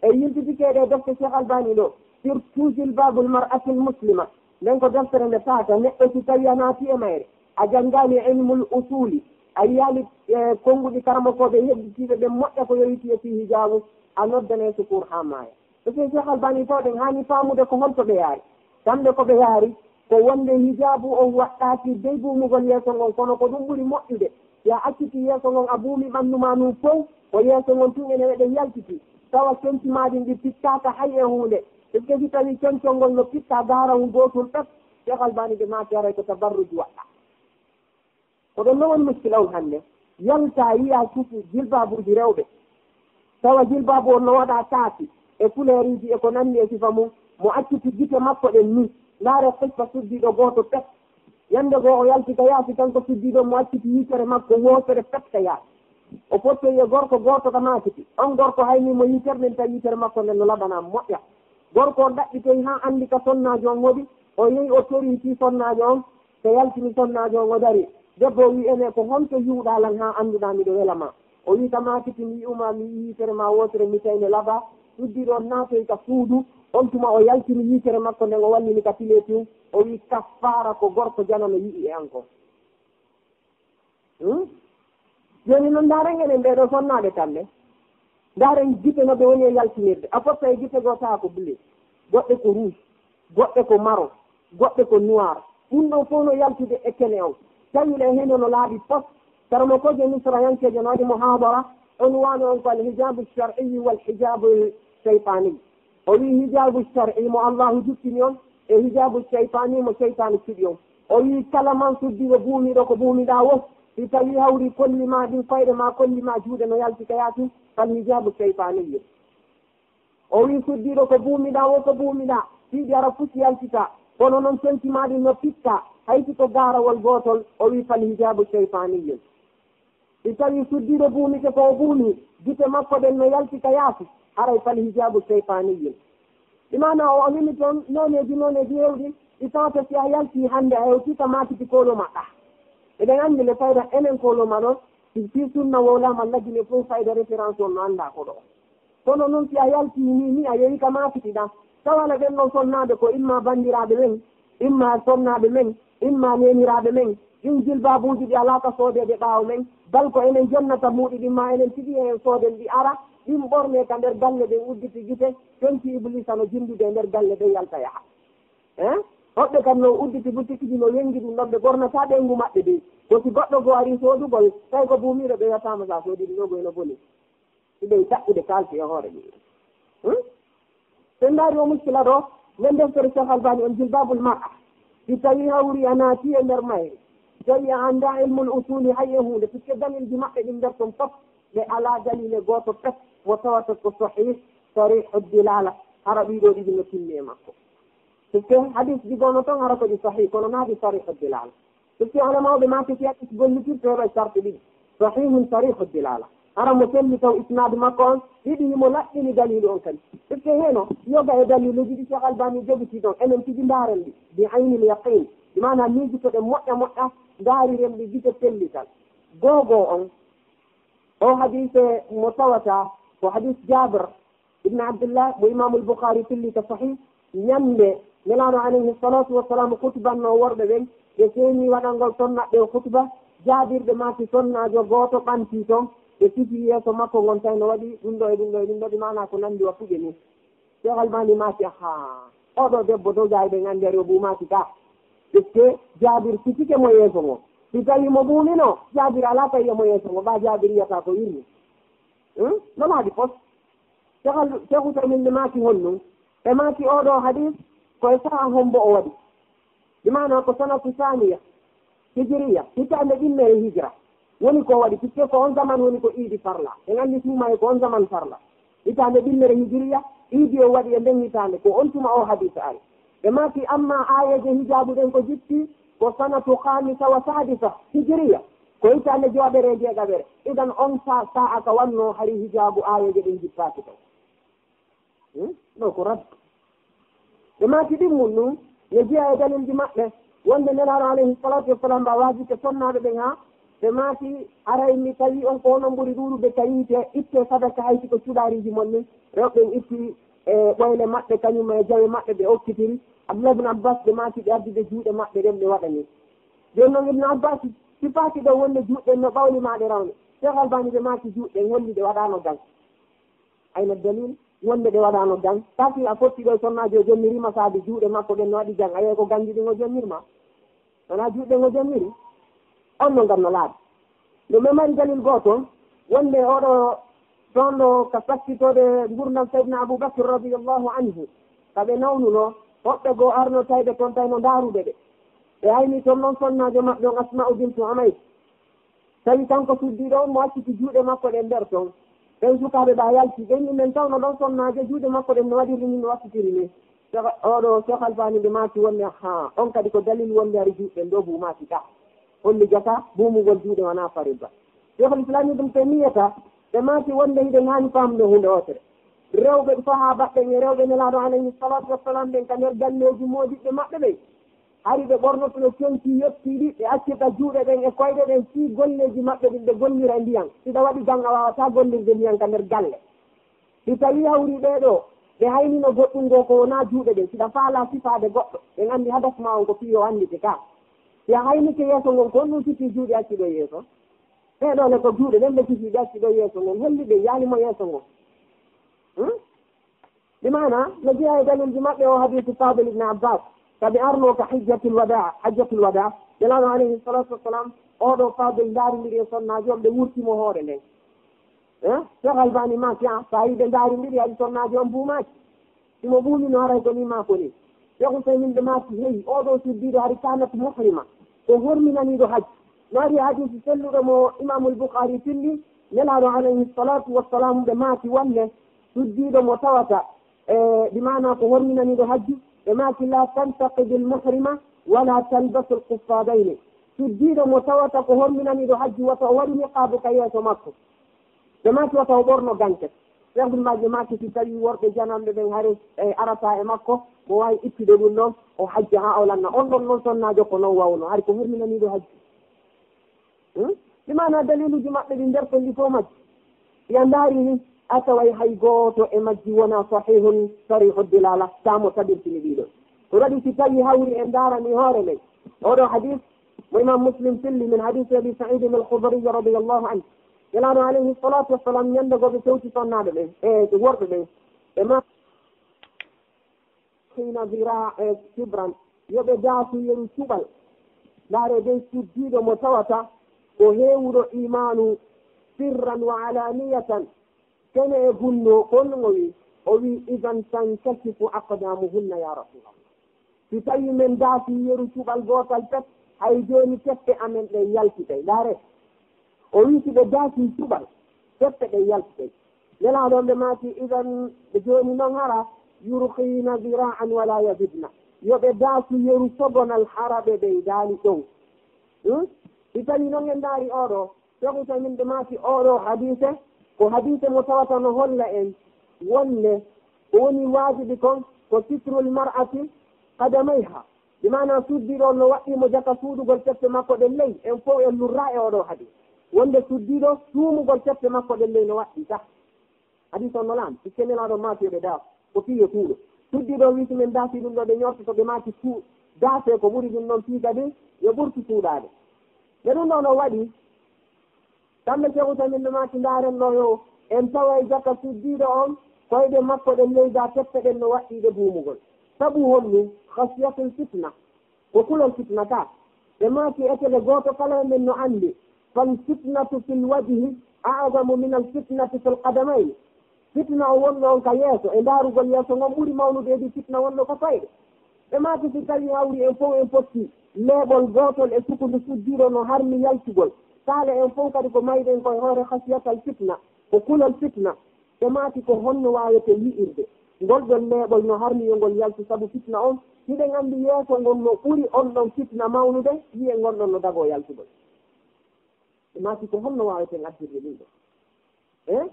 e yiltitike e ɗee defte Cheikh Albani ɗoo, surtout Jilbabul Mar'atil Muslima, nden ko deftere nde faata neɗɗo si tawii a naati e mayre, a janngaali ilmul usuli, a yiyaali, e, konnguɗi karamokooɓe hedditiiɓe ɓen moƴƴa ko yowitii e fii hijaabu, a noddanee sukuur haa maaya. Ɓe fii Cheikh Albani taw ɗen haani faamude ko honto ɓe yaari. Kamɓe ko ɓe yaari, ko wonde hijaabu on waɗɗaaki dey buumugol yeeso ngon, kono ko ɗum ɓuri moƴƴude. Si a accitii yeeso ngon, a buumi ɓanndu maa ndun fow, ko yeeso ngon tun ene weɗe yaltiti. Tawa conci maa ɗin ɗi pikkaaka hay e huunde. Est-ce que si tawii concol ngol no pikkaa gaarawun gootun pep, Cheikh Albani ɓe maaki haray ko tabarruj waɗɗaa. Ko ɗon non woni muskila on hannde. Yaltaa yi'aa sufu jilbaabuuji rewɓe. Tawa jilbaabu on no waɗaa taaki e kuleeruuji e ko nanndi e sifa mum. Mo acciti gite makko ɗen nii. Ndaaree qissa suddiiɗo gooto pet. Ɲannde goo o yalti ka yaasi kanko suddiiɗo mo acciti yitere makko wootere pet ka yaasi. O fottoyi e gorko gooto ka maakiti. On gorko hay nii mo yitere nden tawi yitere makko nden no laɓanaa moƴƴa. Gorko on ɗaɓɓitoyi haa anndi ka sonnaajo on woni. O yehi o tori fii sonnaajo on. Ɓe yaltini sonnaajo on, o darii. Debbo on wi'i, "Enee, ko honto yi'uɗaa lan haa annduɗaa miɗo wela maa?" O wi'i, "Ka maakiti mi yi'u maa, mi yi'i yitere maa wootere, mi tawi nde labaa." Suddiiɗo on naatoyi ka suudu, on tuma o yaltini yitere makko nden, o wallini ka pileeti on. O wi'i, "Kaffaara ko gorko janano yi'i e an kon." Hmm? Jooni non, ndaaren enen ɓee ɗoo sonnaaɓe tan ɗe. Ndaaren gite no ɓe woni e yaltinirde. A fotta e gite goo tawa ko bleu, goɗɗe ko rouge, goɗɗe ko marron, goɗɗe ko noir. Ɗum ɗoo fof no yaltude e kene on. Tawi le hino no laaɓi fof. Karamokoojo misrayankeejo no waɗi muhaadara, unwaanu on ko al hijabu shar'iyyu wal hijabu shaytani. O wi'i, hijaabu shar'i mo Allaahu jukkini on, e hijaabu shaytaani mo seytaane cuɗi on. O wi'i, kala man suddiiɗo buumiiɗo ko buumiɗaa woo, si tawii hawri kolli maa ɗin, koyɗe maa, kolli maa, juuɗe no yalti ka yaasi, fal hijaabu shaytaaniyyu. O wi'i, suddiiɗo ko buumiɗaa woo, ko buumiɗaa, piiɗi ara fus yaltitaa, kono non conci maa ɗin no pikkaa, hay si ko gaarawol gootol, o wi'i, fal hijaabu shaytaaniyyu. Si tawii suddiiɗo buumike ko o buumi, gite makko ɗen no yalti ka yaasi, haray fal hijaabu shaytaaniyyun. Bi maanaa o anini ton nooneeji, nooneeji heewɗi, ɗi tawata si a yaltii hannde a hewtii ka maakiti kooloma ɗaa. Eɗen anndi le fayda enen kooloma ɗon, si fii sunna wowlaama lagine fof fayda référence on no anndaa ko ɗoo. Kono non si a yaltii nii, nii a yehi ka maakiti ɗaa, tawa le ɓen ɗon sonnaaɓe ko imma banndiraaɓe men, imma sonnaaɓe men, imma neeniraaɓe men, ɗin jilbaabuuji ɗi alaa ka soodeede ɓaawo men, bal ko enen jonnata muuɗi ɗin, maa enen tigi en sooden ɗi ara, ɗin ɓornee ka nder galle ɗen udditi gite, conci Ibliisa no jinndude e nder galle ɗen yalta yaha. Hein? Hoɓɓe kam no udditi butikiiji no wenngi ɗum ɗon, ɓe ɓornataa ɓeyngu maɓɓe dey. Ko si goɗɗo goo arii soodugol, tawi ko buumiiɗo ɓe wi'ataa mo sa soodii ɗum ɗoo goo no boni. Hiɗen ɗaɓɓude kaalki e hoore ɗum. Hmm? Sen ndaari o muskila ɗoo, nden deftere Cheikh Albani on Jilbabul Mar'a. Si tawii hawri a naati e nder mayre, tawi a anndaa ilmul usuli hay e huunde, puisque dalilji maɓɓe ɗin nder ton fof, ɓe alaa dalile gooto pet mo tawata ko sahih, sarihu dilala, hara ɗii ɗoo ɗiɗi no timmi e makko. Puisque hadis ɗi gono ton hara ko ɗi sahih, kono naa ɗi sarihu dilala. Puisque ulamaaɓe maaki si hadis gollitirte heɓa sarti ɗiɗi, sahihun sarihu dilala. Hara mo selli taw isnaadu makko on, ɗiɗi himo laɓɓini daliilu on kadi. Est-ce que heno yoga e daliiluuji ɗi Cheikh Albani jogitii ɗon, enen tigi ndaaren ɗi, bi aynil yaqin, ɗi maanaa miijitoɗen moƴƴa moƴƴa, ndaariren ɗi gite pellital. Googoo on, o hadiise mo tawata ko hadiis Jaabir, Ibn Abdullah, mo Imaamul Bukhari filli ka Sahih, ɲande Nelaaɗo alayhi salatu wassalam khutbannoo worɓe ɓen, ɓe feeñi waɗangol sonnaaɓe ɓen khutba, jaabirɓe maaki sonnaajo gooto ɓantii ton, ɓe sifi yeeso makko ngon tawi no waɗi ɗum ɗo e ɗum ɗo e ɗum ɗo, ɗi maanaa ko nanndi wa puƴe ni. Cheikh Albani maaki, "Ahaa, oo ɗoo debbo dow jaayi ɓen anndi ari o buumaaki ka." Est-ce que Jaabir sifike mo yeeso ngo? Si tawi mo buumino, Jaabir alaa tawi e mo yeeso ngo, ɓaa Jaabir yiyata ko irni. Hmm? No laaɓi pos. Cheikh Al-, Cheikh Usaymin ɓe maaki honɗun? Ɓe maaki oo ɗoo hadis ko e saha hombo o waɗi. Bi maanaa ko sanatu saaniya hijiriya, hitaande ɗimmere hijira. Woni ko waɗi, puisque ko on zaman woni ko iidi farla. En anndi tuma e ko on zaman farla. Hitaande ɗimmere hijiriya, iidi o waɗi e nden hitaande, ko on tuma o hadis ari. Ɓe maaki amma aayeeje hijaabu ɗen ko jippi, ko sanatu khamisa wa sadisa hijiriya. Ko hitaande jowaɓere e jeegaɓere. Idan on sa-, sa'a ka wannoo hari hijaabu aayeeje ɗen jippaaki ton. Hmm? Ɗo ko raddu. Ɓe maaki ɗimmun ɗum, yo jeyaa e dalilji maɓɓe, wonde Nelaaɗo alayhi salatu wassalam ba waajike sonnaaɓe ɓen haa, ɓe maaki aray mi tawi on ko onon ɓuri ɗuuɗude ka yiite, ittee sadaka hay si ko cuɗaariiji mon ni, rewɓe ɓen itti e ɓoyle maɓɓe kañum e jawe maɓɓe ɓe okkitiri, Abdullah ibn Abbas ɓe maaki ɓe addi ɓe juuɗe maɓɓe ɗen ɓe waɗani. Jooni non Ibn Abbas sifaaki ɗo wonde juuɗe ɗen no ɓawli maa ɗe rawni. Cheikh Albani ɓe maaki juuɗe ɗen holli ɗe waɗaano gan. Ayna dalil wonde ɓe waɗaano gan. Taki a fotti ɗo sonnaajo o jonniri ma saabi juuɗe makko ɗen no waɗi gan. A yiyay ko ganji ɗin o jonniri ma? Wonaa juuɗe ɗen o jonniri? On no gan no laaɓi. No ɓe mari dalil gooto wonde oɗo toon ɗo ka sakkitode ngurndan Sayyidina Abu Bakr radiyallahu anhu. Ka ɓe nawnuno, hoɓɓe goo arno tawi ɓe toon tawi no ndaarude ɓe. Ɓe hayni toon non sonnaajo maɓɓe on Asma'u bintu Umayr. Tawi kanko suddiiɗo on mo acciti juuɗe makko ɗen nder ton. Ɓen sukaaɓe ɓa yalti, ɓen ɗumen tawno ɗon sonnaajo juuɗe makko ɗen no waɗiri ni, no waɗtitiri ni. Cheikh, oɗo Cheikh Albani ɓe maaki wonde, haa, on kadi ko dalil wonde hari juuɗe ɗen ɗo buumaaki ka. Holli jaka, buumugol juuɗe wanaa farilla. Cheikhul Islam Ibn Taymiyyata, ɓe maaki wonde hiɗen haani faamude huunde wootere. Rewɓe sahaaba ɓen e rewɓe Nelaaɗo alayhi salaatu wassalam ɓen ka nder galleeji moodiɓɓe maɓɓe ɓen. Hari ɓe ɓornoto no conci yottiiɗi, ɓe accirta juuɗe ɗen e koyɗe ɗen fii golleeji maɓɓe ɗin ɓe gollira e ndiyan. Siɗa waɗi gan a waawataa gollirde ndiyan ka nder galle. Si tawii hawri ɓee ɗoo, ɓe haynino goɗɗun goo ko wonaa juuɗe ɗen, siɗa faalaa sifaade goɗɗo, ɓen anndi hadas maa on ko fii yo anndite kaa. Si a haynike yeeso ngon, ko honɗun sifii juuɗe acci ɗoo yeeso? Ɓee ɗoo le ko juuɗe ɗen ɓe sifii ɓe acci ɗoo yeeso ngon, holli ɓe yaali mo yeeso ngon. Hmm? Bi maana, no jeyaa e dalilji maɓɓe o hadiisu Fadil ibn Abbas, ka ɓe arnoo ka hijjatul wadaa, hajjatul wadaa, Nelaaɗo alayhi salaatu wassalam, oo ɗoo Fadil ndaarindiri e sonnaajo on, ɓe wurti mo hoore nden. Eh? Cheikh Albani maaki, ah, so a yii ɓe ndaarindiri, hari sonnaajo on buumaaki. Si mo buumino, haray ko nii maa ko nii. Cheikh Usaymin ɓe maaki, hey, oo ɗoo suddiiɗo hari kanat muhrima, ko horminaniiɗo hajju. No ari hadiisi selluɗo mo Imaamul Bukhari filli, Nelaaɗo alayhi salaatu wassalaamu ɓe maaki wonde suddiiɗo mo tawata, e, bi maana ko horminaniiɗo hajju, ɓe maaki, "La tantaqidul muhrima, wala talbasul quffadayni." Suddiiɗo mo tawata ko horminaniiɗo hajju, wata o waɗu niqaabu ka yeeso makko. Ɓe maaki, "Wata o ɓorno ganke." Cheikh Bin Baz ɓe maaki, si tawii worɓe jananɓe ɓen hari, e, arata e makko, mo waawi ittude ɗum ɗon, o hajja haa o lanna. On ɗon non sonnaajo ko non wawno, hari ko horminaniiɗo hajju. Hmm? Ɗi maana daliluuji maɓɓe ɗi nder ton ɗi fof majji. Si a ndaari ni, a taway hay gooto e majji wonaa sahihun sarihu dilala, taa mo tabirtini ɗiɗo. Ko waɗi si tawi hawri en ndaarani hoore men. Oɗo hadis mo Imam Muslim filli min hadisi Abi Sa'id al-Khudri radiyallahu anhu. Nelaaɗo alayhi salatu wassalam ɲande goo ɓe fewti sonnaaɓe ɓen, e worɓe ɓen. E ma hina zira, e, kibran, yo ɓe daasu yeru cuɓal. Ndaare dey suddiiɗo mo tawata ko heewuɗo iimaanu sirran wa alaniyatan, kene e gunndoo, ko honɗun o wi'i? O wi'i, "Idan tankashifu aqdamuhunna ya Rasulallah." Si tawii men daasii yeru cuɓal gootal pet, hay jooni teppe amen ɗen yaltitay. Ndaare, o wi'i si ɓe daasii cuɓal, teppe ɗen yaltitay. Nelaaɗo on ɓe maaki, idan ɓe jooni non hara, "Yurkhina zira'an wala yazidna." Yo ɓe daasu yeru sogonal hara ɓe ɓeydaali ɗon. Hmm? Si tawii non en ndaari oo ɗoo, Sheikh Uthaymin ɓe maaki, oo ɗoo hadiise ko hadiise mo tawata no holla en wonde ko woni waajibi kon ko sitrul mar'ati qadamayha, bi maanaa suddiiɗo on no waɗɗii mo jaka suuɗugol tefte makko ɗen ley. En fow en lurraa e oo ɗoo hadiise wonde suddiiɗo suumugol tefte makko ɗen ley no waɗɗii ka. Hadiis on no laamii, si ke Nelaaɗo maaki yo ɓe daaf, ko fii yo suuɗo. Suddiiɗo on wi'i si men daafii ɗun ɗoo ɓe ñortoto, ɓe maaki suu-, daafee ko ɓuri ɗun ɗon fii kadi yo ɓurtu suuɗaade. Nde ɗun ɗoo no waɗi, kamɓe Sheikh Uthaymin ɓe maaki ndaaren ɗoo yo en taway jaka suddiiɗo on, koyɗe makko ɗen ley gaa tefte ɗen no waɗɗii ɗe buumugol. Sabu honɗun? Khashiyatul fitna. Ko kulol fitna ka. Ɓe maaki etele gooto kala e men no anndi, fal fitnatu fil wajhi a'zamu minal fitnati fil qadamayni. Fitna on wonɗo on ka yeeso, e ndaarugol yeeso ngon ɓuri mawnude edii fitna wonɗo ka koyɗe. Ɓe maaki si tawii hawri en fow en fotti leeɓol gootol e sukundu suddiiɗo no harmi yaltugol, kaala en fow kadi ko mayɗen ko e hoore khashiyatal fitna, ko kulol fitna. Ɓe maaki, ko honno waaweten yi'irde ngol ɗon leeɓol no harmi yo ngol yaltu sabu fitna on? Hiɗen anndi yeeso ngon no ɓuri on ɗon fitna mawnude, yi'en ngon ɗon no dagoo yaltugol. Ɓe maaki, ko honno waaweten addirde ɗun ɗon? Eh?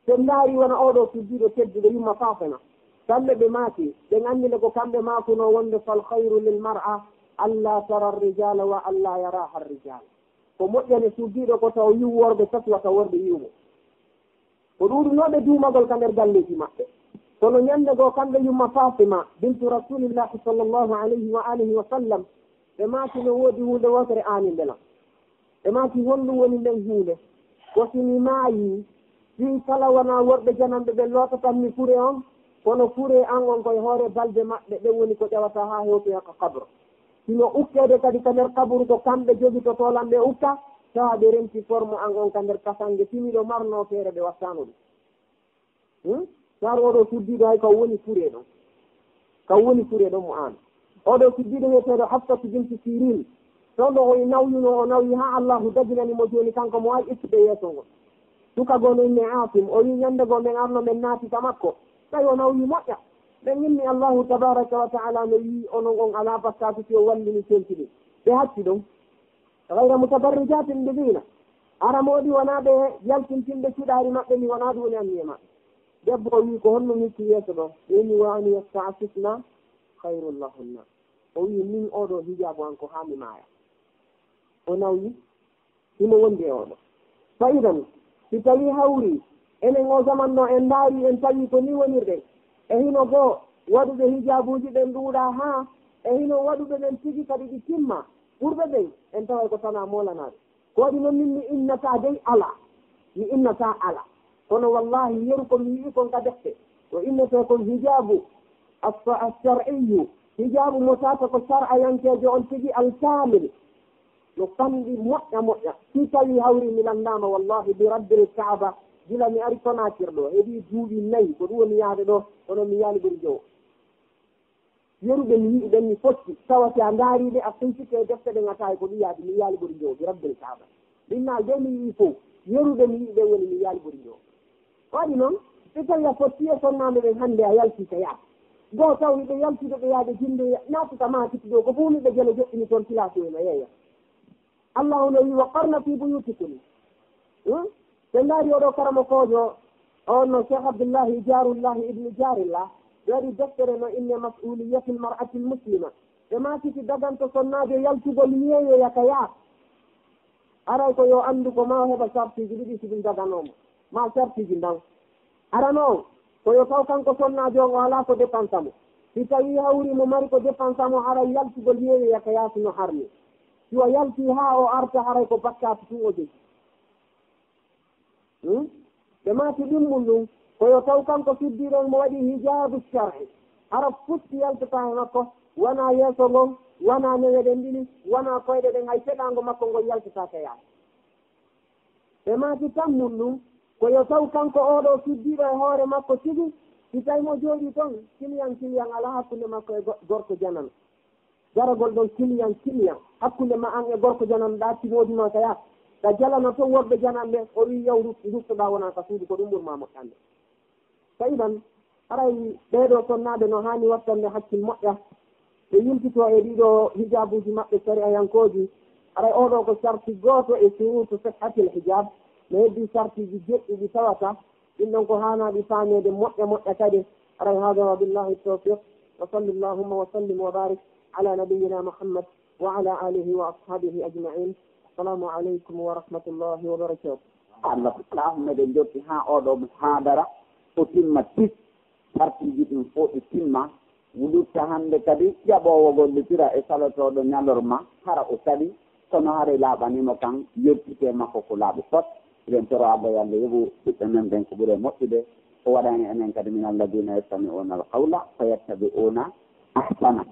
Si en ndaarii wano oo ɗoo suddiiɗo tedduɗo yumma Faatima, kamɓe ɓe maaki, ɓen anndi nde ko kamɓe maakunoo wonde, fal khayru lil mar'a alla tara ar-rijala wa alla yaraha ar-rijal. Ko moƴƴani suddiiɗo ko taw yi'u worɓe tati wata worɓe yi'u mo. Ko ɗuuɗunooɓe duumagol ka nder galleeji maɓɓe. Kono ñannde goo, kamɓe yumma Faatima bintu Rasuulillahi sallallahu alayhi wa alihi wa sallam, ɓe maaki, no woodi huunde wootere aaninde lan. Ɓe maaki, honɗun woni nden huunde? Ko si mi maayii, fii kala wonaa worɓe jananɓe ɓen lootatan mi furee on, kono furee an on ko e hoore balbe maɓɓe, ɓen woni ko ƴawata haa hewtoya ka kabro. Hino ukkeede kadi ka nder kaburu, ko kamɓe jogitotoo lan ɓe ukka, tawa ɓe renti formo an on ka nder kasange, si miɗo marnoo feere ɓe wattaano ɗun. Hmm? Saaru oo ɗoo suddiiɗo hay kan woni furee ɗon. Kan woni furee ɗon mo aan. Oo ɗoo suddiiɗo wi'eteeɗo Hafsatu binti Sirin. Ɗon ɗo o nawyunoo, o nawyi haa Allaahu daginani mo jooni kanko mo waawi ittude yeeso ngon. Suka goo no innee Aasim, o wi'i, ñannde goo men arno men naati ka makko, tawi o nawyi moƴƴa. Ɓen inni Allaahu tabaaraka wa ta'aalaa no wi'i onon on alaa bakkaatu si o wallini conci ɗin. Ɓe hacci ɗon. Ghayra mutabarrijatin bi zina. Ara moodi wonaa ɓe yaltintinɓe cuɗaari maɓɓe, mi wonaa ɗun woni anniya maɓɓe. Debbo o wi'i, ko honno mi hikki yeeso ɗoo? Ɓe inni, wa an yasta'fifna khayrun lahunna. O wi'i, min oo ɗoo hijaabu an ko haa mi maaya. O nawyi, himo wondi e oo ɗoo. Fa idan, si tawii hawri, enen oo zaman ɗoo en ndaarii, en tawii ko nii wonirɗen. E hino goo, waɗuɓe hijaabuuji ɓen ɗuuɗaa haa, e hino waɗuɓe ɓen tigi kadi ɗi timmaa. Ɓurɓe ɓen, en taway ko tanaa moolanaaɓe. Ko waɗi non min mi innataa dey alaa, mi innataa alaa. Kono wallaahi yeru ko mi yi'i kon ka defte, ko innetee kon hijaabu as-, as-shar'iyyu, hijaabu mo tawata ko shar'ayankeejo on tigi al-kaamil. No fanɗi moƴƴa moƴƴa. Si tawii hawri mi lanndaama wallaahi bi rabbil kaaba, gila mi ari Konaakiri ɗoo, heɓii duuɓi nayi, ko ɗun woni yaade ɗoo, kono mi yi'aali ɓuri jowo. Yeru ɓe mi yi'i ɓen mi fotti, tawa si a ndaarii ɓe, a sensike e defte ɗen, a tawi ko ɗun yaadi, mi yi'aali ɓuri jowo, bi rabbil kaaba. Ɗin naal de mi yi'i fow, yeru ɓe mi yi'i ɓen woni mi yi'aali ɓuri jowo. Waɗi non, si tawii a fotti e sonnaaɓe ɓen hannde a yaltii ka yaade. Goo taw hiɓe yaltude ɓe yaade jinnde, naati ka maakiti ɗoo, ko fow hiɓe gele joɗɗini toon tilaa ko en a yeeya. Allahu no wi'i, wa qarna fi buyutikunna. Hmm? Ɓe ndaari oo ɗoo karamokoojo, on no Cheikh Abdullahi Jaarullahi ibnu Jaarillah, ɓe waɗi deftere no innee Mas'uliyatul Mar'atil Muslima. Ɓe maaki si daganto sonnaajo yaltugol yeeyoya ka yaasi. Aray ko yo anndu ko maa o heɓa sartiiji ɗiɗi si ɗun daganoo mo, maa sartiiji ndan. Arano on, ko yo taw kanko sonnaajo on o alaa ko depansa mo. Si tawii hawri mo mari ko depansa mo, haray yaltugol yeeyoya ka yaasi no harmi. Si o yaltii haa o arta, haray ko bakkaatu tun o jogii. Hmm? Ɓe maaki ɗimmun ɗun, ko yo taw kanko suddiiɗo on mo waɗi hijaabu shar'i. Hara futti yaltataa e makko, wanaa yeeso ngon, wanaa newe ɗen ɗiɗi, wanaa koyɗe ɗen, hay feɗaango makko ngon yaltataa ka yaasi. Ɓe maaki tammun ɗun, ko yo taw kanko oo ɗoo suddiiɗo e hoore makko tigi, si tawii mo jooɗii ton, kiliyan kiliyan alaa hakkunde makko e go-, gorko janano. Daragol ɗon kiliyan kiliyan, hakkunde maa an e gorko janano ɗaa timoodi maa ka yaasi. Ka jalano ton worɓe jananɓe, o wi'i, yaw rut-, ruttoɗaa wonaa ka suudu, ko ɗun ɓuri maa moƴƴande. Fa idan, haray ɓee ɗoo sonnaaɓe no haani wattande hakkil moƴƴa, ɓe yiltitoo e ɗii ɗoo hijaabuuji maɓɓe sari'ayankooji, Aray oo ɗoo ko sarti gooto e suruutu sihhatil hijaab. No heddii sartiiji jeɗɗi ɗi tawata ɗin ɗon ko haanaaɗi faameede moƴƴa moƴƴa kadi. Aray haadaa wa billaahi tawfiiq. Wa salli llahumma wa sallim wa baarik ala nabiyyina Muhammad wa ala aalihi wa ashaabihi ajma'iin. Assalaamu aleykum wa rahmatullaahi wa barakaatuh. Allah ko Allahumma eɗen jokki haa oo ɗoo muhaadara o timma tis. Sartiiji ɗin fow ɗi timma, lutta hannde kadi jaɓoowo gollitira e salotooɗo ñalorma, hara o saɗi, kono haray laaɓanii mo kan, yottitee makko ko laaɓi fot. Eɗen toro Allah yo Allah yoɓu ɓiɓɓe men ɓen ko ɓuri e moƴƴude, o waɗani enen kadi min alladina yastami'una alqawla fa yattabi'una ahsana.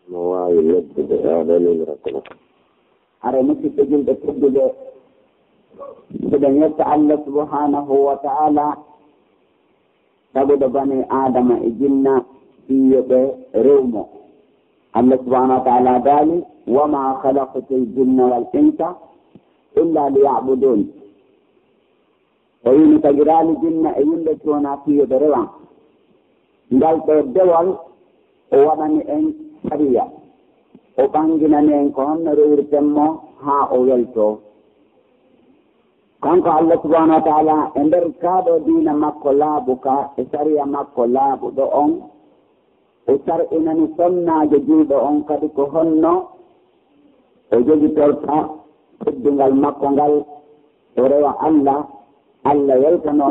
No waawi noddude haa ɗo min rattana. Haray musidɓe julɓe tedduɓe, eɗen yetta Allah subhanahu wa ta'ala taguɗo bani Aadama e jinna fii yo ɓe rew mo. Allah subhanahu wa ta'ala daali, "Wa ma khalaqtu l-jinna wal insa illa liya'budun." O wi'i, "Mi tagiraali jinna e yimɓe si wonaa fii yo ɓe rewan." Ngal ɗoo dewal, o waɗani en sariya. O ɓanginani en ko honno rewirten mo haa o weltoo. Kanko Allah subhanahu wa ta'ala, e nder kaa ɗoo diina makko laaɓuka, e sariya makko laaɓuɗo on, o sar'inani sonnaajo juulɗo on kadi ko honno o jogitorta teddungal makko ngal, o rewa Allah, Allah weltanoo